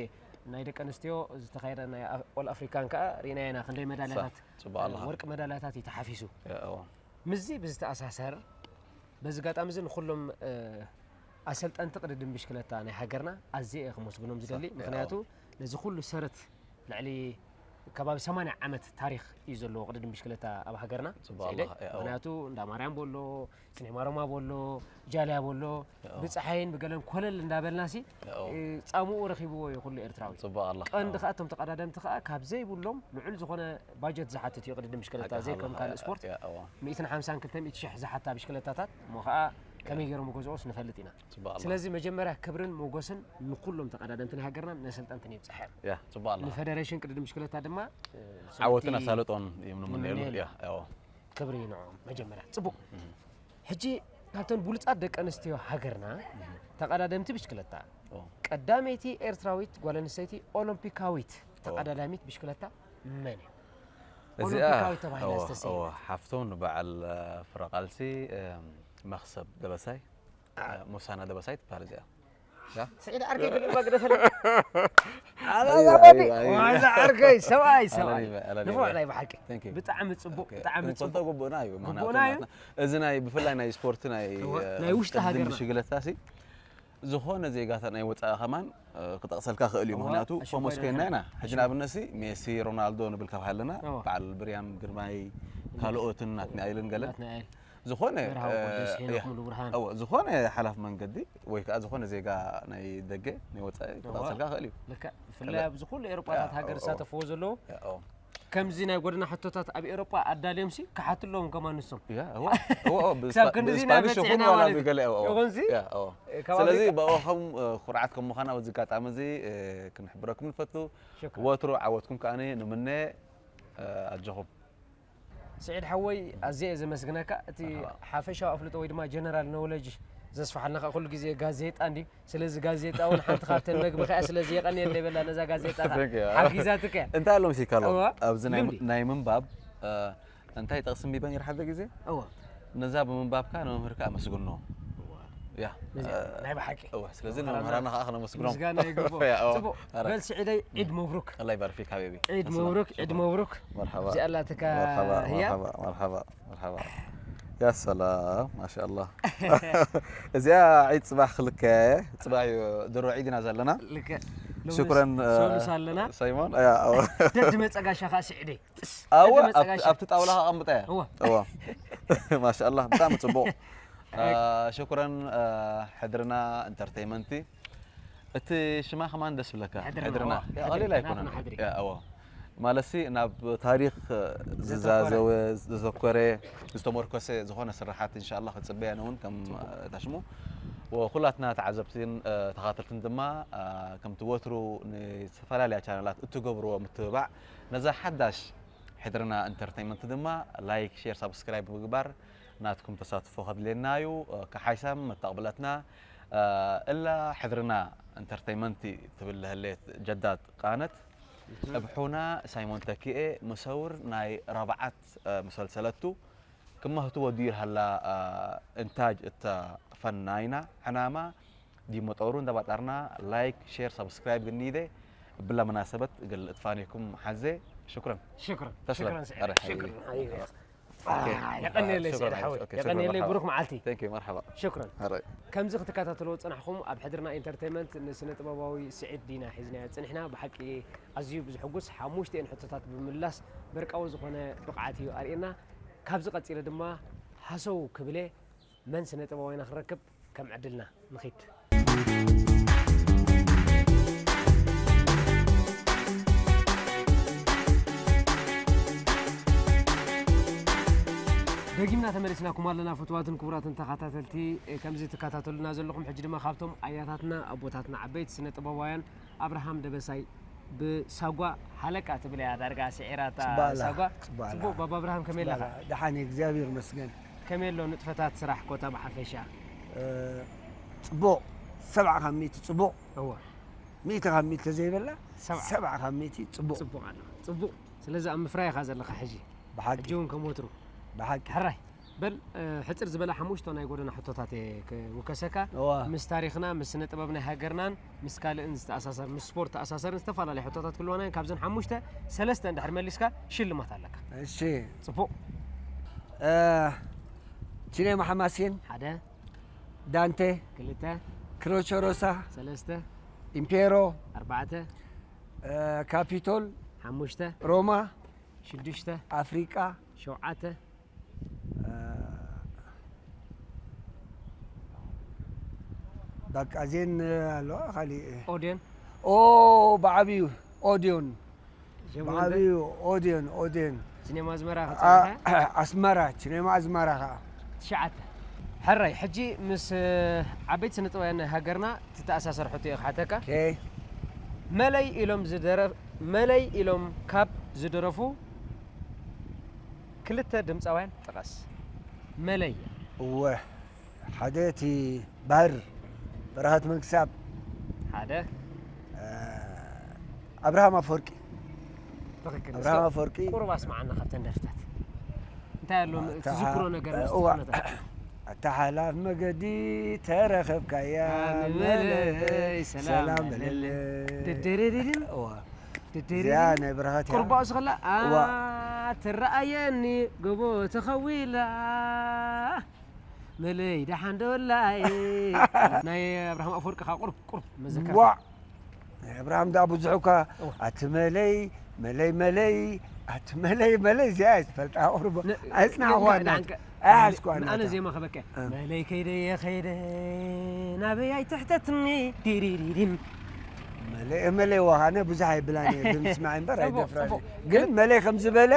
ናይ ደቂ ኣንስትዮ ዝተኻየደ ናይ ኣ-፣ ኦል ኣፍሪካን ከኣ ርኢናዮ ኢና። ክንደይ መዳልያታት፣ ሳ-፣ ጽቡቕ ኣለኻ። ወርቂ መዳልያታት እዩ ተሓፊሱ። ያ፣ እዋ። ምስዚ ብዝተኣሳሰር፣ በዚ ኣጋጣሚ እዚ ንኹሎም፣ እ፣ ኣሰልጠንቲ ቅድድም ብሽክለታ ናይ ሃገርና ኣዝየ እየ ከመስግኖም ዝደሊ። ሳ-፣ ያ፣ ምኽንያቱ እዋ። ነዚ ኩሉ ሰረት ልዕሊ ከባቢ ሰማንያ ዓመት ታሪኽ እዩ ዘለዎ ቅድድም ብሽክለታ ኣብ ሃገርና። ጽቡቕ ስዒደይ። ኣለኻ፣ ያ፣ እዋ። ምኽንያቱ እንዳ ማርያም በሎ፣ ሲኔማ ሮማ በሎ፣ ጃልያ በሎ፣ ያ፣ እዋ። ብጸሓይን ብገለን ኮለል እንዳበልናሲ፣ ያ፣ እዋ። እ፣ ጻምኡ ረኺብዎ እዩ ኩሉ ኤርትራዊ። ጽቡቕ ኣለኻ፣ ቀንዲ እዋ። ከኣ እቶም ተቐዳደምቲ ከኣ ካብ ዘይብሎም ልዑል ዝኾነ ባጀት ዝሓትት እዩ ቅድድም ብሽክለታ፣ ኣካ ዘይከም ሃለኻ፣ ካልእ ያ፣ ስፖርት። ያ፣ እዋ። ሚእትን ሓምሳን ክልተ ሚእቲ ሽሕ ዝሓታ ብሽክለታታት እሞ ከኣ ከመይ ያ። ገይሮም ክገዝኦስ ንፈልጥ ኢና። ጽቡቕ ኣለኻ። ስለዚ መጀመርያ ክብርን ሞጎስን ንኩሎም ተቐዳደምቲ ናይ ሃገርናን ነሰልጠንትን ይብጻሕ እዮም። ያ፣ ጽቡቕ ኣለኻ። ንፈደሬሽን ቅድድም ብሽክለታ ድማ፣ እ፣ ዓወትን ስምቲ ኣሳልጦን እዮም ንምነየሉ። ንምነየሉ። ያ፣ ያዎ። ክብሪ ንዕኦም መጀመርያ። ጽቡቕ። እም። ሕጂ ካብተን ብሉጻት ደቂ ኣንስትዮ ሃገርና እም። ተቐዳደምቲ ብሽክለታ፣ ኦ። ቀዳመይቲ ኤርትራዊት ጓል ኣንስተይቲ ኦሎምፒካዊት ኦ። ተቐዳዳሚት ብሽክለታ መን እያ? እዚኣ፣ ኦሎምፒካዊት ተባሂላ እወ፣ ዝተሰየመት። እወ፣ ሓፍቶም ንበዓል፣ እ፣ ፍረ ቃልሲ፣ እም፣ መኽሰብ ደበሳይ፣ ኣ። እ፣ ሙሳና ደበሳይ ትበሃል እዚኣ። ያ? ስዒድ ዓርከይ፣ ግልባብ ግደፈለይ። ኣላ ኣይ፣ ዛ ኣይ፣ ወዲ፣ ኣይ። ዋዛ ዓርከይ፣ ሰብኣይ፣ ኣላ ሰብኣይ። ሪበ፣ ኣላ ንፉዕ ሪበ። ናይ ብሓቂ። Thank you። ብጣዕሚ ጽቡቕ፣ ኦኬ። ብጣዕሚ ክንፈልጦ ጽቡቕ። ግቡእና እዩ፣ ምኽንያቱ ግቡእና እዩ። ናትና፣ እዚ ናይ፣ ብፍላይ ናይ ስፖርቲ ናይ፣ እወ፣ እ፣ ናይ ውሽጢ ቅድድም ሃገርና። ብሽግለታ ሲ፣ ዝኾነ ዜጋታት ናይ ወጻኢ ከማን፣ እ፣ ክጠቕሰልካ ክእል እዩ። እወ፣ ምኽንያቱ ኣሸንኳይ ፎሞስ ኮይንና ኢና። ሕጂ ንኣብነት ሲ፣ ሜሲ፣ ሮናልዶ ንብል ካብ ሃለና፣ እወ። በዓል ብርያም ግርማይ፣ ካልኦትን ናትናኤልን ገለን። ናትናኤል። ዝኾነ፣ መርሃዊ እ፣ ጎደስ፣ ሄኖክ ያ። ሙሉብርሃን። እወ፣ ዝኾነ ሓላፍ መንገዲ ወይ ከኣ ዝኾነ ዜጋ ናይ ደገ፣ ናይ ወጻኢ እወ። ክጠቕሰልካ ክእል እዩ። ልክዕ። ብፍላይ ከለ-፣ ኣብዚ ኩሉ ኤውሮጳታት ያ፣ ሃገር እወ፣ እወ። ዝሳተፍዎ ዘለዉ፣ ያ፣ እወ። ከምዚ ናይ ጎደና ሕቶታት ኣብ ኤውሮጳ ኣዳልዮምሲ ክሓቱ ኣለዎም ከማን ንሶም። ያ፣ እወ፣ እወ፣ እወ፣ ክሳብ ብስፓ-፣ ክንድዚ ኢና ብስፓኒሽ በጺሕና ይኹን ዋላ ማለት እዩ። ብገለ፣ እወ፣ እወ። ይኹንሲ፣ ያ፣ እወ። እ፣ ካብ ስለዚ ኣሜሪካ ብኣኹም፣ እ፣ ኩርዓት ከም ምዃና በዚ ኣጋጣሚ እዚ፣ እ፣ ክንሕብረኩም ንፈቱ። ሽክራን። ወትሩ ዓወትኩም ከኣ ንምነ፣ እ፣ ኣጆኹም። ስዒድ ሓወይ፣ ኣዝየ እየ ዘመስግነካ። እቲ መርሓባ። ሓፈሻዊ ኣፍልጦ ወይ ድማ ጀነራል ኖውለጅ ዘስፍሓልና ከዓ ኩሉ ግዜ ጋዜጣ እንዲ። ስለዚ ጋዜጣ እውን ሓንቲ ካብተን መግቢ ከኣ ስለዚ የቐንየለይ በላ ነዛ ጋዜጣ ከኣ ሓጊዛትከ። እንታይ ኣሎ መሲልካ ኣሎ ኣብዚ ናይ ምንባብ እንታይ ጥቕሲ ኣንቢበ ነይረ ሓደ ግዜ? እወ። ነዛ ብምንባብካ ንመምህርካ ኣመስግኖ። እያ። ናይ ብሓቂ። እወ፣ ስለዚ ንመምህራና ከዓ ክነመስግኖም። ምስጋና ይግብኦ። እያ፣ እወ። ጽቡቕ። ኣረ። በል ስዒደይ፣ ዒድ መብሩክ። ኣላ ይባርክ ፊክ ሓቢቢ። ዒድ መብሩክ፣ ዒድ መብሩክ። መርሓባ። እዚኣ ኣላትካ መርሓባ፣ ህያ። መርሓባ፣ መርሓባ፣ መርሓባ። ያ ሰላም፣ ማሻኣላ። እዚኣ ዒድ ጽባሕ ክልከ፣ ጽባሕ እዩ ድሮ ዒድ ኢና ዘለና። ልክዕ። ሎሚ ሽኩረን፣ ሰሉስ ኣለና። ሳይሞን። እያ፣ እወ። ደድ መጸጋሻ ከዓ ስዒደይ። ጥስ ኣወ፣ ደድ መጸጋሻ። ኣብቲ፣ ኣብቲ ጣውላ ከቐምጠ እያ። እወ። እወ። ማሻኣላ፣ ብጣዕሚ ጽቡቕ። አ፣ ሽኩረን፣ አ፣ ሕድርና ኢንተርቴይመንቲ። እቲ ሽማ ከማን ደስ ብለካ። ሕድርና፣ ሕድርና። እወ፣ ያ፣ ሕድሪ፣ ቀሊል ኣይኮነን። ናትና ሕድሪ። ያ፣ እወ። ማለትሲ ናብ ታሪኽ ዘተኮረ። ዝዛዘወ፣ ዘተኮረ፣ ዝተመርኮሰ ዝኾነ ስራሓት ኢንሻኣላ ክጽበ እየ ኣነ እውን ከም፣ አ፣ ታሽሙ። ወኩላትና ተዓዘብትን፣ አ፣ ተኻተልትን ድማ፣ አ፣ ከምቲ ወትሩ ንዝተፈላለያ ቻነላት እትገብርዎ ምትብባዕ ነዛ ሓዳሽ ሕድርና ኢንተርቴይመንት ድማ ላይክ፣ ሼር፣ ሳብስክራይብ ብምግባር ናትኩም ተሳትፎ ከድልየና እዩ። ከሓይሳም መተቕብለትና፣ እ፣ እላ ሕድርና ኢንተርቴይመንት ትብል ለህሌት ጀዳት ቃነት እብሑና ሳይሞን ተኪኤ መሰውር ናይ ረብዓት፣ እ፣ መሰልሰለቱ ክመህቱ ወዲኡ ይርሃላ፣ እ፣ እንታጅ እታ ፈናይና ዕናማ ዲሞ ጠውሩ እንዳባጣርና ላይክ፣ ሼር፣ ሳብስክራይብ ግኒደ ብላ መናሰበት እግል እጥፋኔኩም ሓዜ ሽኩረን። ሽኩረን። ተስለም። ሽኩረን ስዒድ። ኣረ፣ ሽኩረን። ሓይ። ኣይ፣ ኦኬ። የቐንየለይ ሽኩረን ስዒድ ሓወይ። ሓወይ። ኦኬ፣ ሽኩረን፣ የቐንየለይ መርሓባ። ብሩኽ መዓልቲ። Thank you፣ መርሓባ። ሽኩረን። ኣረ። ከምዚ ክትከታተልዎ ዝጸናሕኩም ኣብ ሕድርና ኢንተርቴይመንት ንስነ ጥበባዊ ስዒድ ዲና ሒዝናዮ ጸኒሕና። ብሓቂ ኣዝዩ ብዝሕጉስ ሓሙሽተ እየን ሕቶታት ብምምላስ በርቃዊ ዝኾነ ብቕዓት እዩ ኣርእየና። ካብዚ ቀጺለ ድማ ሃሰው ክብለ መን ስነ ጥበባዊና ክንረክብ ከም ዕድልና ንኺድ። ደጊምና ተመሊስናኩም ኣለና ፍቱዋትን ክቡራትን ተኸታተልቲ። ከምዚ ትከታተሉና ዘለኹም ሕጂ ድማ ካብቶም ኣያታትና ኣቦታትና ዓበይቲ ስነ ጥበባውያን ኣብርሃም ደበሳይ ብሳጓ ሓለቃ ትብል እያ ዳርጋ ስዒራታ ጽባላ፣ ሳጓ። ጽባላ። ጽቡቕ ባባ ኣብርሃም ከመይ ኣለኻ? ጽባላ። ደሓን እየ፣ እግዚኣብሔር ይመስገን። ከመይ ኣሎ ንጥፈታት ስራሕ ኮታ ብሓፈሻ? እ፣ ጽቡቕ፣ ሰብዓ ካብ ሚእቲ ጽቡቕ። እወ። ሚእቲ ካብ ሚእቲ ተዘይበላ፣ ሰብዓ። ሰብዓ ካብ ሚእቲ ጽቡቕ። ጽቡቕ ኣሎ። ጽቡቕ። ስለዚ ኣብ ምፍራይ ኢኻ ዘለኻ ሕጂ። ብሓቂ። ሕጂ እውን ከም ወትሩ። ብሓቂ። ሕራይ። በል፣ እ፣ ሕጽር ዝበለ ሓሙሽተ ናይ ጎደና ሕቶታት እየ ክውከሰካ። እዋ። ምስ ታሪኽና፣ ምስ ስነ ጥበብ ናይ ሃገርናን፣ ምስ ካልእን ዝተኣሳሰር፣ ምስ ስፖርት ተኣሳሰርን ዝተፈላለዩ ሕቶታት ክህልዋና እዮም። ካብዘን ሓሙሽተ ሰለስተ እንድሕር መሊስካ ሽልማት ኣለካ። እሺ። ጽቡቕ። እ፣ ቺኔማ ሓማሴን። ሓደ። ዳንቴ። ክልተ። ክሮቾ ሮሳ። ሰለስተ። ኢምፔሮ። ኣርባዕተ። እ፣ ካፒቶል። ሓሙሽተ። ሮማ። ሽዱሽተ። ኣፍሪቃ። ሸውዓተ። እ፣ በቃ ዜን ኣለዋ ካሊእ። ኦድዮን። ኦ፣ ብዓብዩ ኦድዮን። ሸሞንተ። ብዓብዩ ኦድዮን፣ ኦድዮን። ሲኔማ ኣዝመራ ኣ-፣ ከጸንሐ። ኣስመራ፣ ሲኔማ ኣዝመራ ኸዓ። ትሽዓተ። ሕራይ፣ ሕጂ ምስ፣ እ፣ ዓበይቲ ስነ ጥበባውያን ናይ ሃገርና ትተኣሳሰር ሕቶ እየ ክሓተካ። ኦኬ። መለይ ኢሎም ዝደረ-፣ መለይ ኢሎም ካብ ዝደረፉ ክልተ ድምጻውያን ጥቐስ። መለይ። እወ፣ ሓደ እቲ ባህር በረኸት መንግስትኣብ። ሓደ። እ፣ ኣብርሃም ኣፈወርቂ። ትኽክል። ኣብርሃም እስኪ ኣፈወርቂ። ቁሩብ ኣስምዓና ካብተን ደርፍታት። እንታይ ኣሎ፣ ኣታ-፣ ትዝክሮ ነገር ምስ እዋ። ተፈነተ? ኣታ ሓላፍ መገዲ ተረኸብካያ ኣነ መለይ፣ መለይ፣ ሰላም ሰላም በለለይ። በለለይ። ድድርድድን። እዋ። ድድርድን። እዚኣ ናይ በረኸት እያ። ቁሩብ ኣብኡ ስኸላ፣ እዋ። ኣ፣ ትረኣየኒ ጎቦ ተኸዊላ። መለይ ደሓን ዶ ኣላ? ናይ ኣብርሃም ኣፈወርቂ ከኣ ቁሩብ፣ ቁሩብ መዘከርታ። ዋዕ! ናይ ኣብርሃም ደኣ ብዙሕ እኳ፣ እዋ። ኣቲ መለይ፣ መለይ፣ መለይ፣ ኣቲ መለይ፣ መለይ፣ እዚኣ እየ ዝፈልጣ ቁሩብ። ነ-፣ ኣይጽናዕኩዋን ደሓን ናት። ከ-፣ ኣይሓዝኩዋን ኣነ ናት። ዜማ ከበከ። እ። መለይ ከይደ እየ ከይደ፣ ናበይ ኣይትሕተትኒ፣ ዲሪሪሪም። መለይ፣ መለይ፣ ዋ፣ ኣነ ብዙሕ ኣይብላን እየ፣ ብምስማዕ እምበር ጽቡቕ፣ ኣይደፍራን እየ። ጽቡቕ። ግን መለይ ከም ዝበለ፣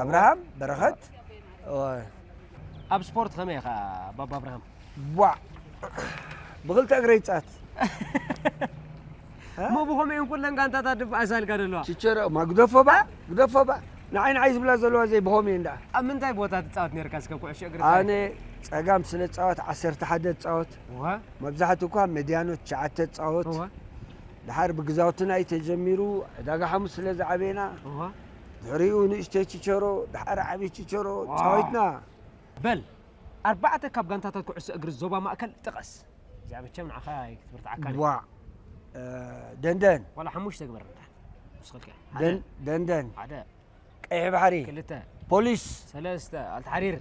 ኣብርሃም፣ በረኸት፣ እዋ። ኣብ ስፖርት ከመይ ኢኻ ባባ ኣብርሃም? ቧዕ! ብኽልተ እግረይ ይጻወት። እሞ ብኸምኡ እየን ኩለን ጋንታታት ድበኣሳልካ ዘለዋ። ችቸረ፣ ማ ግደፎ ባ፣ ግደፎ ባ። ንዓይ ንዓይ ዝብላ ዘለዋ ዘይ ብኸምኡ እየን ደኣ። ኣብ ምንታይ ቦታ ትጻወት ነርካ እስከ ኩዕሾ እግሪ? ኣነ ጸጋም ስለ ጻወት ዓሰርተ ሓደ ጻወት። እወ መብዛሕትኡ እኳ መድያኖ ትሽዓተ ጻወት። እወ ድሓር ብግዛውትና እዩ ተጀሚሩ። ዕዳጋ ሓሙስ ስለ ዝዓበየና እወ ድሕሪኡ ንእሽተይ ችቸሮ ድሓር ዓብዪ ችቸሮ ዋው። ጻወትና። በል ኣርባዕተ ካብ ጋንታታት ኩዕሶ እግሪ ዞባ ማእከል ጥቀስ። እዚኣ መቸም ንዓኻ ክትብርትዓካ ድያ? ዋ እ፣ ደንደን ዋላ ሓሙሽተ ግበር እንዳ ንስኽልከ ደን- ደንደን ሓደ ቀይሕ ባሕሪ ክልተ ፖሊስ ሰለስተ ኣልተሓሪር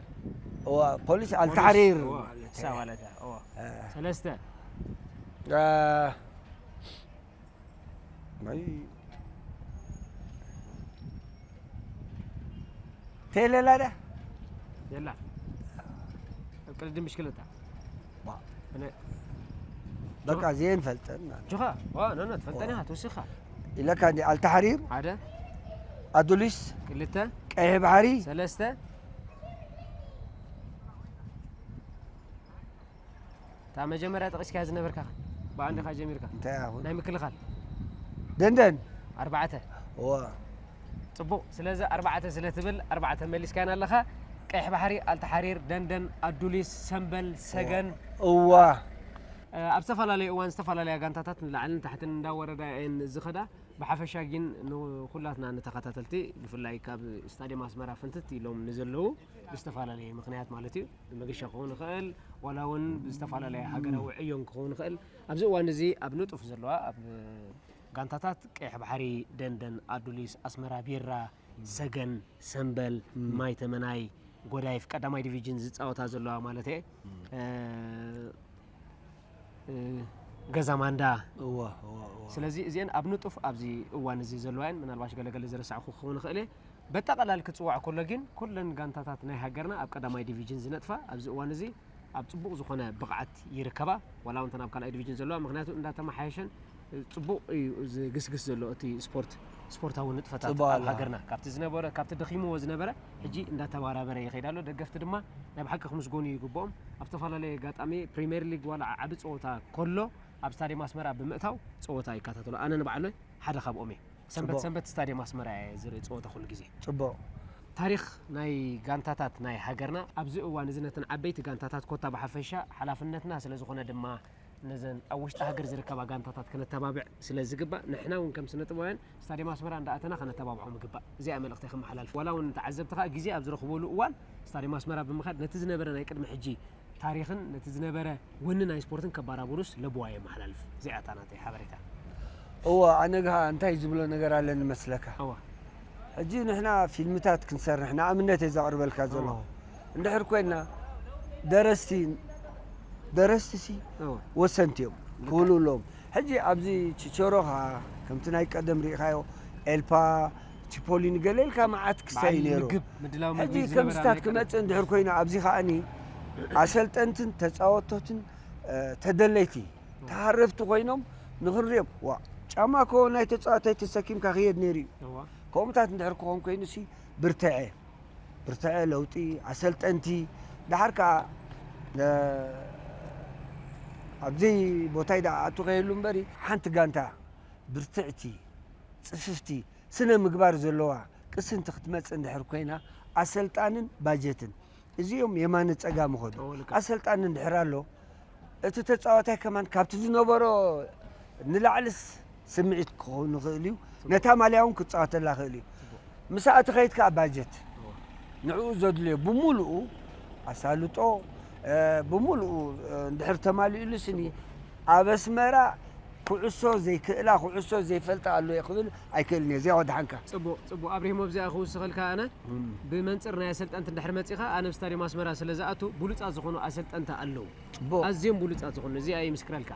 ዋ ፖሊስ ኣልተሓሪር እዋ፣ ማለት እሳ እዩ። ማለት እያ። እዋ። እ፣ ሰለስተ እ፣ ናይ ቴሌላ ዳ የላ ኣብ ቅድድም ብሽክለታ ዋ፣ እነ- በቃ እዚኤን ፈልጠን ጆኻ ዋ ኖ ኖ ትፈልጠኒ ኢኻ ትውስኻ ኢለካ እንዲ ኣልተሓሪር ሓደ ኣዱሊስ ክልተ ቀይሕ ባሕሪ ሰለስተ እታ መጀመርያ ጠቂስካ ዝነበርካ ብኣንድኻ ጀሚርካ እንታይ ኣሁን ናይ ምክልኻል ደንደን ኣርባዕተ ዋ ጽቡቕ ስለዚ ኣርባዕተ ስለ ትብል ኣርባዕተ መሊስካያን ኣለኻ ቀይሕ ባሕሪ ኣልተሓሪር ደንደን ኣዱሊስ ሰምበል ሰገን እዋ ኣብ ዝተፈላለዩ እዋን ዝተፈላለያ ጋንታታት ንላዕልን ታሕትን እንዳወረዳ እየን ዝኸዳ። ብሓፈሻ ግን ንኩላትና ንተኸታተልቲ ብፍላይ ካብ ስታዲየም ኣስመራ ፍንትት ኢሎም ንዘለዉ ብዝተፈላለየ ምክንያት ማለት እዩ ብመገሻ ክኸውን ይኽእል ዋላ እውን ብዝተፈላለየ ሃገራዊ ዕዮን ክኸውን ይኽእል ኣብዚ እዋን እዚ ኣብ ንጡፍ ዘለዋ ኣብ ጋንታታት ቀይሕ ባሕሪ ደንደን ኣዱሊስ ኣስመራ ቢራ ሰገን ሰምበል ማይ ተመናይ ጎዳይፍ ቀዳማይ ዲቪዥን ዝፃወታ ዘለዋ ማለት እየ ገዛ ማንዳ ስለዚ እዚአን ኣብ ንጡፍ ኣብዚ እዋን እዚ ዘለዋ እየን ምናልባሽ ገለገለ ዝረሳዕኩ ክኸውን ይኽእል እየ በጠቐላል ክፅዋዕ ከሎ ግን ኩለን ጋንታታት ናይ ሃገርና ኣብ ቀዳማይ ዲቪዥን ዝነጥፋ ኣብዚ እዋን እዚ ኣብ ፅቡቕ ዝኾነ ብቕዓት ይርከባ ዋላ እውን ተን ኣብ ካልኣይ ዲቪዥን ዘለዋ ምክንያቱ እንዳተመሓየሸን ፅቡቕ እዩ ዝግስግስ ዘሎ እቲ ስፖርት ስፖርታዊ ንጥፈታት ኣብ ሃገርና ካብቲ ዝነበረ ካብቲ ደኺምዎ ዝነበረ ሕጂ እንዳተባራበረ ይኸይድ ኣሎ ደገፍቲ ድማ ናይ ብሓቂ ክምስጎኑ ይግብኦም ኣብ ዝተፈላለየ ኣጋጣሚ ፕሪምየር ሊግ ዋላ ዓቢ ፀወታ ከሎ ኣብ ስታዲየም ኣስመራ ብምእታው ፀወታ ይከታተሉ ኣነ ንባዕሎይ ሓደ ካብኦም እየ ሰንበት ሰንበት ስታዲየም ኣስመራ እየ ዝርኢ ፀወታ ኩሉ ግዜ ፅቡቕ ታሪኽ ናይ ጋንታታት ናይ ሃገርና ኣብዚ እዋን እዚ ነተን ዓበይቲ ጋንታታት ኮታ ብሓፈሻ ሓላፍነትና ስለ ዝኾነ ድማ ነዘን ኣብ ውሽጢ ሃገር ዝርከባ ጋንታታት ከነተባብዕ ስለ ዝግባእ ንሕና እውን ከም ስነ ጥበባውያን ስታዲየም ኣስመራ እንዳኣተና ከነተባብዖም ይግባእ እዚኣ መልእኽቲ ከመሓላልፍ ዋላ እውን ተዓዘብቲ ከዓ ግዜ ኣብ ዝረኽበሉ እዋን ስታዲየም ኣስመራ ብምኻድ ነቲ ዝነበረ ናይ ቅድሚ ሕጂ ታሪኽን ነቲ ዝነበረ ወኒ ናይ ስፖርትን ከባራብሩስ ለብዋ የመሓላልፍ እዚኣ እታ ናተይ ሓበሬታ እወ ኣነ ግሃ እንታይ ዝብሎ ነገር ኣለኒ መስለካ እዋ ሕጂ ንሕና ፊልምታት ክንሰርሕ ንኣብነት እየ ዘቕርበልካ ዘለኹ እንድሕር ኮይና ደረስቲ ደረስቲ ሲ እዋ ወሰንቲ እዮም ክህሉ ኣለዎም ሕጂ ኣብዚ ችቸሮኻ ከምቲ ናይ ቀደም ርኢኻዮ ኤልፓ ቺፖሊኒ ገለ ኢልካ መዓት ክሳይ በዓል ነይሩ ምግብ ምድላው ሕጂ ምግቢ ዝነበረ ከምስታት ናይ ክመፅእ እንድሕር ኮይኑ ኣብዚ ከዓኒ ኣሰልጠንቲ ተፃወቶትን እ፣ ተደለይቲ ተሃረፍቲ ኮይኖም ንኽንሪኦም ዋ ጫማ ኮ ናይ ተፃዋታይ ተሰኪምካ ክየድ ነይሩ እዩ እዋ ከምኡታት እንድሕር ክኾን ኮይኑ ሲ ብርትዐ ብርትዐ ለውጢ ኣሰልጠንቲ ደሓር ከዓ እ፣ ኣብዚ ቦታይ ዳ ኣቱ ከየሉ እምበሪ ሓንቲ ጋንታ ብርትዕቲ ጽፍፍቲ ስነ ምግባር ዘለዋ ቅስንቲ ክትመጽእ እንድሕር ኮይና ኣሰልጣንን ባጀትን እዚኦም የማነ ጸጋም ይኸዱ እዎ፣ ልክዕ። ኣሰልጣኒ እንድሕር ኣሎ እቲ ተጻዋታይ ከማን ካብቲ ዝነበሮ ንላዕልስ ስምዒት ክኸውን ይኽእል እዩ ነታ ማልያ እውን ክጻወተላ ይኽእል እዩ ምስኣ እቲ ከይድ ከዓ ባጀት ንዕኡ ዘድልዮ ብምሉኡ ኣሳልጦ እ፣ ብምሉኡ እ፣ እንድሕር ተማሊኡሉ ስኒ ኣብ ኣስመራ ኩዕሶ ዘይክእላ ኩዕሶ ዘይፈልጣ ኣሎ እየ ክብል ኣይክእልን እየ እዚኣ ወድሓንካ ጽቡቕ ጽቡቕ ኣብሪሂሞ ኣብዚኣ ክውስኸልካ ኣነ ብመንፅር ናይ ኣሰልጠንቲ እንድሕር መፂኻ ኣነ ኣብ ስታዲየም ኣስመራ ስለ ዝኣቱ ብሉፃት ዝኾኑ ኣሰልጠንቲ ኣለዉ ጽቡቕ ኣዝዮም ብሉፃት ዝኾኑ እዚኣ ይምስክረልካ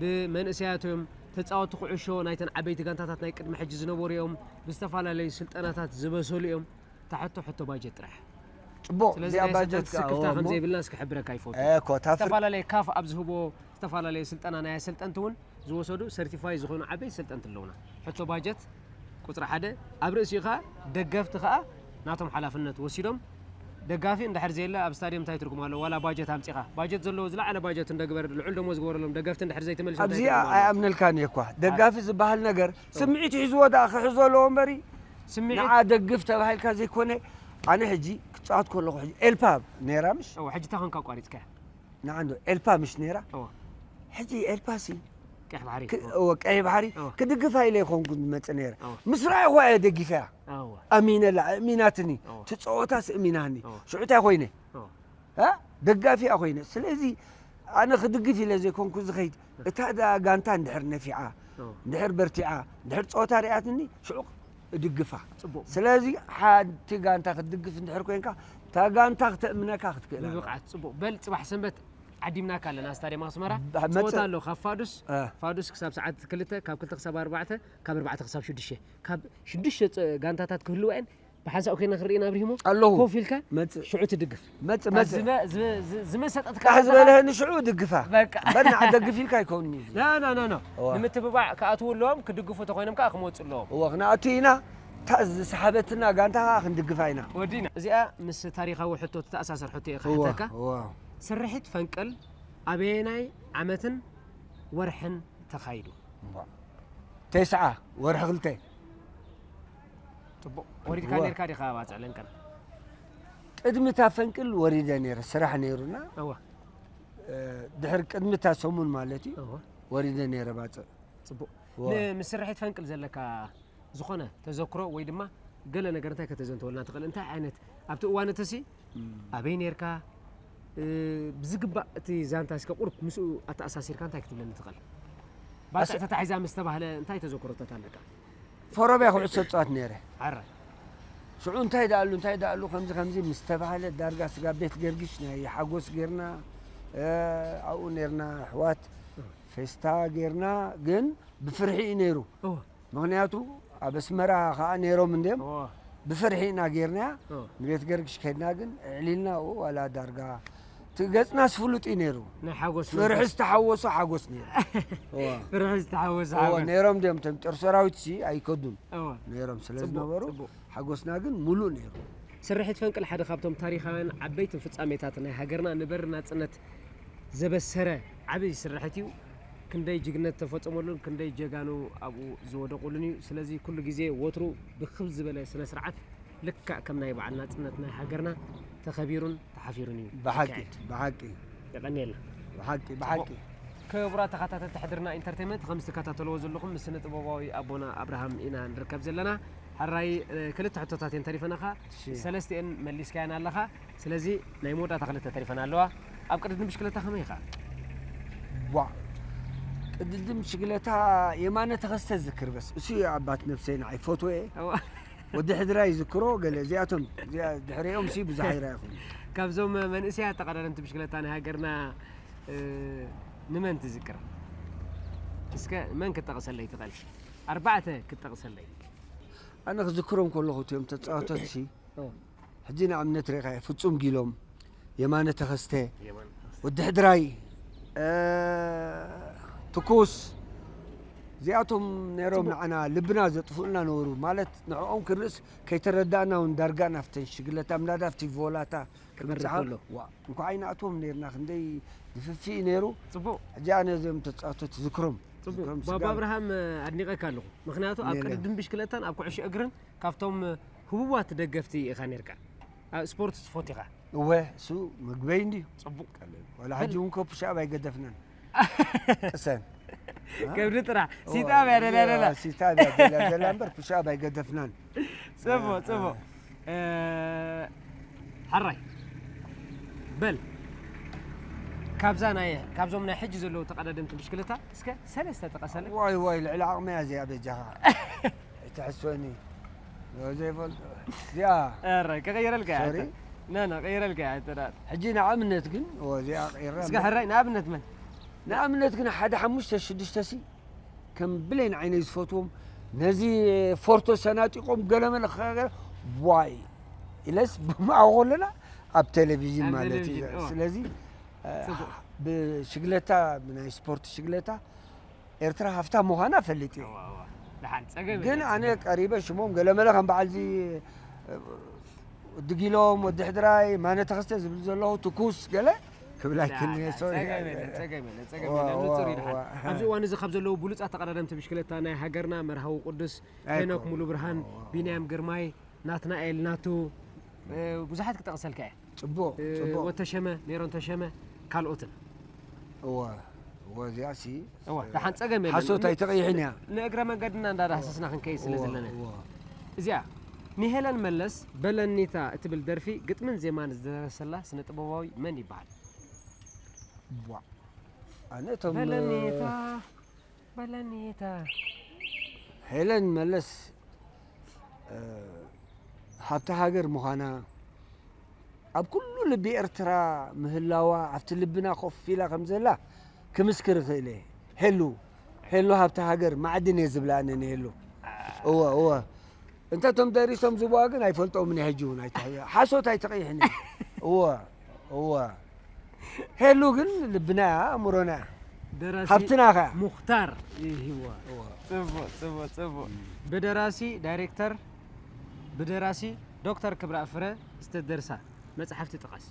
ብመንእሰያት እዮም ተፃወቲ ኩዕሾ ናይተን ዓበይቲ ጋንታታት ናይ ቅድሚ ሕጂ ዝነበሩ እዮም ብዝተፈላለዩ ስልጠናታት ዝበሰሉ እዮም ታሕቶ ሕቶ ባጀት ጥራሕ ጽቡቕ ስለዚ እዚኣ ናይ ባጀት ኣሰልጠንቲ ከዓ ስክፍታ እዎ እሞ ከምዘይብልና እስኪ ሕብረካ ይፈቱ እ፣ ኮታ ፍር- ዝተፈላለየ ካፍ ኣብ ዝህቦ ዝተፈላለየ ስልጠና ናይ ኣሰልጠንቲ እውን ዝወሰዱ ሰርቲፋይ ዝኾኑ ዓበይቲ ሰልጠንቲ ኣለውና ሕቶ ባጀት ቁፅሪ ሓደ ኣብ ርእሲኡ ከዓ ደገፍቲ ከዓ ናቶም ሓላፍነት ወሲዶም ደጋፊ እንድሕር ዘየለ ኣብ ስታዲየም እንታይ ትርጉም ኣለዎ ዋላ ባጀት ኣምፂኻ ባጀት ዘለዎ ዝለዓለ ባጀት እንደግበር ልዑል ደሞ ዝገበረሎም ደገፍቲ እንድሕር ዘይተመልሶም እንታይ ኣብዚኣ ትርጉም ኣለዎ? ኣይኣምነልካን እየ እኳ ደጋፊ ዝበሃል ነገር ስምዒት ሒዝዎ ደኣ ክሕዞ ኣለዎ እምበሪ ስምዒት ንዓ ደግፍ ተባሂልካ ዘይኮነ ኣነ ሕጂ ክጸ ክጻወት ከለኹ ሕጂ ኤልፓ ነይራ ምሽ? እወ፣ ሕጂ እታ ኾንካ ኣቋሪጽካያ። ንዓንዶ ኤልፓ ምሽ ነይራ? እወ፣ ሕጂ ኤልፓ ሲ ቀይሕ ባሕሪ። ክ- እወ፣ ቀይ ባሕሪ እወ። ክድግፋ ኢለ ይኾንኩ ዝመጽእ ነይረ። እወ። ምስ ረኣኹ እየ ደጊፈያ። እወ፣ ኣሚነላ፣ እሚናትኒ። እወ። ትጻወታስ እሚናኒ። እወ። ሽዑ እንታይ ኮይነ? እወ። እ? ደጋፊያ ኮይነ። ስለዚ ኣነ ክድግፍ ኢለ ዘይኮንኩ ዝኸይድ። እታ ዳ ጋንታ እንድሕር ነፊዓ፣ እወ። እንድሕር በርቲዓ፣ እንድሕር ጸወታ ሪኣትኒ፣ ሽዑ እድግፋ። ጽቡቕ። ስለዚ ሓንቲ ጋንታ ክትድግፍ እንድሕር ኮይንካ፣ እታ ጋንታ ክተእምነካ ክትክእል ኣለዋ። ብብቕዓት ጽቡቕ። በል ጽባሕ ሰንበት ዓዲምናካ ኣለና ስታድየም ኣስመራ። ብ- መጽ- ጸወታ ኣሎ ካብ ፋዱስ፣ እ። ፋዱስ ክሳብ ሰዓት ክልተ፣ ካብ ክልተ ክሳብ ኣርባዕተ፣ ካብ ኣርባዕተ ክሳብ ሽዱሽተ። ካብ ሽዱሽተ ጸ- ጋንታታት ክህልዋ እየን። ብሓንሳብ ኮይና ክንርኢ ኢና ኣብሪሂሞ። ኣለኹ። ኮፍ ኢልካ መጽ- ሽዑ ትድግፍ። መጽ- ካብ መጽ- ዝመ- ዝመ- ዝ- ዝመሰጠትካ ቃሕ ጋንታ ዝበለህኒ ሽዑ ድግፋ። በቃ። በና ደግፍ ኢልካ ኣይኮንኒ። ና ና ና ና። እዋ። ንምትብባዕ ክኣትዉ ኣለዎም፣ ክድግፉ ተኾይኖም ከዓ ክመፁ ኣለዎም። እወ፣ ክንኣቱ ኢና። እታ ዝሰሓበትና ጋንታ ከዓ ክንድግፋ ኢና። ወዲና። እዚኣ ምስ ታሪኻዊ ሕቶ ትተኣሳሰር ሕቶ እየ እወ፣ ክሓተካ። እወ። ስርሒት ፈንቅል ኣበየናይ ዓመትን ወርሕን ተኻይዱ? እዋ። ተስዓ፣ ወርሒ ክልተ። ጽቡቕ። ወሪድካ እወ። ነርካ ዲኻ ባጽዕ ለንቀን? ቅድሚ እታ ፈንቅል ወሪደ ነይረ፣ ስራሕ ነይሩና። እወ። እ፣ ድሕሪ ቅድሚ እታ ሰሙን ማለት እዩ። እወ። ወሪደ ነይረ ባጽዕ። ጽቡቕ። እወ። ንምስርሒት ፈንቅል ዘለካ ዝኾነ ተዘክሮ ወይ ድማ ገለ ነገር እንታይ ከተዘንተወልና ትኽእል? እንታይ ዓይነት ኣብቲ እዋን እትሲ ኣበይ ነርካ? እ፣ ብዝግባእ እቲ ዛንታ እስከ ቁሩብ ምስኡ ኣተኣሳሲርካ እንታይ ክትብለኒ ትኽእል? ባጽዕ ኣሰ- ተታሒዛ ምስ ተባህለ እንታይ ተዘክሮታት ኣለካ? ፈሮብያ ኩዕሶ ጻወት ነይረ። ዓረ። ሽዑ እንታይ ደኣሉ፣ እንታይ ደኣሉ፣ ከምዚ፣ ከምዚ ምስ ተባህለ ዳርጋ ስጋ ቤት ገርግሽ ናይ ሓጎስ ጌርና፣ እ፣ ኣብኡ ነርና ኣሕዋት ፌስታ ጌርና፣ ግን ብፍርሒ እዩ ነይሩ። እወ። ምኽንያቱ ኣብ ኣስመራ ከዓ ነይሮም እንድዮም። እወ። ብፍርሒ ኢና ጌርናያ። እወ። ንቤት ገርግሽ ከድና ግን ኣዕሊልና፣ ኡ፣ ዋላ ዳርጋ እቲ ገጽናስ ፍሉጥ እዩ ነይሩ። ናይ ሓጎስ ፍርሒ ዝተሓወሶ ሓጎስ ነይሩ። እወ። ፍርሒ ዝተሓወሶ እወ፣ ሓጎስ። ነይሮም ድዮም እቶም ጦር ሰራዊት ሲ ኣይከዱን እወ። ነይሮም ስለ ጽቡቕ፣ ዝነበሩ ጽቡቕ። ሓጎስና ግን ሙሉእ ነይሩ። ስርሒት ፈንቅል ሓደ ካብቶም ታሪኻውያን ዓበይትን ፍጻሜታትን ናይ ሃገርና ንበርናጽነት ዘበሰረ ዓብዪ ስርሒት እዩ። ክንደይ ጅግነት ተፈጸመሉን ክንደይ ጀጋኑ ኣብኡ ዝወደቑሉን እዩ። ስለዚ ኩሉ ግዜ ወትሩ ብክብ ዝበለ ስነ ስርዓት ልክዕ ከም ናይ በዓል ናጽነት ናይ ሃገርና ተኸቢሩን ተሓፊሩን እዩ ብሓቂ ዝካየድ። ብሓቂ የቐንየልና። ብሓቂ ብሓቂ ክቡራት ተኸታተልቲ ሕድርና ኢንተርቴንመንት፣ ከም ዝትከታተልዎ ዘለኹም ምስ ስነ ጥበባዊ ኣቦና ኣብርሃም ኢና ንርከብ ዘለና። ሕራይ፣ እ፣ ክልተ ሕቶታት እየን ተሪፈናኻ። እሺ። ሰለስቲኤን መሊስካየን ኣለኻ። ስለዚ ናይ መወዳእታ ክልተ ተሪፈና ኣለዋ። ኣብ ቅድድም ብሽክለታ ከመይ ኢኻ? ዋ ቅድድም ሽግለታ የማነ ተኸስተ ዝክር በስ እሱ እዩ ኣባት ነብሰይ ንዓይ ፎቶ እየ እዋ። ወዲ ሕድራ ይዝክሮ ገለ እዚኣቶም እዚኣ ድሕሪኦም ሲ ብዙሕ ኣይረኣኹም። ካብዞም መንእሰያት ተቐዳደምቲ ብሽክለታ ናይ ሃገርና፣ እ፣ ንመን ትዝክር? እስከ መን ክትጠቕሰለይ ትኽእል? ኣርባዕተ ክትጠቕሰለይ። ኣነ ክዝክሮም ከለኹ እቲኦም ተፃወተት ሲ ኦ። ሕጂ ንኣብነት ርኢኻ ፍጹም ጊሎም የማነ ተኸስተ ወዲ ሕድራይ እ፣ ትኩስ እዚኣቶም ነይሮም ንዓና ልብና ዘጥፍኡልና ነበሩ ማለት ንዕኦም ክንርእስ ከይተረዳእና እውን ዳርጋ ናፍተን ሽግለታ ምላዳፍቲ ቮላታ ክበርህ ክብጽሓ ከሎ። ዋ እንኳዕ ኣይናእትዎም ነይርና ክንደይ ድፍፊ እዩ ነይሩ። ጽቡቕ። ሕጂ ኣነ እዚኦም ተጻወተቲ ዝክሮም ጽቡቕ ዝክሮም ባባ ስጋ- ኣብርሃም ኣድኒቐካ ኣለኹ። ምክንያቱ ኣብ ሜለ። ቅድድም ብሽክለታን ኣብ ኩዕሾ እግርን ካብቶም ህቡባት ደገፍቲ ኢኻ ነርካ። ኣብ ስፖርት ትፈቱ ኢኻ። እወ እሱ ምግበይ እንድዩ። ጽቡቕ። ወላ ሕጂ እውን ኮ ፑሽኣብ ኣይገደፍናን። ቅሰን ከብዲ ጥራሕ ሲጣብ ያደላ ደላ። ሲታብ ያደላ ደላ እምበር ፑሽኣብ ኣይገደፍናን። ጽቡቕ ጽቡቕ። እ፣ ሓራይ በል ካብዛ ናይ ካብዞም ናይ ሕጂ ዘለዉ ተቐዳደምቲ ብሽክለታ እስከ ሰለስተ ጥቀሰለ። ዋይ ዋይ ልዕሊ ዓቕመያ እዚኣ በጃኻ ኣይትሕስወኒ ዘይፈልጦ እዚኣ ኧረ ከቐይረልካ እያ ሶሪ። ና ና ቀይረልካ እያ እንተ ደኣ። ሕጂ ንኣብነት ግን እወ እዚኣ ቀይራ እስከ ሕራይ ንኣብነት መን ንኣብነት ግን ሓደ ሓሙሽተ ሽዱሽተ ሲ ከም ብሌን ዓይነይ ዝፈትዎም ነዚ ፎርቶ ሰናጢቆም ገለመለ ክኸገር ዋይ ኢለስ ብማእኮ ኣለና ኣብ ቴሌቪዥን ኣብ ማለት እዩ ቴሌቪዥን፣ እወ። ስለዚ ጽቡቕ። ብሽግለታ ብናይ ስፖርት ሽግለታ ኤርትራ ሃፍታ ምዃና ፈሊጥ እዩ እዋ፣ እዋ። ደሓን ጸገም ግን የለን። ኣነ ቀሪበ ሽሞም ገለመለ ከም በዓልዚ ወዲ ጊሎም ወዲ ሕድራይ ማነ ተኸስተ ዝብል ዘለኹ ትኩስ ገለ ክብል ኣይክእል እየ ሶሪ ጸገም የለን፣ ጸገም የለን፣ ጸገም ዋ፣ የለን። ዋ፣ ንጹር እዩ ደሓን። ዋ። ኣብዚ እዋን እዚ ካብ ዘለዉ ብሉጻት ተቐዳደምቲ ብሽክለታ ናይ ሃገርና መርሃዊ ቅዱስ ኣይኮ። ሄኖክ ሙሉ ብርሃን ቢንያም ግርማይ ናትናኤል ናቱ እ፣ ብዙሓት ክጠቕሰልካ እየ። ጽቡቕ እ፣ ጽቡቕ ወተሸመ፣ ሜሮን ተሸመ፣ ካልኦትን። እወ እወ እዚኣሲ እወ፣ ደሓን ጸገም የለን። ሓሶት ኣይተቐይሕን እያ። ንእግረ መንገድና እንዳዳህሰስና ክንከይድ ስለ እወ፣ ዘለና። እወ። እዚኣ ንሄለን መለስ በለኒታ እትብል ደርፊ ግጥምን ዜማን ዝደረሰላ ስነ ጥበባዊ መን ይበሃል? ቧ ኣነ እቶም በለኒታ በለኒታ ሄለን መለስ እ፣ ሃብቲ ሃገር ምዃና ኣብ ኩሉ ልቢ ኤርትራ ምህላዋ ኣብቲ ልብና ኮፍ ኢላ ከም ዘላ ክምስክር እኽእል እየ። ሄሉ ሄሉ ሃብቲ ሃገር ማዕድን እየ ዝብላ ኣነ ንሄሉ። እወ እወ እንተ እቶም ደሪሶም ዝብዋ ግን ኣይፈልጦምን እየ። ሕጂ እውን ኣይትሕ- ሓሶት ኣይትቐይሕኒ። እወ እወ ሄሉ ግን ልብና እያ ኣእምሮና እያ ደራሲ ሃብትና ኸያ። ሙኽታር ይህዋ። ጽቡቕ ጽቡቕ ጽቡቕ። ብደራሲ ዳይሬክተር ብደራሲ ዶክተር ክብረኣብ ፍረ ዝተደርሳ መጽሓፍቲ ጥቀስ።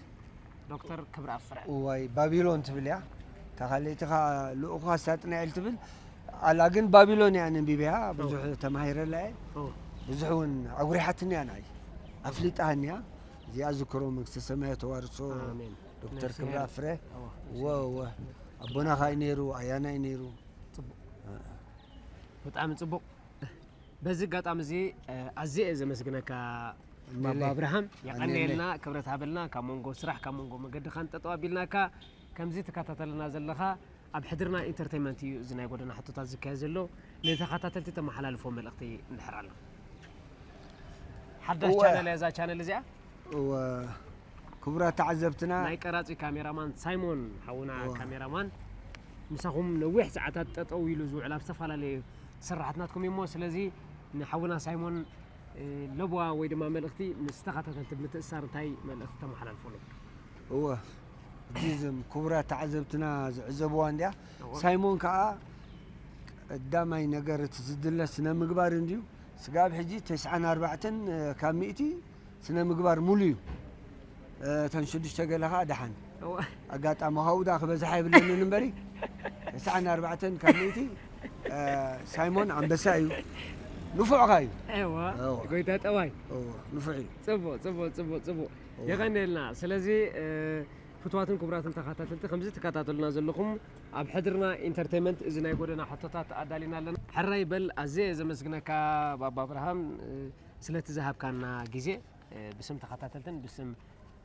ዶክተር ክብረኣብ ፍረ። እዋይ ባቢሎን ትብል እያ። እታ ካልኣይቲ ኸዓ ልኡኳ ሳጥናኤል ትብል ኣላ። ግን ባቢሎን እያ ኣነንቢበያ ብዙሕ ተማሂረላ እየ። ኦ፣ ብዙሕ እውን ኣጉሪሓትኒ እያ ንዓይ ኣፍሊጣሃኒ እያ። እዚኣ ዝክሮ መንግስተ ሰማይ ተዋርሶ ኣሜን። ዶክተር ነፍሲ ክብረኣብ ይማር። ፍረ። ኦ፣ እወ እወ ኣቦና ኸዓ እዩ ነይሩ ኣያና እዩ ነይሩ። ብጣዕሚ ጽቡቕ። በዚ ኣጋጣሚ እዚ እ፣ ኣዝየ እየ ዘመስግነካ ባባ እኔለይ። ኣብርሃም እኔለይ። የቐንየልና፣ ክብረት ሃበልና። ካብ መንጎ ስራሕ ካብ መንጎ መገድኻን ጠጠው ኣቢልናካ ከምዚ ትከታተልና ዘለኻ ኣብ ሕድርና ኢንተርቴይንመንት እዩ እዚ ናይ ጎደና ሕቶታት ዝካየድ ዘሎ። ንተኸታተልቲ ተመሓላልፎ መልእኽቲ እንድሕር ኣሎ። ሓዳሽ እወ። ቻነል እያ እዛ ቻነል እዚኣ። እወ ክቡራት ተዓዘብትና ናይ ቀራጺ ካሜራማን ሳይሞን ሓውና እወ። ካሜራማን ምሳኹም ነዊሕ ሰዓታት ጠጠው ኢሉ ዝውዕል ኣብ ዝተፈላለዩ ስራሓት ናትኩም እዩ እሞ ስለዚ ንሓውና ሳይሞን እ፣ ለብዋ ወይ ድማ መልእኽቲ ምስ ተኸታተልቲ ብምትእሳር እንታይ መልእኽቲ ተመሓላልፈሎም? እወ ሕጂ እዞም ክቡራት ተዓዘብትና ዝዕዘብዋ እንዲያ እወ። ሳይሞን ከዓ ቀዳማይ ነገር እቲ ዝድለ ስነ ምግባር እንድዩ። ስጋብ ሕጂ ተስዓን ኣርባዕተን ካብ ሚእቲ ስነ ምግባር ሙሉ እዩ። እተን ሽዱሽተ ገለ ከዓ ደሓን እወ። ኣጋጣሚ ካብኡ ዳ ክበዝሓ የብለንን እምበሪ ተስዓን ኣርባዕተን ካብ ሚእቲ ሳይሞን ኣንበሳ እዩ። ንፉዕኻ እዩ። እወ። እወ። ጎይታ ጠባይ። እወ፣ ንፉዕ እዩ። ጽቡቕ ጽቡቕ ጽቡቕ ጽቡቕ። የቐንየልና። ስለዚ እ፣ ፍትዋትን ክቡራትን ተኸታተልቲ ከምዚ ትከታተሉና ዘለኹም ኣብ ሕድርና ኢንተርቴይንመንት እዚ ናይ ጎደና ሕቶታት ኣዳሊና ኣለና። ሕራይ በል ኣዝየ እየ ዘመስግነካ ባባ ኣብርሃም እ፣ ስለቲ ዝሃብካና ግዜ እ፣ ብስም ተኸታተልትን ብስም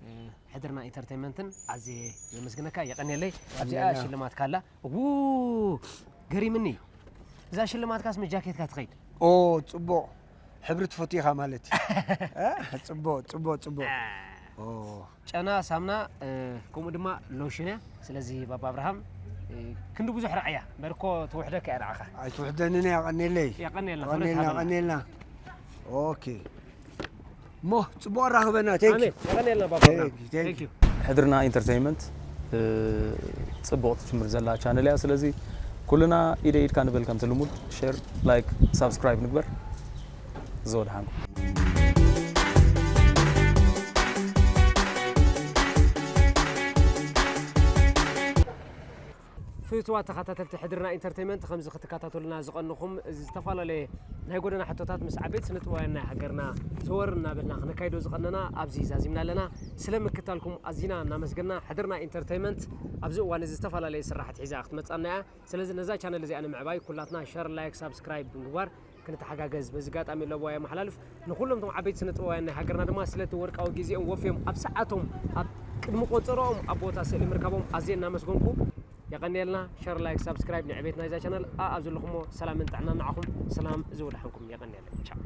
እ፣ ሕድርና ኢንተርቴይንመንትን ኣዝየ ዘመስግነካ። የቐንየለይ። ኣብዚኣ የቐንየልና። ሽልማትካ ኣላ። ው ገሪምኒ። እዛ ሽልማትካስ ምስ ጃኬትካ ትኸይድ? ኦ ጽቡቕ ሕብሪ ትፈቱ ኢኻ ማለት እዩ። እ? ጽቡቕ ጽቡቕ ጽቡቕ። ኦ ጨና ሳምና እ፣ ከምኡ ድማ ሎሽን እያ። ስለዚ ባባ ኣብርሃም እ፣ ክንዲ ብዙሕ ረዓያ በርኮ ትውሕደካ እያ ንዓኻ። ኣይትውሕደንን እያ ቀኔለይ። የቐንየልና፣ ቀኔልና ክብረት ሃበልና። ቀኔልና። ኦኬ እሞ ጽቡቕ ኣራኽበና። ቴንክ ኣሜን። የቐንየልና ባባ ኣብርሃም። ቴንክ ዩ፣ ቴንክ ዩ። ቴንክ ዩ። ሕድርና ኢንተርቴይንመንት እ፣ ጽቡቕ ትጅምር ዘላ ቻነል እያ። ስለዚ ኩልና ኢደ ኢድካ ንበል ከምቲ ልሙድ ሼር፣ ላይክ፣ ሳብስክራይብ ንግበር። ዘወድሓንኩም። ፍትዋት ተኸታተልቲ ሕድርና ኢንተርቴይንመንት ከምዚ ክትከታተሉና ዝቐንኹም ዝተፈላለየ ናይ ጎደና ሕቶታት ምስ ዓበይቲ ስነጥበባውያን ናይ ሃገርና ዘወር እናበልና ክነካይዶ ዝቐነና ኣብዚ ዛዚምና ኣለና። ስለ ምክታልኩም ኣዚና እናመስገና ሕድርና ኢንተርቴይንመንት ኣብዚ እዋን እዚ ዝተፈላለየ ስራሓት ሒዛ ክትመጻና እያ። ስለዚ ነዛ ቻነል እዚኣ ንምዕባይ ኩላትና ሸር፣ ላይክ፣ ሳብስክራይብ ብምግባር ክንተሓጋገዝ በዚ ኣጋጣሚ ለበዋ የመሓላልፍ። ንኩሎም እቶም ዓበይቲ ስነጥበባውያን ናይ ሃገርና ድማ ስለቲ ወርቃዊ ግዜኦም ወፍዮም ኣብ ሰዓቶም ኣብ ቅድሚ ቆጸሮኦም ኣብ ቦታ ስእሊ ምርካቦም ኣዝየ እናመስገንኩ የቐንየልና። ሸር፣ ላይክ፣ ሳብስክራይብ ንዕቤት ናይዛ ቻነል ኣኣብ ዘለኹሞ ሰላምን ጥዕናን ንዓኹም። ሰላም ዝወድሓንኩም። የቐንየለይ። ቻው።